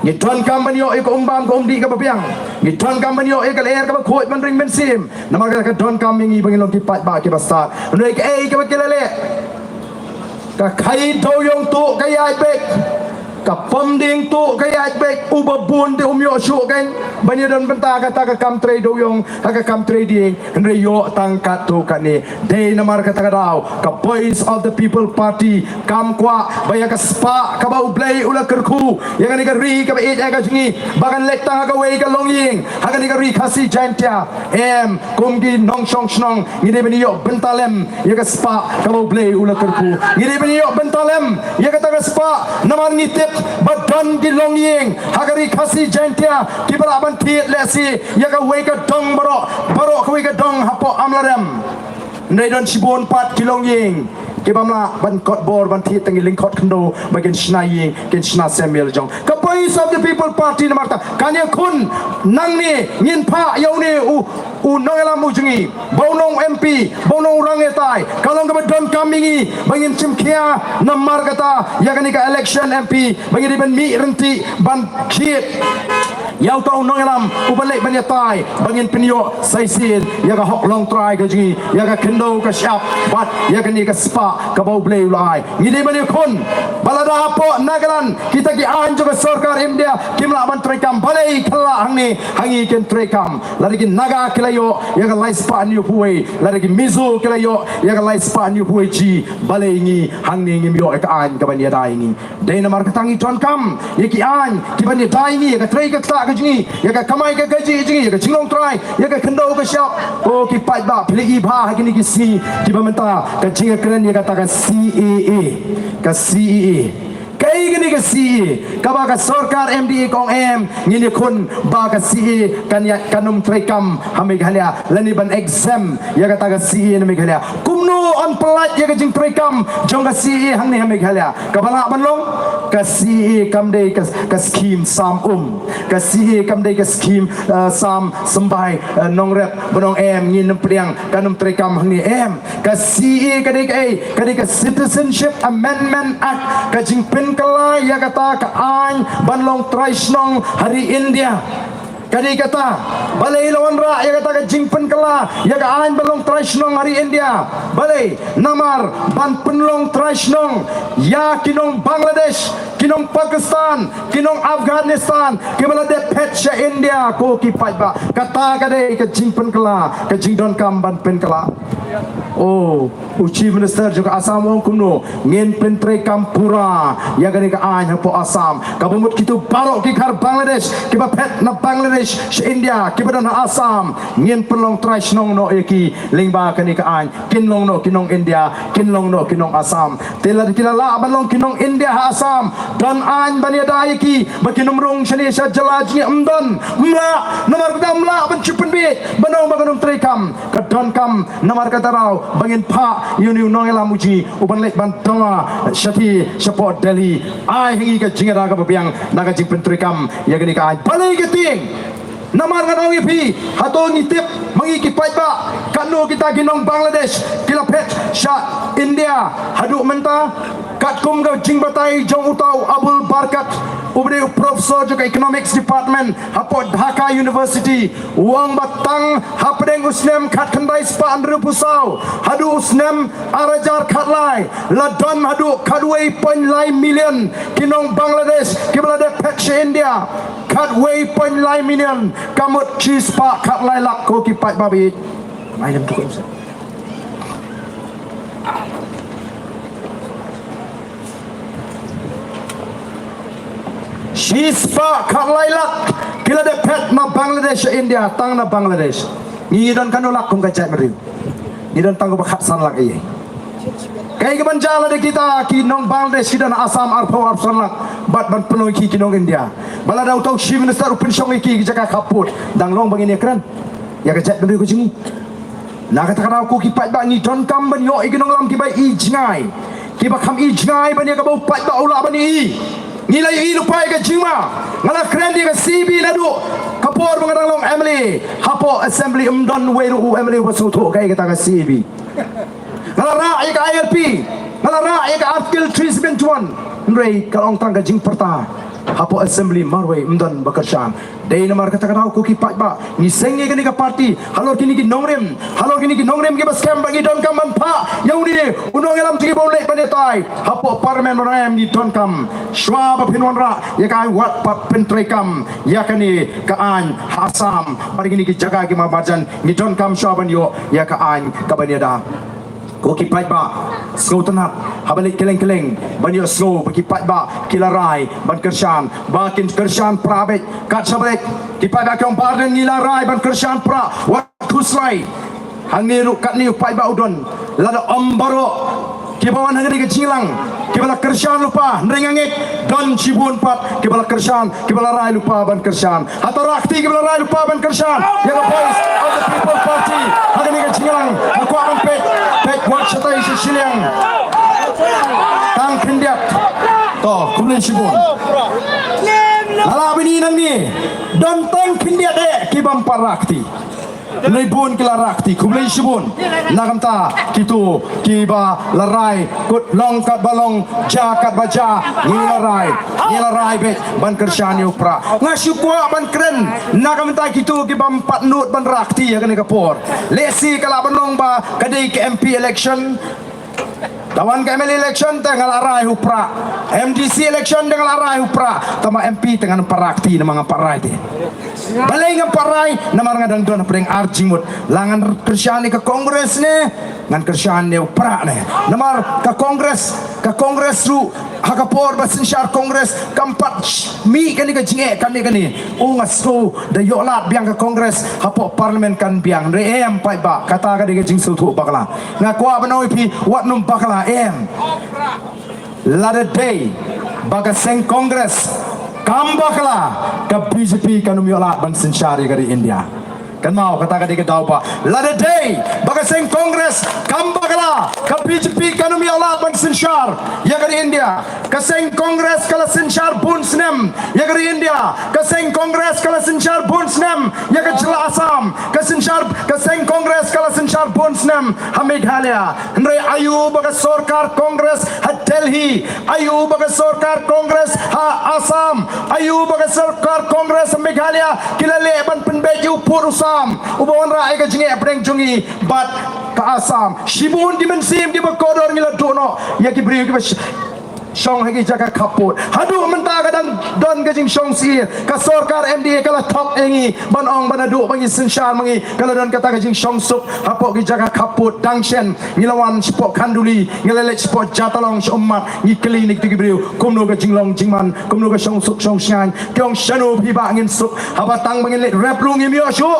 Ngi donkam ban ïoh ïa ka um bam ka um dih kaba biang. Ngi donkam ban ïoh ïa ka lyer kaba khuid ban ring mynsiem. Namar kata ka donkam ïa ngi ba ngin long ki paidbah kiba stad. Hynrei kaei kaba ki la leh? Ka khaïi dewiong tuh ka ïaid beit. Ka pom dieng tuh ka ïaid beit. Uba bun te um ïoh shuh kein ban ïadon bynta kata ka kam trei dewiong ha ka kam trei dieng. Hynrei ïoh tang katto katne. Dei namar kata ka daw ka Voice of the People Party kam kwah ba ïa ka spah kaba U Blei u la kyrkhu ïa kane ka ri kaba ïeit ïa ka jong ngi ba kan leit tang ha kawei ka longïing ha kane ka ri Khasi Jaintia. Em, kum ki nongshong shnong ngi dei ban ïoh bynta lem ïa ka spah kaba U Blei u la kyrkhu. Ngi dei ban ïoh bynta lem ïa kata ka spah namar ngi tip ba don ki longïing ha ka ri Khasi Jaintia kiba lah ban thied lehse ïa kawei ka dong baroh baroh kawei ka dong hapoh Amlarem. Hynrei don shibun pat ki longïing kiba ym lah ban kot bor ban thied tang ïa lyngkhot khyndew ba kin shna ïing kin shna sem ïa la jong. Ka Voice of the People Party namar kata kan ïakhun nangne ngin phah ïa une u u nongïalam u jong ngi ba u nong M P ba u nong rangetai. Ka long kaba donkam ïa ngi ba ngin shim khia namar kata ïa kane ka election M P ba ngin dei ban mih ryntih ban thied ïa uta u nongïalam uba leit ban ïatai ba ngin pynïoh sa shisien ïa ka hok longtrai ka jong ngi, ïa ka khyndew ka shyiap bad ïa kane ka spah kaba U Blei u la ai. Ngi dei ban ïakhun ba lada hapoh Nagaland kita ki aiñ jong ka sorkar India kim lah ban treikam, balei khlem lah hangne ha ngi kin treikam? Lada ki Naga ki la ïoh ïa ka lai spah hynñiewphew wei, lada ki Mizo ki la ïoh ïa ka lai spah hynñiewphew wei G, balei ngi hangne ngim ïoh ïa ka aiñ kaban ïada ïa ngi? Dei namar kata ngi donkam ïa ki aiñ kiban ïada ïa ngi, ïa ka trei ka ktah ka jong ngi, ïa ka kamai ka kajih jong ngi, ïa ka jinglong trai, ïa ka khyndew ka shyiap. Ko ki paidbah, phi la i bha ha kine ki sngi kiba mynta ka jingkren ïa kata ka C A A, ka C A A. Kaei kane ka C A A kaba ka sorkar M D A ka ong em, ngin ïakhun ba ka C A A kan ïa, kan ym treikam ha Meghalaya, lane ban exempt ïa kata ka C A A na Meghalaya. Kumno yn pyllait ïa ka jingtreikam jong ka C A A hangne ha Meghalaya? Kaba lah ban long, ka C A A kam dei ka, ka skhim sam um, ka C A A kam dei ka skhim, eh, sam symbai, eh, nongrep, ba ong em, ngin ym pdiang, kan ym treikam hangne, em. Ka C A A ka dei kaei? Ka dei ka Citizenship Amendment Act, ka jingpynkylla ïa kata ka aiñ ban long trai shnong ha ri India. Ka dei kata, balei la wanrah ïa kata ka jingpynkylla ïa ka aiñ ban long trai shnong ha ri India? Balei? Namar ban pynlong trai shnong ïa ki nong Bangladesh, ki nong Pakistan, ki nong Afghanistan kiba la dep phet sha India, ko ki paidbah. Kata ka dei ka jingpynkylla, ka jingdonkam ban pynkylla. Oh, u Chief Minister jong ka Assam u ong kumno? Ngin pyntreikam pura ïa kane ka aiñ hapoh Assam. Kaba mut kito baroh ki khar Bangladesh kiba phet na Bangladesh sha India kiba don ha Assam, ngin pynlong trai shnong noh ïa ki lyngba kane ka aiñ. Kin long noh ki nong India, kin long noh ki nong Assam. Te lada ki la lah ban long ki nong India ha Assam, don aiñ ban ïada ïa ki ba kin ym rung shane sha jylla jong ngi? Ym don, ym lah. Namar kata ym lah ban shu pynbeit ban ong ba kan ym treikam. Ka donkam namar kata ruh ba ngin phah ïa une u nongïalam u jong ngi uban leit ban dawa shathie shapoh Delhi. Ai ha ngi ka jingïada kaba biang na ka jingpyntreikam ïa kane ka aiñ. Balei ka tieng? Namar ngan ong ïa phi, hato ngi tip ma ngi ki paidbah katno kita ki nong Bangladesh ki la phet sha India haduh mynta? Katkum ka jingbatai jong uta u Abul Barkat, uba dei u professor jong ka Economics Department hapoh Dhaka University, u ong ba tang hapdeng u snem khatkhyndai spah hynriewphew saw haduh u snem ar hajar khatlai, la don haduh khatwei point lai million ki nong Bangladesh kiba la dep phet sha India. Khatwei point lai million, ka mut shispah khatlai lak, ko ki paidbah ba ïeit. Ai lem tu ko. Shispah khatlai lak ki la dep phet na Bangladesh sha India, tang na Bangladesh. Ngi don katno lak kum ka jaitbynriew? Ngi don tang kumba khatsan lak ïa. Kaei kaban jia lada kita ki nong Bangladesh ki don ha Assam arphew arphew san lak bad ban pynlong ïa ki ki nong India? Ba lada uta u Chief Minister u pynshong ïa ki ki jaka khappud, dang long ba ngin ïakren ïa ka jaitbynriew ka jong ngi? Na kata ka daw ko ki paidbah, ngi donkam ban ïoh ïa ki nongïalam kiba i jngai, kiba kham i jngai ban ïa kaba u paidbah u lah ban i. Ngi la ïohi lypa ïa ka jingma. Nga la kren ïa ka C B naduh ka por ba nga dang long M L A hapoh Assembly, ym don uwei ruh u M L A uba sngewthuh kaei kata ka C B. Nga la rah ïa ka I L P, nga la rah ïa ka Article three seven one, hynrei ka long tang ka jingpyrta. hapoh assembly marwei ym don ba kyrshan. Dei namar kata ka daw ko ki paidbah ngi seng ïa kane ka party halor kine ki nongrim, halor kine ki nongrim kiba skhem ba ngi donkam ban phah ïa une u nongïalam jong ngi ba u leit ban ïatai hapoh parliament ba ngi donkam. Shuwa ba phin wanrah ïa ka aiñ wat pat pyntreikam ïa kane ka aiñ ha Assam bad kine ki jaka ki marjan ngi donkam shuwa ban ïoh ïa ka aiñ ka ban ïada. Ko ki paidbah, sngewtynnat haba leit kylleng kylleng ban ïohsngew ba ki paidbah ki la rai ban kyrshan, ba kin kyrshan pra beit. Kat shaba leit ki paidbah ki ong ba ngi la rai ban kyrshan pra, wat khuslai. Hangne ruh katne u paidbah u don, lada ym baroh kiba wan hangne ka jingïalang kiba la kyrshan lypa, hynrei nga ngeit don shibun pat kiba la kyrshan, kiba la rai lypa ban kyrshan. Hato Rakti kiba la rai lypa ban kyrshan ïa ka Voice of the People Party ha kane ka jingïalang? Nga kwah ban peit, peit wat shatai sha shiliang. Tang khyndiat. To, khublei shibun. Nga la bini nangne, don tang khyndiat eh ki bym pat Rakti. Hynrei bun ki la Rakti, khublei shibun. Na ka bynta kito kiba la rai, kut long katba long, jia katba jia, ngi la rai, ngi la rai beit ban kyrshan ïa u pra. Nga shu kwah ban kren na ka bynta kito ki bym pat nud ban Rakti ha kane ka por. Lehse ka lah ban long ba ka dei ka M P election, da wan ka M L A election te nga la rai u pra, M D C election te nga la rai u pra, tangba M P te ngan pat Rakti namar ngan pat rai te. Balei ngan pat rai? Namar nga dang don hapdeng ar jingmut. La ngan kyrshan ïa ka Congress ne ngan kyrshan ïa u pra ne? Namar ka Congress, ka Congress ruh ha ka por ba synshar Congress kam pat mih kane ka jingeh kane kane. U nga sngew da ïoh lad biang ka Congress hapoh parliament kan biang. Hynrei em paidbah, kata ka dei ka jingsngewthuh bakla. Nga kwah ban ong ïa phi, wat nym bakla em. Lada dei ba ka seng Congress kam bakla, ka B J P kan ym ïoh lad ban synshar ïa ka ri India. Kynmaw, kata ka dei ka daw ba lada dei ba ka seng Congress kam bakla, ka B J P kan ym ïoh lad ban synshar ïa ka ri India. Ka seng Congress ka la synshar bun snem ïa ka ri India. Ka seng Congress ka la synshar bun snem ïa ka jylla Assam. Ka synshar, ka seng Congress ka la synshar bun snem ha Meghalaya. Hynrei aïu ba ka sorkar Congress ha Delhi, aïu ba ka sorkar Congress ha Assam, aïu ba ka sorkar Congress ha Meghalaya ki la leh ban pynbeit ïa u pud u sam uba wanrah ïa ka jingeh hapdeng jong ngi bad ka Assam? Shibun ki mynsiem kiba kordor ngi la duh noh ïa ki briew kiba sh- shong ha ki jaka khappud. Haduh mynta ka dang don ka jingshong sih. Ka sorkar M D A ka la thok ïa ngi ban ong ban haduh ba ngi synshar ma ngi ka la don kata ka jingshong suk hapoh ki jaka khappud. Dang shen ngi la wan shapoh Khanduli, ngi la leit shapoh Jatalong, sha Ummat, ngi kylli na kito ki briew kumno ka jinglong jingman, kumno ka shong suk shong shngaiñ. Ki ong shano phi ba ngin suk haba tang ba ngin leit rep ruh ngim ïoh shuh.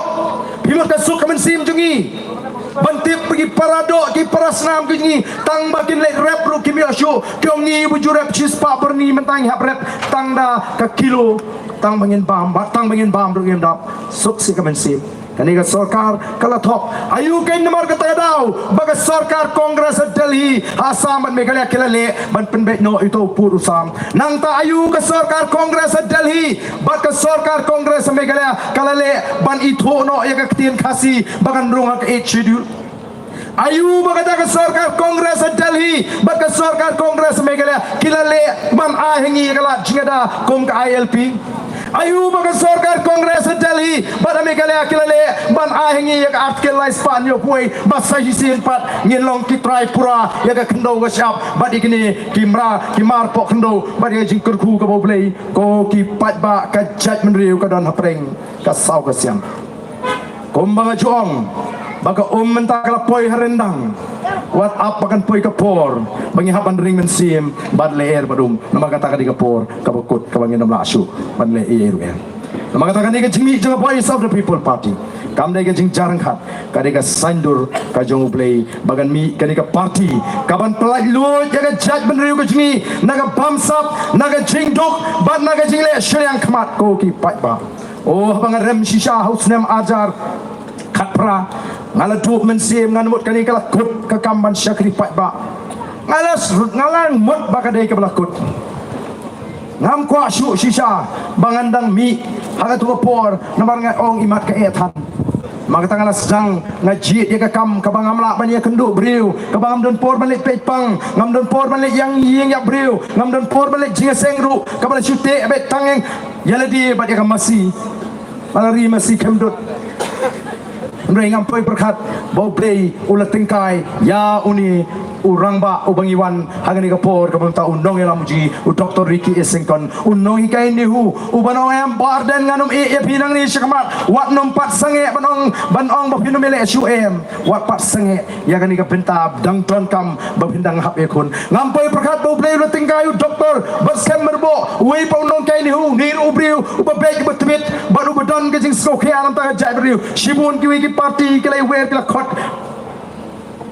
Phi mut ka suk ka mynsiem jong ngi ban tip ba ki para doh ki para snam ki jong ngi tang ba kin leit rep ruh kim ïoh shuh. Ki ong ngi ba ju rep shispah byrni mynta ngi hap rep tang da ka kilo. Tang ba ngin bam, ba tang ba ngin bam ruh ngim dap. Suk sih ka mynsiem. Kane ka sorkar ka la thok. Aïu kein namar kata ka daw ba ka sorkar Congress ha Delhi, ha Assam bad Meghalaya ki la leh ban pynbeit noh ïa uto u pud u sam? Nangta aïu ka sorkar Congress ha Delhi bad ka sorkar Congress ha Meghalaya ka la leh ban ithuh noh ïa ka ktien Khasi ba kan rung ha ka Eighth Schedule? Aïu ba kata ka sorkar Congress ha Delhi bad ka sorkar Congress ha Meghalaya ki la leh ban ai ha ngi ïa ka lad jingïada kum ka I L P? Aïu ba ka sorkar Congress ha Delhi bad ha Meghalaya ki la leh ban ai ha ngi ïa ka Article lai spah hynñiewphew wei ba sa shisien pat ngin long ki trai pura ïa ka khyndew ka shyiap bad ïa kine ki mra ki mar poh khyndew bad ïa ka jingkyrkhu kaba U Blei? Ko ki paidbah, ka jaitbynriew ka don hapdeng ka saw ka siang. Kumba nga ju ong ba ka um mynta ka la poi ha ryndang. Wat ap ba kan poi ka por ba ngi hap ban ring mynsiem bad lyer bad um. Namar kata ka dei ka por kaba kut kaba ngin ym lah shuh ban leh ei ei ruh em. Namar kata kane ka jingmih jong ka Voice of the People Party kam dei ka jingjar ryngkat, ka dei ka saiñdur ka jong U Blei ba kan mih kane ka party ka ban pyllait luid ïa ka jaitbynriew ka jong ngi na ka bamsap, na ka jingduk bad na ka jingleh shiliang khmat, ko ki paidbah. Oh, haba nga rem shisha ha u snem arhajar khatphra, nga la duh mynsiem, ngan mut kane ka la kut ka kam ban shakri paidbah. Nga la s-, nga la mut ba ka dei kaba la kut. Ngam kwah shuh shisha ba ngan dang mih ha kato ka por, namar nga ong imat ka eh than. Ma kata nga la sdang, nga jied ïa ka kam kaba ngam lah ban ïakynduh briew, kaba ngam don por ban leit peit pang, ngam don por ban leit ïeng ïing ïa briew, ngam don por ban leit jingïaseng ruh, kaba la shu teh beit tang ïa lade bad ïa ka masi. Ba la ri masi kham dud. Hynrei ngam poi pyrkhat ba U Blei u la tyngkai ïa une u rangbah uba ngi wan ha kane ka por, kaba mynta u nongïalam u jong ngi, u Doctor Ricky A Syngkon, u nonghikai NEHU, uba ong em, Bah Ardent, ngan ym ïeh ïa phi nangne shakhmat, wat nym pat sangeh ban ong, ban ong ba phin ym ïaleh shuh em, wat pat sangeh ïa kane ka bynta, dang donkam ba phin dang hap ïakhun. Ngam poi pyrkhat ba U Blei u la tyngkai ïa u Doctor Batskhem Myrboh, uwei pat u nonghikai NEHU, une ruh u briew uba beit, uba tbit bad uba don ka jingsngewkhia na ka bynta ka jaitbynriew. Shibun kiwei ki party ki la ïawer, ki la khot,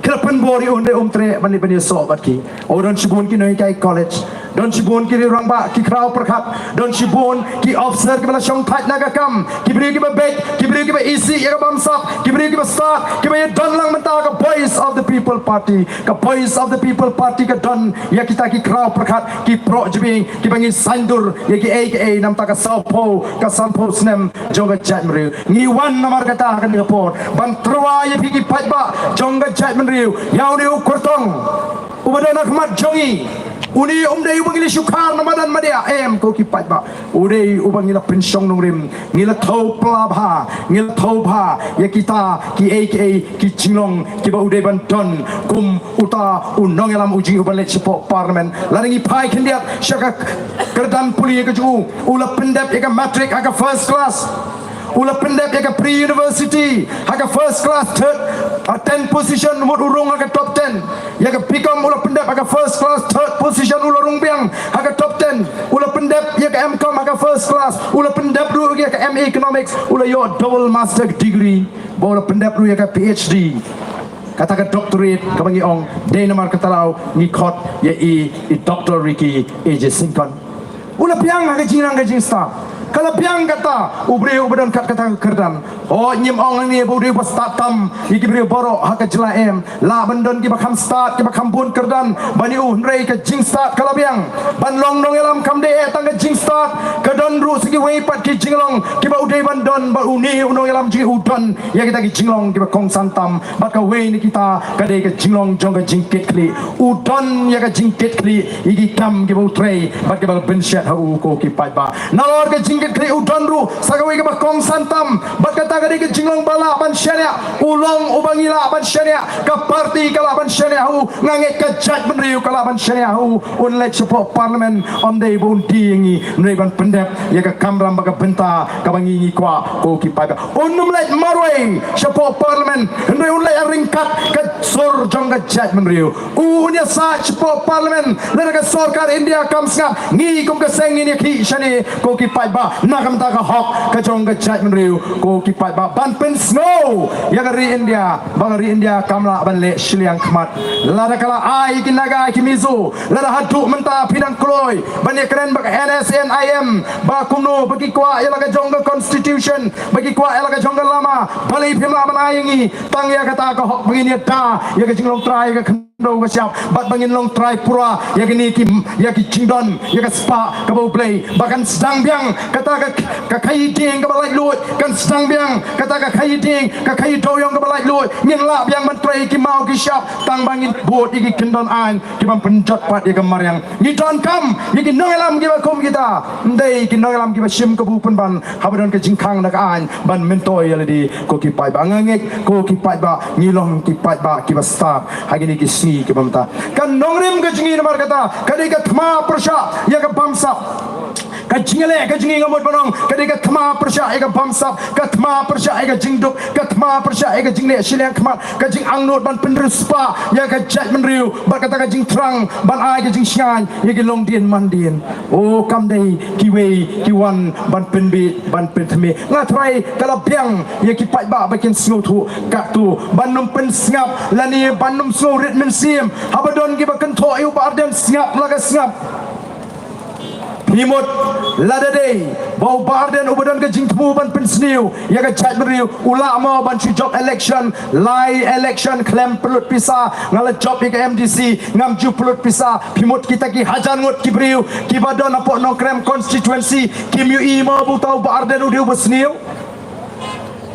ki la pynbor ïa u, hynrei um treh ban leit ban ïasoh bad ki. O, don shibun ki nonghikai college, don shibun ki rangbah, ki khraw pyrkhat, don shibun ki officer kiba la shongthait na ka kam, ki briew kiba beit, ki briew kiba isih ïa ka bamsap, ki briew kiba stad, kiba ïadon lang mynta ha ka Voice of the People Party. Ka Voice of the People Party ka don ïa kita ki khraw pyrkhat, ki proh jybieng, kiba ngi saiñdur ïa kiei kiei na ka bynta ka sawphew, ka sanphew snem jong ka jaitbynriew. Ngi wan namar kata ha kane ka por ban tyrwa ïa phi ki paidbah jong ka jaitbynriew, ïa une u kyrtong uba don ha khmat jong ngi. Une um dei uba ngi la shu khar na madan madiah em, ko ki paidbah. U dei uba ngi la pynshong nongrim, ngi la thew pla bha, ngi la thew bha ïa kita kiei kiei ki jinglong kiba u dei ban don kum uta u nongïalam u jong ngi uban leit shapoh Parliament. Lada ngi phai khyndiat sha ka kyrdan pule ka jong u, u la pyndep ïa ka matric ha ka first class, u la pyndep ïa ka pre-university ha ka first class, third, uh, ten position, mut u rung ha ka top ten. Ïa ka BCom u la pyndep ha ka first class, third position, u la rung biang ha ka top ten. U la pyndep ïa ka MCom ha ka first class, u la pyndep ruh ïa ka MA Economics, u la ïoh double master degree, bad u la pyndep ruh ïa ka PhD. Kata ka doctorate kaba ngi ong, dei namar kata ruh ngi khot ïa i, i Doctor Ricky A J Syngkon. U la biang ha ka jingrang ka jingstad. Ka la biang kata, u briew uba don kat kata ka kyrdan. O, ngim ong hangne ba u dei uba stad tam ïa ki briew baroh ha ka jylla em. Lah ban don kiba kham stad, kiba kham bun kyrdan ban ïa u, hynrei ka jingstad ka la biang. Ban long nongïalam kam dei eh tang ka jingstad, ka don ruh sa kiwei pat ki jinglong kiba u dei ban don, bad une u nongïalam jong ngi u don ïa kita ki jinglong kiba kongsan tam. Bad kawei na kita ka dei ka jinglong jong ka jingkitkhlieh. U don ïa ka jingkitkhlieh ïa ki kam kiba u trei bad kiba la pynshet ha u, ko ki paidbah. Nalor ka jingkitkhlieh u don ruh sa kawei kaba kongsan tam, bad kata ka dei ka jinglong ba lah ban shaniah. U long uba ngi lah ban shaniah, ka party ka lah ban shaniah ha u. Nga ngeit ka jaitbynriew ka lah ban shaniah ha u. Un leit shapoh Parliament ym dei ba un die ïa ngi, hynrei ban pyndep ïa ka kamram bad ka bynta kaba ngi, ngi kwah, ko ki paidbah. Un ym leit marwei shapoh Parliament, hynrei un leit ryngkat ka sur jong ka jaitbynriew. Un ïasaid shapoh Parliament lada ka sorkar India kam sngap, ngi kum ka seng ngin ïakhih shane, ko ki paidbah, na ka bynta ka hok ka jong ka jaitbynriew, ko ki paidbah, ban pynsngew ïa ka ri India ba ka ri India kam lah ban leh shiliang khmat. Lada ka la ai ki Naga, ki Mizo, lada haduh mynta phi dang kloi ban ïakren bad ka NSCN-IM ba kumno ba ki kwah ïa la ka jong ka constitution, ba ki kwah ïa la ka jong ka lama, balei phim lah ban ai ïa ngi? Tang ïa kata ka hok ba ngin ïada ïa ka jinglong trai, ïa ka khyndew ka shyiap, bad ba ngin long trai pura ïa kine ki, ïa ki jingdon, ïa ka spah kaba U Blei. Ba kan sdang biang kata ka, ka khaïi dieng kaba laitluid, kan sdang biang kata ka khaïi dieng, ka khaïi dewiong kaba laitluid. Ngin lah biang ban trei ki maw ki shyiap tang ba ngin bud ïa ki kyndon aiñ kiban pynjot pat ïa ka mariang. Ngi donkam ïa ki nongïalam kiba kum kita, ym dei ki nongïalam kiba shim kabu pynban haba don ka jingkhang na ka aiñ ban myntoi ïa lade, ko ki paidbah. Nga ngeit, ko ki paidbah, ngi long ki paidbah kiba stad ha kine ki sngi kiba mynta. Ka nongrim ka jong ngi namar kata ka dei ka thma pyrshah ïa ka bamsap. Ka jingïaleh ka jong ngi, nga mut ban ong, ka dei ka thma pyrshah ïa ka bamsap, ka thma pyrshah ïa ka jingduk, ka thma pyrshah ïa ka jingleh shiliang khmat, ka jingangnud ban pynriewspah ïa ka jaitbynriew bad kata ka jingthrang ban ai ka jingshngaiñ ïa ki longdien mandien. O, kam dei kiwei ki wan ban pynbiej, ban pynthame. Nga tharai ka la biang ïa ki paidbah ba kin sngewthuh katto, ban ym pynsngap lane ban ym sngew rit mynsiem haba don kiba kynthoh ïa u Bah Ardent, sngap la ka sngap. Phi mut, lada dei ba u Bah Ardent uba don ka jingthmu ban pynsniew ïa ka jaitbynriew, u lah mo ban shu jop election, lai election khlem pynlut pisa? Nga la jop ïa ka MDC, ngam ju pynlut pisa. Phi mut kita ki hajar ngut ki briew kiba don hapoh Nongkrem constituency kim ïohi mo ba uta u Bah Ardent u dei uba sniew?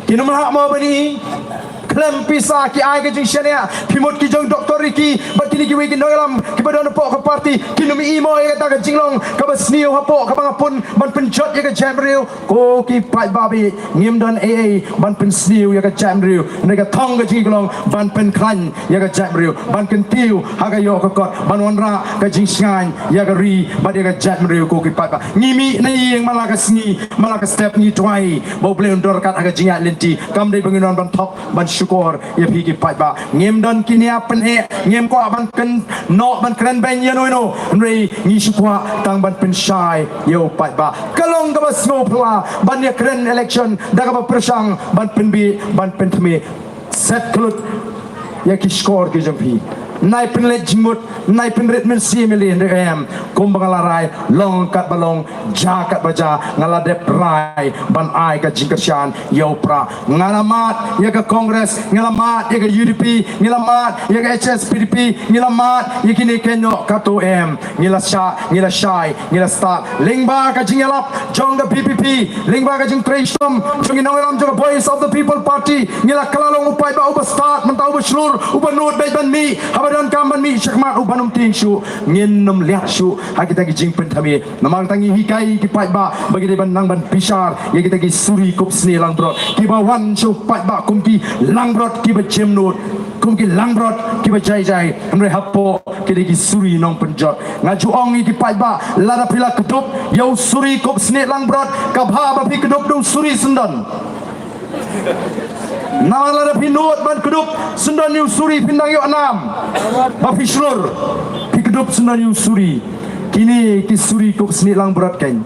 Kin ym lah mo ban i khlem pisa, ki ai ka jingshaniah, phi mut ki jong Doctor Ricky bad kine kiwei ki nongïalam kiba don hapoh ka party, kin ym i mo ïa kata ka jinglong kaba sniew hapoh kaba nga pun ban pynjot ïa ka jaitbynriew. Ko ki paidbah, ngim don ei ei ban pynsniew ïa ka jaitbynriew, ne ka thong ka jingïakhun ban pynkhlaiñ ïa ka jaitbynriew, ban kyntiew ha ka ïoh ka kot, ban wanrah ka jingshngaiñ ïa ka ri bad ïa ka jaitbynriew. Ko ki paidbah, ngi mih na ïing man la ka sngi man la ka step, ngi duwai ba U Blei un don ryngkat ha ka jingïaid lynti. Kam dei ba ngin wan ban thok ban shukor ïa phi ki paidbah. Ngim don ki nia pyneh, ngim kwah ban kynnoh ban kren beiñ ïa no ïa no, hynrei ngi shu kwah tang ban pynshai ïa u paidbah. Ka long kaba sngewphylla ban ïakren election da kaba pyrshang ban pynbit ban pynthame. Set khlut ïa ki shkor ki jong phi. Nai pynleit jingmut, nai pynrit mynsiem ïa lade, hynrei em, kumba nga la rai, long katba long, jia katba jia, nga la dep rai ban ai ka jingkyrshan ïa u Prah. Nga la mad ïa ka Congress, nga la mad ïa ka U D P, nga la mad ïa ka H S P D P, nga la mad ïa kine kynnoh katto, em. Ngi la shah, ngi la shai, ngi la stad lyngba ka jingïalap jong ka V P P, lyngba ka jingtrei shitom jong ki nongïalam jong ka Voice of the People Party. Ngi la kylla long u paidbah uba stad, mynta uba shlur, uba nud beit ban mih, haba donkam ban mih shakhmat, uban ym tieng shuh. Ngin ym liat shuh ha kita ki jingpynthame. Namar kata ngi hikai ki paidbah ba ki dei ban nang ban bishar ïa kita ki suri kup snieh langbrot kiba wan sha u paidbah kum ki langbrot kiba jemnud, kum ki langbrot kiba jai jai, hynrei hapoh ki dei ki suri nongpynjot. Nga ju ong ïa ki paidbah, lada phi la kdup ïa u suri kup snieh langbrot, ka bha ba phi kdup da u suri syndon. Namar lada phi nud ban kdup syndon ïa u suri, phin dang ïoh nam ba phi shlur. Phi kdup syndon ïa u suri. Kine ki suri kup snieh langbrot kein,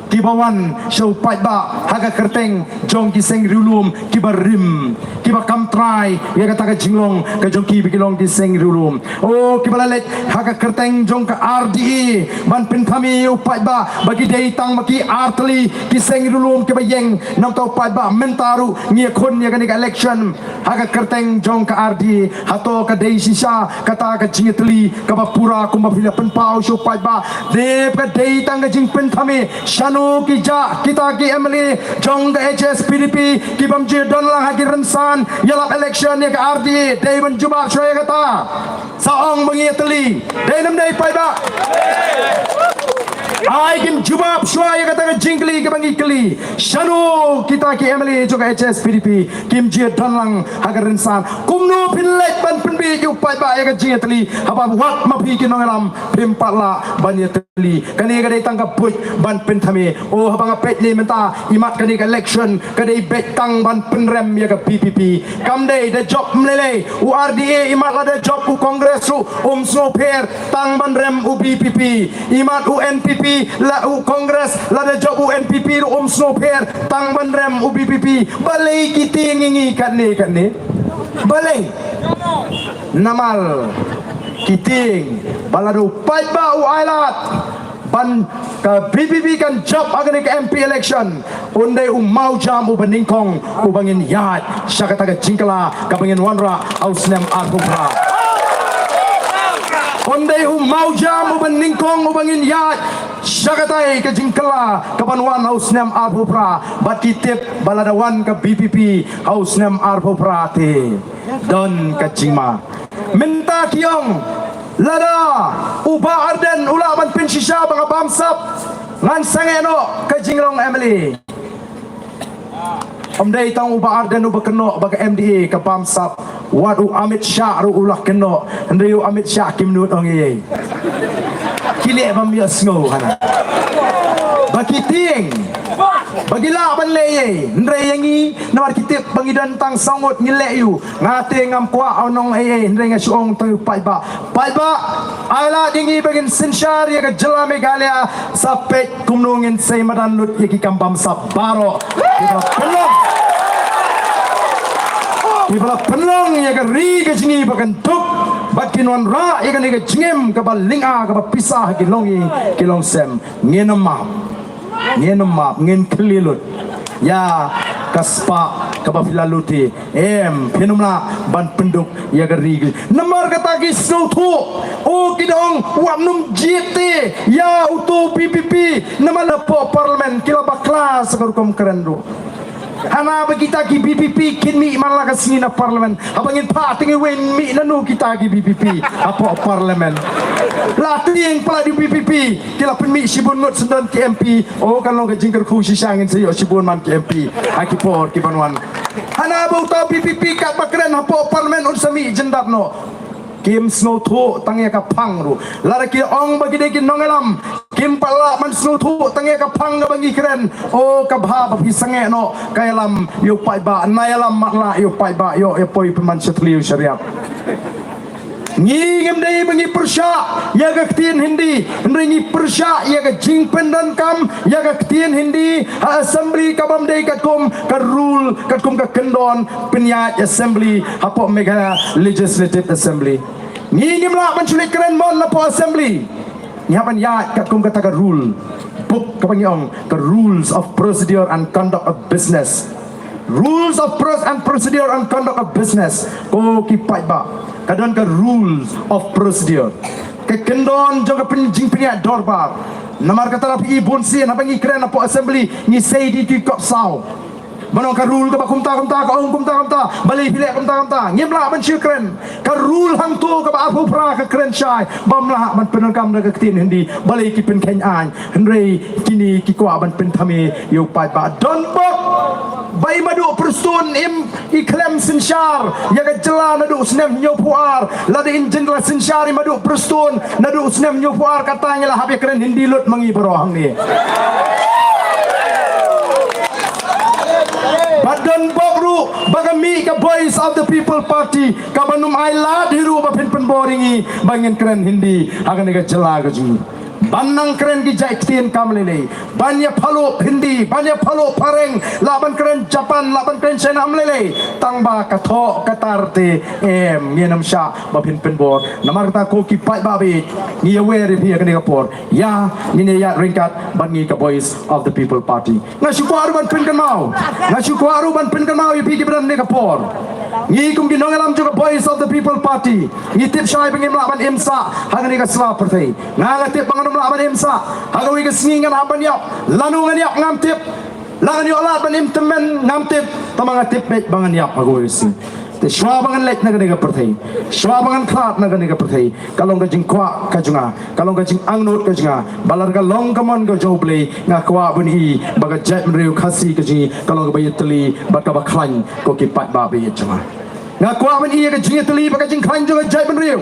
kiba wan sha u paidbah ha ka kyrteng jong ki seng riewlum kiba rim, kiba kam trai ïa kata ka jinglong ka jong ki ba ki long ki seng riewlum. O, kiba la leit ha ka kyrteng jong ka R D A ban pynthame ïa u paidbah ba ki dei tang ma ki artylli ki seng riewlum kiba ïeng namar u paidbah. Mynta ruh ngi ïakhun ïa kane ka election ha ka kyrteng jong ka R D A. Hato ka dei shisha kata ka jingïatylli kaba pura kumba phi la pynpaw sha u paidbah? Dep ka dei tang ka jingpynthame shano ki jah kita ki M L A jong ka H S P D P kibym ju don lang ha ki rynsan ïalap election ïa ka R D A. Dei ban jubab shuwa ïa kata. Sa ong ba ngi ïatylli. Dei ne ym dei, paidbah? Ai, kin jubab shuwa ïa kata ka jingkylli kaba ngi kylli. Shano kita ki M L A jong ka H S P D P kim ju don lang ha ka rynsan? Kumno phin leit ban pynbit ïa u paidbah ïa ka jingïatylli haba wat ma phi ki nongïalam phim pat lah ban ïatylli? Kane ka dei tang ka buit ban pynthame. O, haba nga peit ne mynta, imat kane ka election ka dei beit tang ban pynrem ïa ka V P P. Kam dei, da jop ym lei lei. U R D A imat la da jop u Congress ruh um sngewpher, tang ban rem u V P P. Imat u N P P, la u Congress la da jop u N P P ruh um sngewpher, tang ban rem u V P P. Balei ki tieng ïa ngi katne katne? Balei? Namar ki tieng ba lada u paidbah u ailad ban ka V P P kan jop ha kane ka M P election, un dei u mawjam uba nyngkong uba ngin ïaid sha kata ka jingkylla kaba ngin wanrah ha u snem arphew phra. Un dei u mawjam uba nyngkong uba ngin ïaid sha kata ka jingkylla kaban wan ha u snem arphew phra. Bad ki tip ba lada wan ka V P P ha u snem arphew phra te, don ka jingma. Mynta ki ong lada u Bah Ardent u lah ban pynshisha ba ka bamsap, ngan sangeh noh ka jinglong M L A. Ym dei tang u Bah Ardent uba kynnoh ba ka M D A ka bamsap, wat u Amit Shah ruh u la kynnoh, hynrei u Amit Shah kim nud ong ei ei. Ki leh bym ïohsngew hana. Ba ki tieng ba ki lah ban leh ei ei, hynrei ïa ngi namar ki tip ba ngi don tang saw ngut ngi leh ïa u. Nga te ngam kwah ong ei ei, hynrei nga shu ong tang ïa u paidbah. Paidbah, ai lad ïa ngi ba ngin synshar ïa ka jylla Meghalaya, sa peit kumno ngin sei madan lut ïa ki kam bamsap baroh. Kiba la pynlong, kiba la pynlong ïa ka ri ka jong ngi ba kan duk bad kin wanrah ïa kane ka jingim kaba lynga kaba pisa ha ki longïing ki longsem. Ngin ym map. Ngin ym map, ngin khlieh lut ïa ka spah kaba phi la lute. Em, phin ym lah ban pynduk ïa ka ri. Namar kata ki sngewthuh, o, ki da ong wat nym jied te ïa uto u V P P, namar la pok Parliament ki la bakla sa ka rukom kren ruh. Hana ba kita ki B P P kin mih man la ka sngi na parliament. Haba ngin phah te ngi wei mih nano kita ki B P P hapoh parliament. La tieng pala di B P P ki la pynmih shibun ngut syndon ki M P. O, kan long ka jingkyrkhu shisha ngin sa ïoh shibun man ki M P ha ki por ki ban wan. Hana ba uta B P P katba kren hapoh parliament un sa mih jyndat noh. Kim sngewthuh tang ïa ka phang ruh. Lada ki ong ba ki dei ki nongïalam, kim pat lah ban sngewthuh tang ïa ka phang kaba ngi kren. O, ka bha ba phi sangeh noh ka ïalam ïa u paidbah, na ïalam matlah ïa u paidbah, ïoh ïa poi pynban sha thliew sha riat. Ngi ngim dei ba ngi pyrshah ïa ka ktien Hindi, hynrei ngi pyrshah ïa ka jingpyndonkam ïa ka ktien Hindi ha assembly, kabym dei katkum ka rule, katkum ka kyndon pynïaid assembly hapoh Meghalaya Legislative Assembly. Ngi ngim lah ban shu leit kren mon napoh assembly. Ngi hap ban ïaid katkum kata ka rule book kaba ngi ong ka Rules of Procedure and Conduct of Business. Rules of Pro- and Procedure and Conduct of Business. Ko ki paidbah, ka don ka Rules of Procedure, ka kyndon jong ka pyn- jingpynïaid dorbar. Namar kata lada phi i bun sien haba ngi kren hapoh assembly ngi sei da ki kot saw. Ban ong ka rule kaba kumta kumta, ka ong kumta kumta, balei phi leh kumta kumta. Ngim lah ban shu kren. Ka rule hangto kaba arphew phra ka kren shai bym lah ban pyndonkam da ka ktien Hindi, balei ki pynkheiñ aiñ. Hynrei kine ki kwah ban pynthame ïa u paidbah. Don bok ba i Maduh Prestone im i khlem synshar ïa ka jylla naduh u snem hynñiewphew ar. Lada in jin la synshar i Maduh Prestone naduh u snem hynñiewphew ar, kata ngi la hap ïa kren Hindi lut ma ngi baroh hangne. Bad don bok ruh ba ka mih ka Voice of the People Party kaban ym ailad hi ruh ba phin pynbor ïa ngi ba ngin kren Hindi ha kane ka jylla ka jong ngi. Ban nang kren ki jait ktien kam lei lei, ban ïa phalup Hindi, ban ïa phalup phareng, lah ban kren Japan, lah ban kren China, ym lei lei. Tang ba ka thoh ka tar te em, ngin ym shah ba phin pynbor. Namar kata ko ki paidbah ba ïeit, ngi ïa wer ïa phi ha kane ka por. Ïa, ngin ïa ïaid ryngkat bad ngi ka Voice of the People Party. Nga shu kwah ruh ban pynkynmaw, nga shu kwah ruh ban pynkynmaw ïa phi kiba don ha kane ka por. Ngi kum ki nongïalam jong ka Voice of the People Party, ngi tip shai ba ngim lah ban im sah ha kane ka sla pyrthei. Nga la tip ba ngan ym lah ban im sah. Ha kawei ka sngi ngan hap ban ïap. Lano ngan ïap ngam tip. La ngan ïoh lad ban im tymmen ngam tip. Tangba nga tip beit ba ngan ïap ha kawei ka sngi. Te shuwa ba ngan leit na kane ka pyrthei, shuwa ba ngan khlad na kane ka pyrthei, ka long ka jingkwah ka jong nga, ka long ka jingangnud ka jong nga ba lada ka long ka mon ka jong U Blei, nga kwah ban i ba ka jaitbynriew Khasi ka jong ngi ka long kaba ïatylli bad kaba khlaiñ, ko ki paidbah ba ïeit jong nga. Nga kwah ban i ïa ka jingïatylli bad ka jingkhlaiñ jong ka jaitbynriew.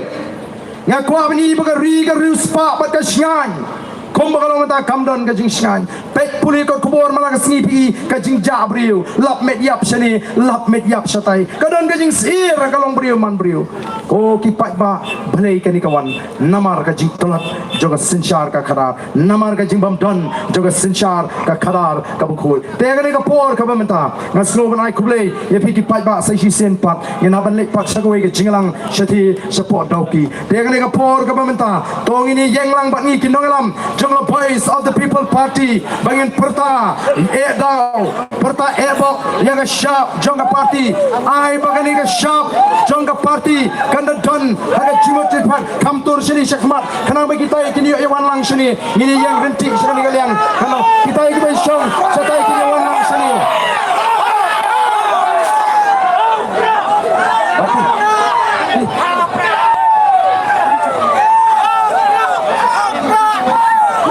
Nga kwah ban i ba ka ri ka riewspah bad ka shngaiñ. Kumba ka long mynta kam don ka jingshngaiñ. Peit pule kot khubor man la ka sngi phi i ka jingjah briew, lap met ïap shane, lap met ïap shatai. Ka don ka jingsyier ha ka longbriew manbriew. Ko ki paidbah, balei kane ka wan? Namar ka jingtlot jong ka synshar ka khadar, namar ka jingbymdon jong ka synshar ka khadar kaba khuid. Te ha kane ka por kaba mynta nga sngew ban ai khublei ïa phi ki paidbah sa shisien pat. Ngin hap ban leit pat sha kawei ka jingïalang shathie shapoh Dawki. Te ha kane ka por kaba mynta to ngin ïeng lang bad ngi ki nongïalam jong ka Voice of the People Party ba ngin pyrta eh daw, pyrta eh bok ïa ka shap jong ka party. Ai ba kane ka shap jong ka party kan da don ha ka jingmut jingpyrkhat. Kham tur shane shakhmat khnang ba kita kin ïoh ïa wan lang shane. Ngin ïeng ryntih sha kane ka liang. Kano kita ïa kiba shong shatai kin ïa wan lang shane.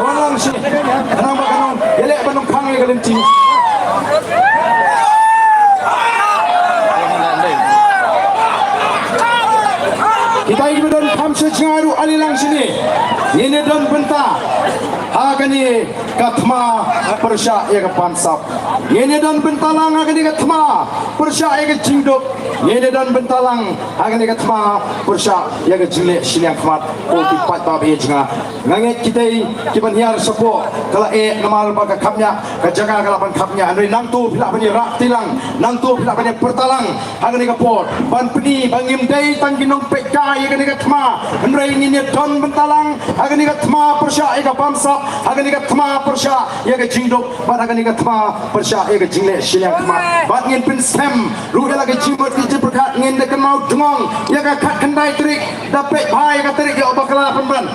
Wan lang shane. Kano ba kano ïa leh ba nongkhang ïa ka lynti. Kita ïa kiba don kham sha jngai ruh ale lang shane. Ngin ïa don bynta ha kane ka thma pyrshah ïa ka bamsap. Ngin ïa don bynta lang ha kane ka thma pyrshah ïa ka jingduk. Ngin ïa don bynta lang ha kane ka thma pyrshah ïa ka jingleh shiliang khmat. Ko ki paidbah ba ïeit jong nga, nga ngeit kitei kiban hiar shapoh ka la eh namar ba ka khapngiah, ka jaka ka la ban khapngiah. Hynrei nangto phi lah ban ïa rah kti lang, nangto phi lah ban ïa pyrta lang ha kane ka por ban pyni ba ngim dei tang ki nongpeitkai ïa kane ka thma. Hynrei ngin ïa don bynta lang ha kane ka thma pyrshah ïa ka bamsap, ha kane ka thma pyrshah ïa ka jingduk, bad ha kane ka thma pyrshah ïa ka jingleh shiliang khmat. Bad ngin pynskhem ruh ïa la ka jingmut ka jingpyrkhat, ngin da kynmaw dngong ïa ka khatkhyndai tarik, da peit bha ïa ka tarik ïa u bakla pynban.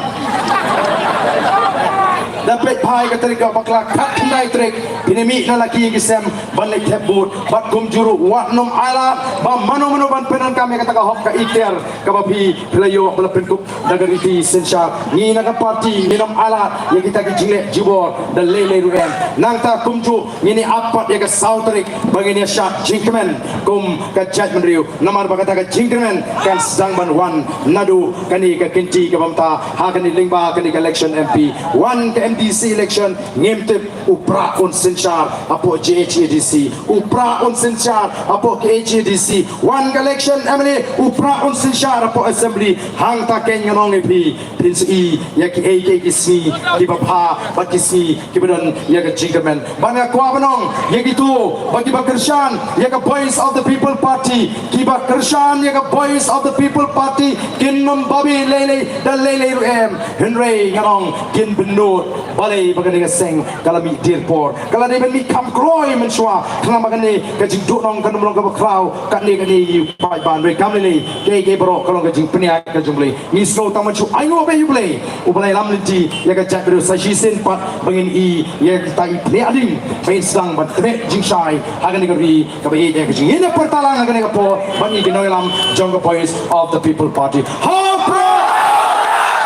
Da peit phai ka tarik ka bakla khatkhyndai tarik, phin ïa mih na la ki ïa ki sem ban leit thep vote. Bad kumjuh ruh wat nym ailad ba mano mano ban pyndonkam ïa kata ka hok ka iktiar kaba phi, phi la ïoh ba la pynkup da ka riti synshar. Ngi na ka party ngin nym ailad ïa kita ki jingleh jubor da lei lei ruh em. Nangta kumjuh ngin ïa ap pat ïa ka saw tarik ba ngin ïa shad jingkmen kum ka jaitbynriew. Namar ba kata ka jingkmen kan sdang ban wan naduh kane ka kynti kaba mynta ha kane lyngba kane ka election M P. Wan ka M D C election, ngim tip, u Prah un synshar hapoh J H A D C, u Prah un synshar hapoh K H A D C. Wan ka election M L A, u Prah un synshar hapoh assembly. Hangta keiñ ngan ong ïa phi, phin sa ïohi ïa kiei kiei ki sngi kiba bha bad ki sngi kiba don ïa ka jingkmen. Bad nga kwah ban ong ïa kito ba kiba kyrshan ïa ka Voice of the People Party, kiba kyrshan ïa ka Voice of the People Party kin nym babe lei lei da lei lei ruh em. Hynrei ngan ong kin bynnud balei ba kane ka seng ka la mih dier por, ka la dei ban mih kham kloi mynshuwa. Khnang ba kane ka jingduhnong kan nym long kaba khraw katne katne ïa u paidbah. Hynrei kam lei lei, kaei kaei baroh ka long ka jingpynïaid ka jong U Blei. Ngi sngew tang ban shu ainguh beit ïa U Blei, U Blei lam lynti ïa ka jaitbynriew. Sa shisien pat ba ngin ïohi ïa kita i pynïaid ding ba ngin sdang ban tbeh jingshai ha kane ka ri kaba ïeit ïa ka jingïeit. Pyrta lang ha kane ka por bad ngi ki nongïalam jong ka Voice of the People Party. Ha u Prah!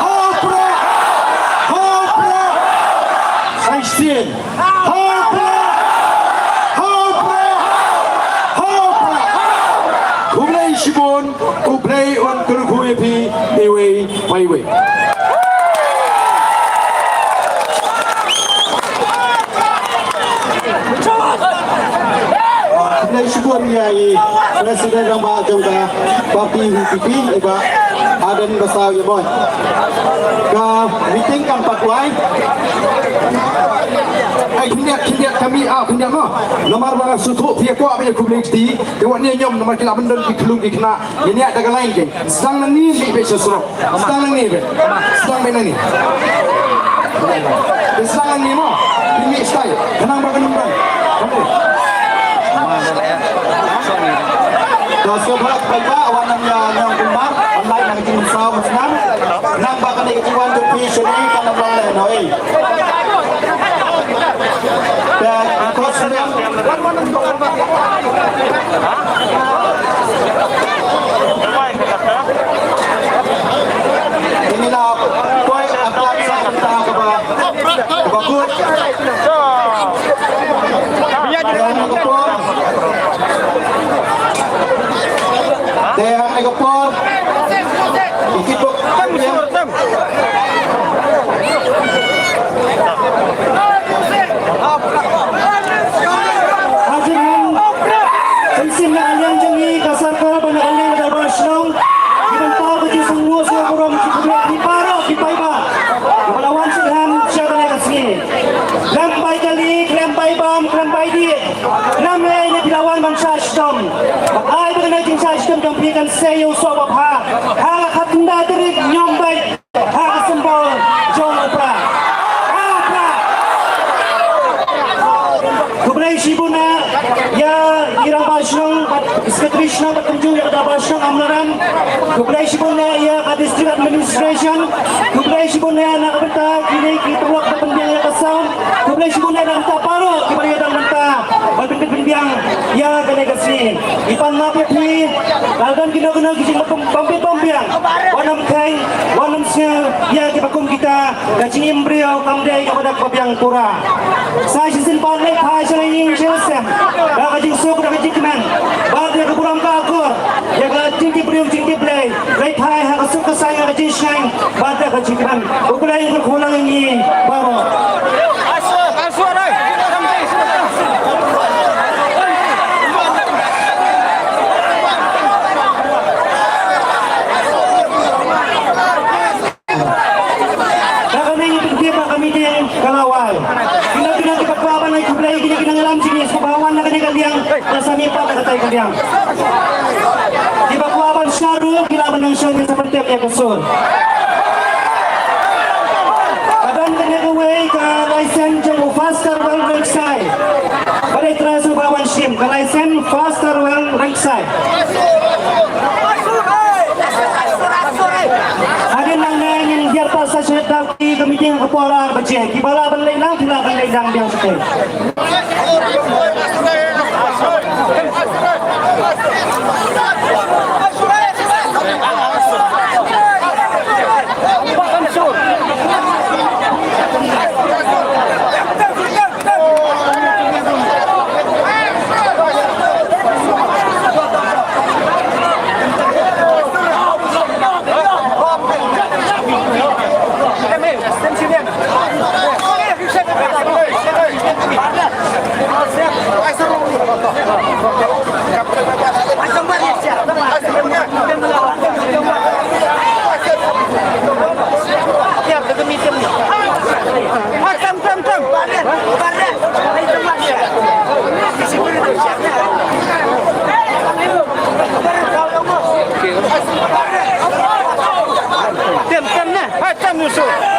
Ha u Prah! Ha u Prah! Sa shisien. Ha u Prah! Ha u Prah! Ha u Prah! Khublei shibun, U Blei un kyrkhu ïa phi iwei pa iwei. Khublei shibun ïa i President rangbah jong ka party V P P, i Bah Ardent Basaiawmoit. Ka meeting kan pat wai. Ai, khyndiat, khyndiat kami, ah, khyndiat mo. Namar ba nga sngewthuh phi kwah ban ïa khublei kti, te wat nia ñiom namar ki la ban don ki khyllung ki khynnah. Ngin ïa da ka lain ki. Sdang nangne, mih beit sha surok. Sdang nangne beit. Sdang beit nangne. Sdang nangne mo. Phi mih stai. Khnang ba kan ym don. Ka sngewbha paidbah, wat nang ïa ñiong kumba, ban lait na ka jingsaw mynsnam. Nang ba kane ka jingwan jong phi shane kan ym long lehnohei. Te ka kot snem. Ini la poi atlak sa kata kaba, kaba kut. Te hangno ka por. Te hangno ka por. Ikit bok. Hajrong, shisien na ka liang jong ngi ka circle bad na ka liang ka dorbar shnong, ki bynta ka jingsngewnguh sngewburom ki khublei ïa phi baroh ki paidbah kiba la wan sha kane ka sngi. Khlem bai kali, khlem bai bam, khlem bai dih, khlem lei ne phi la wan ban shah shitom. Bad ai ba kane ka jingshah shitom jong phi kan sei ïa u soh ba bha. Ha ka khatkhyndai tarik ñiom beit. Ha ka symbol jong u Prah. Ha u Prah. Khublei shibun ïa i rangbah shnong bad secretary shnong bad kumjuh ïa ka dorbar shnong Amlarang. Khublei shibun ïa ka district administration. Khublei shibun na ka bynta kine ki paralok ba pynbiang ïa ka sound. Khublei shibun na ka bynta baroh kiba ïadon bynta ban pynbiang ïa kane ka sngi. Ngi pan map ïa phi, la don kino kino ki jingbym bym biang. Wat nym kheiñ, wat nym sngew ïa kiba kum kita, ka jingim briew kam dei kaba dak ba biang pura. Sa shisien pat leit phai sha la ïing sha la sem da ka jingsuk da ka jingkmen bad ïa ka burom ka akor ïa ka jingtip briew jingtip Blei. Leit phai ha ka suk ka saiñ ha ka jingshngaiñ bad da ka jingkmen. U Blei un kyrkhu lang ïa ngi baroh. Ka kane ngi pyntip ba ka meeting ka la wai. Kino kino kiba kwah ban ai khublei kine ki nongïalam jong ngi sngewbha wan na kane ka liang, la sa mih pat na katai ka liang. Kiba kwah ban shna ruh ki lah ban nang shna ïa sa pyntip ïa ka sur. Ka don kane kawei ka license jong u Faster Well Rengksai. Ba dei trai sngewbha ban shim ka license Faster Well Rengksai. Hadien nangne ngin hiar pat sa shet da ki ka meeting. Por ar baje, kiba lah ban leit nang, ki lah ban leit nang biang shatei. Tem, tem, né? Vai, tem, Yusuf.